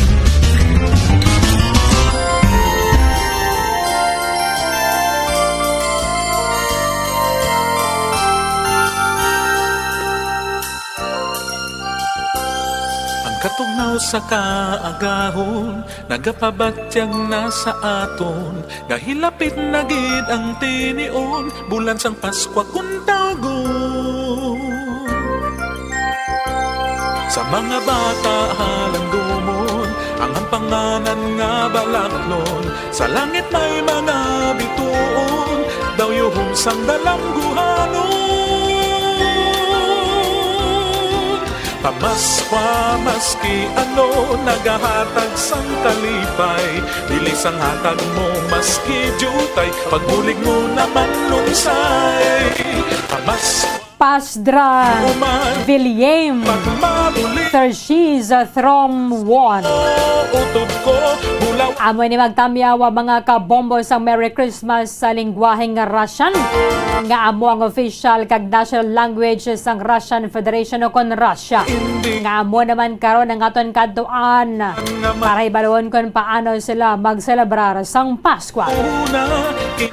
Ang katugnaw sa kaagahon nagapabatyag na sa aton, nga hilapit na gid ang tinion, bulan sang Paskwa kun tawgon. Sa mga bata halangdomon ang ampanganan nga balaklon, sa langit may mga bituon, daw yuhom sang dalangguhanon. Pamaskwa, maski ano, nagahatag sang kalipay, dili sang hatag mo maski diutay, pagbulig mo naman lunsay. Pamaskwa Pasdra uman, William pagmabulig, Tershis Thromwon. Utod ko, bulaw. Amo ini magtamyaw, mga kabombo, sang Merry Christmas sa lingwaheng Russian, nga amo ang official kag national language sang Russian Federation o kon Russia. Nga amo naman karon ang aton kadtuan para hibaluon kon paano sila magselebrar sang Paskwa.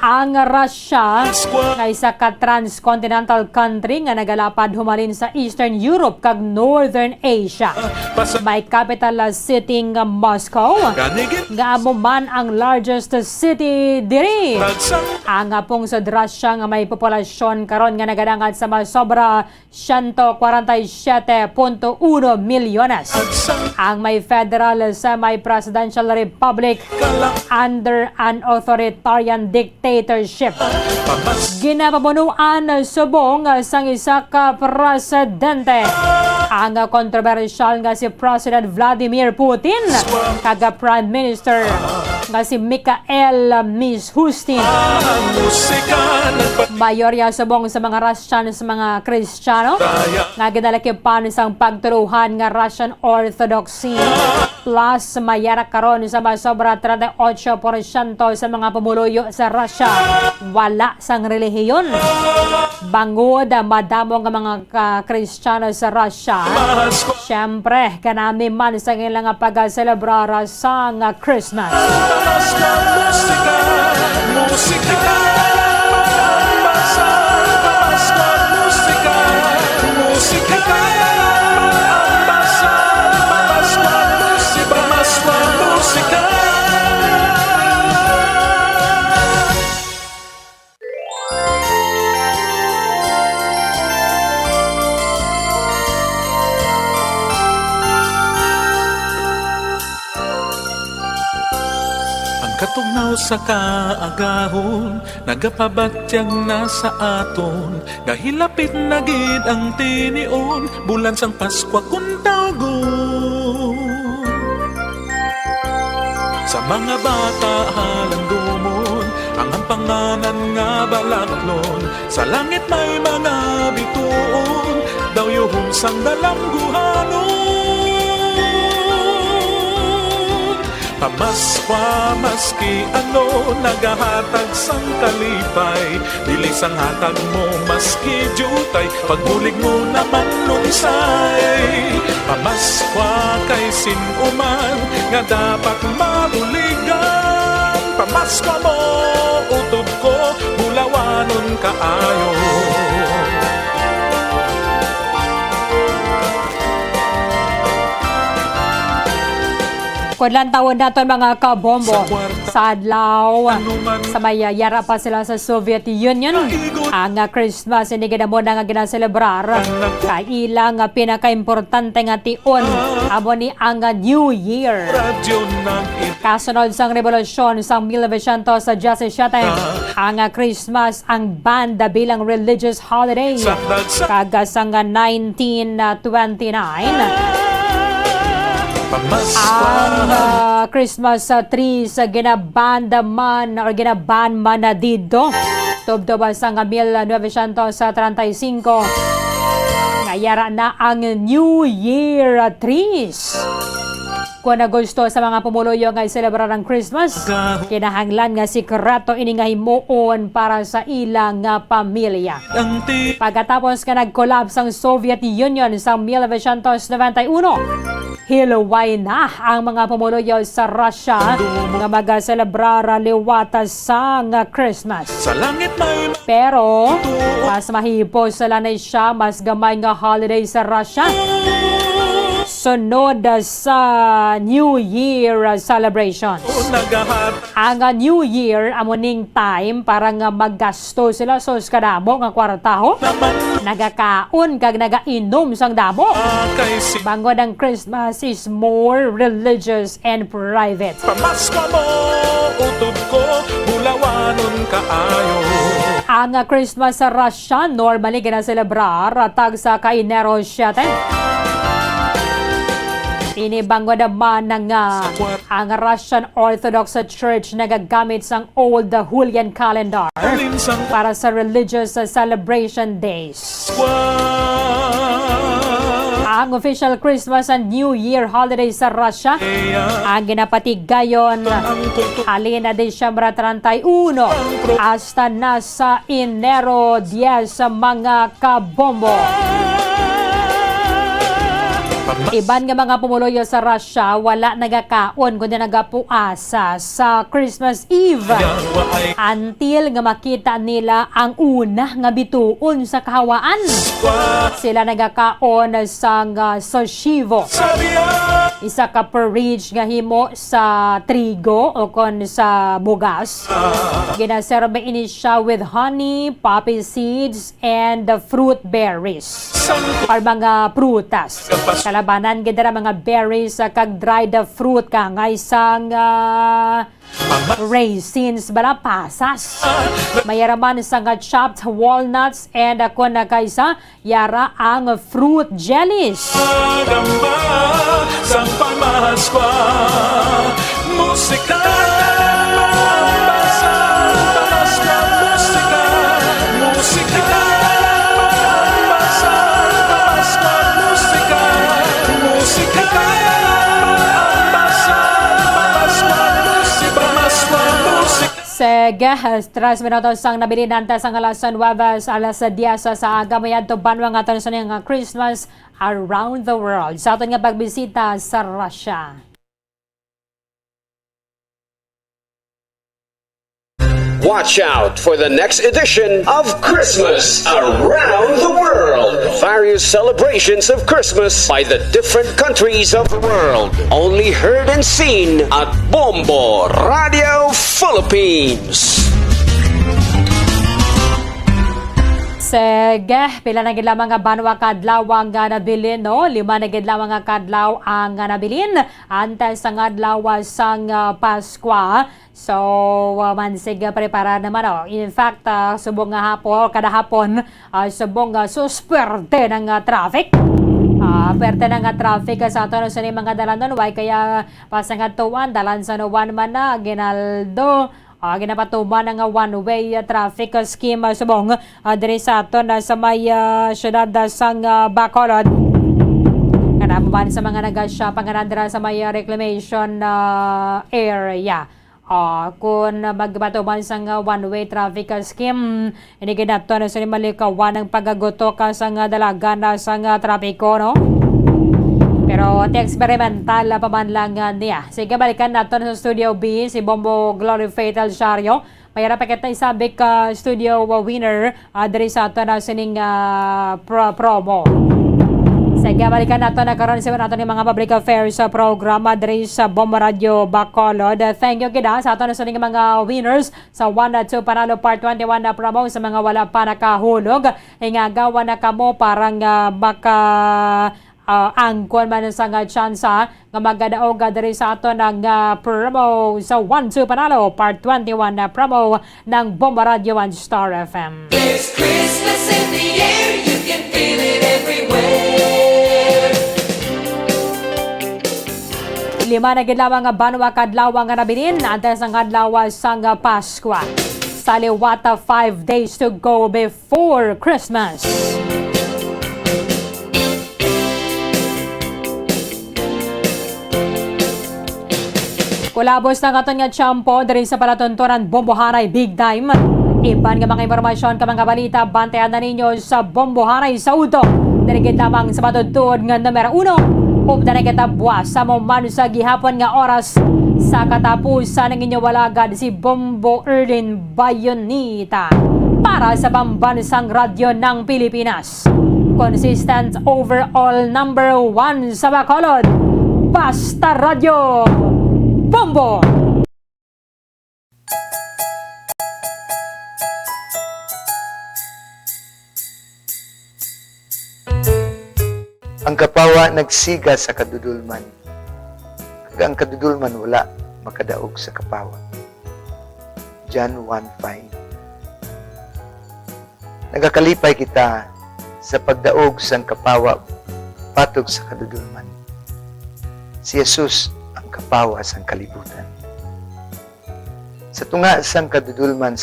Ang Russia nga isa ka transcontinental country nga nagalapad humalin sa Eastern Europe kag Northern Asia. May capital city nga Moscow, nga amo man ang largest city diri. Ang pungsod Russia nga may populasyon karon nga nagadangat sa masobra siyento kwarenta y siyete punto uno milyones. Ang may federal semi-presidential republic under an authoritarian dictatorship. Ginapamunuan subong sang isa ka presidente ang kontrobersyal nga si President Vladimir Putin kag Prime Minister nga si Mikhail Mishustin. Mayorya subong sa mga Russian sa mga Kristiyano nga ginalakipan sang pagtuluhan nga Russian Orthodoxy. Plus, mayara karon sa masobra treinta y ocho porsyento sa mga pumuluyo sa Russia wala sang relihiyon. Bangod madamo nga mga ka-, Kristiyano sa Russia, siyempre, kanami man sa ilang pagselebrar sang Christmas. Musika, musika, Tugnaw sa kaagahon, nagapabatyag na sa aton, nga hilapit na gid ang tinion, bulan sang Paskwa kun tawgon. Sa mga bata halangdomon, ang ampanganan nga balaklon, sa langit may mga bituon, daw yuhon sang dalangguhanon. Pamaskwa, maski ano, nagahatag sang kalipay. Dili sang hatag mo maski diutay, pagbulig mo naman lunsay. Pamaskwa kay sin-o man nga dapat mabuligan. Pamaskwa mo, utod ko, bulawanon kaayo. Kudlantawon naton, mga kabombo, sa kwarta, sa adlaw, ano man, sa may, ah, yara pa sila sa Soviet Union. Ang, ah, Christmas, ini gid amo na nga ginaselebrar. Ang nagpu- Kay ila nga pinakaimportante nga tion, amo ni ang, ah, New Year. Radyo ng in- Kasunod sang rebolusyon sang mil novecientos diyasisiete, ang, ah, Christmas ang banda bilang religious holiday. Sa dagsa- Kag, ah, sang nineteen twenty-nine, Pamaskwa. Ang, ah, Christmas, ah, tree sa ginaban man or ginaban man na didto. Tubtob sang mil novecientos treinta y cinco, nga yara na ang New Year trees. Kung gusto sa mga pumuluyo nga iselebrar ang Christmas, kinahanglan nga sikreto ini nga himuon para sa ila nga pamilya. Pagkatapos nga nag-collapse ang Soviet Union sa mil novecientos noventa y uno, hiluway na ang mga pumuluyo sa Russia nga magaselebrar liwat sang Christmas. Sa langit may Pero mas mahipos sila ni siya, mas gamay nga holiday sa Russia. Sunod sa New Year celebration. Nagahat- Ang, ah, New Year amo ning time para nga maggasto sila, sus, kadamo nga kwarta, ho. Naman. Nagakaon kag nagainom sang damo. Ah, kay si- Bangod ang Christmas is more religious and private. Pamaskwa mo, utod ko, bulawanon kaayo. Ang, ah, Christmas sa Russia normally ginaselebrar, ah, tagsa ka Enero siete. Ini bangod man nga ang Russian Orthodox Church nagagamit sang old Julian calendar para sa religious celebration days. Ang official Christmas and New Year holiday sa Russia ang ginapatigayon halin na Disyembre treinta y uno hasta na sa Enero diez, mga kabombo. Iban nga mga pumuluyo sa Russia wala nagakaon kundi nagapuasa sa Christmas Eve until nga makita nila ang una nga bituon sa kahawaan. Sila nagakaon sang, ah, soshivo, isa ka porridge nga himo sa trigo o kon sa bugas. Ginaserbe ini siya with honey, poppy seeds, and the fruit berries, or mga prutas. Kalabanan gid dira mga berries, ah, kag dried fruit, kaangay sang, ah, raisins bala, pasas. May ara man sang chopped walnuts, and, ah, kon kaisa, yara ang fruit jellies. Gamba sang pamaskwa, musika, pamaskwa, musika, musika, pamaskwa, musika, musika, pamaskwa, musika, pamaskwa, musika. Sige, tres minutos ang nabilin antes ang alas nuwebe, alas diyes sa aga. May adto banwa nga aton sa nga Christmas around the world sa aton nga pagbisita sa Russia. Watch out for the next edition of Christmas Around the World. Various celebrations of Christmas by the different countries of the world. Only heard and seen at Bombo Radio Philippines. Sige, pila na gid lamang nga banwa kadlaw ang, ah, nabilin, no? Lima na gid lamang nga kadlaw ang, ah, nabilin antes sang adlaw sang, ah, Paskwa. So, ah, mansig, ah, prepara naman, oh. In fact, ah, subong nga hapon, kada hapon, ah, subong, ah, susperte ng, ah, traffic. Ah, perte na nga traffic, ah, sa aton sa mga dalanon, way kaya Pasangadtuan, dalan San Juan man na, Aguinaldo, ah, ginapatuman na nga one-way, ah, traffic, ah, scheme, ah, subong, ah, diri sa aton, ah, sa may, ah, siyudad, ah, sang, ah, Bacolod. Kanamo man sa mga naga-shop ang dira sa may, ah, reclamation, ah, area. Ah, kun magpatuman sang, ah, one-way traffic, ah, scheme, Ini gid naton sa malikawan ang pagagutok sang dalagan sang trapiko, no? Pero ti eksperimental pa man lang, ah, niya. Sige, balikan naton sa Studio B si Bombo Glory Faith Alciario. May ara pa kita isabik ka studio, ah, winner, ah, diri sa aton na sining, ah, pro-, promo. Sige, balikan naton na karon sa aton ni mga public affairs sa programa diri sa Bombo Radio Bacolod. Thank you gid, ah, sa aton na sining mga winners sa One na Two Panalo Part twenty-one na promo. Sa mga wala pa nakahulog, ingagawan na kamo para nga maka, ah, angkon man sa nga tsansa nga magadaog diri sa aton ang, ah, promo sa One Two Panalo Part twenty-one na promo ng Bomba Radio and Star F M. There's Christmas in the air, you can feel it everywhere. Lima na gid lamang nga banwa kadlaw nga nabilin antes ang adlaw sang Paskwa. Sa liwat, five days to go before Christmas. Kulabos na ang aton nga tiyempo diri sa palatuntunan Bombohanay Big Time. Iban nga mga impormasyon ka mga balita, bantayan na ninyo sa Bombohanay sa udto. Diri gid lamang sa matutuod nga numero uno. Updan na kita buwas sa mo man sa gihapon nga oras sa katapusan ng inyong walagad si Bombo Erlin Bayonita para sa Pambansang Radyo ng Pilipinas. Consistent overall number one sa Bacolod. Basta Radyo Bombo! Ang kapawa nagsiga sa kadudulman, kag ang kadudulman wala makadaog sa kapawa. John one five. Nagakalipay kita sa pagdaog sang kapawa batok sa kadudulman. Si Jesus ang kapawa sang kalibutan. Sa tunga sang kadudulman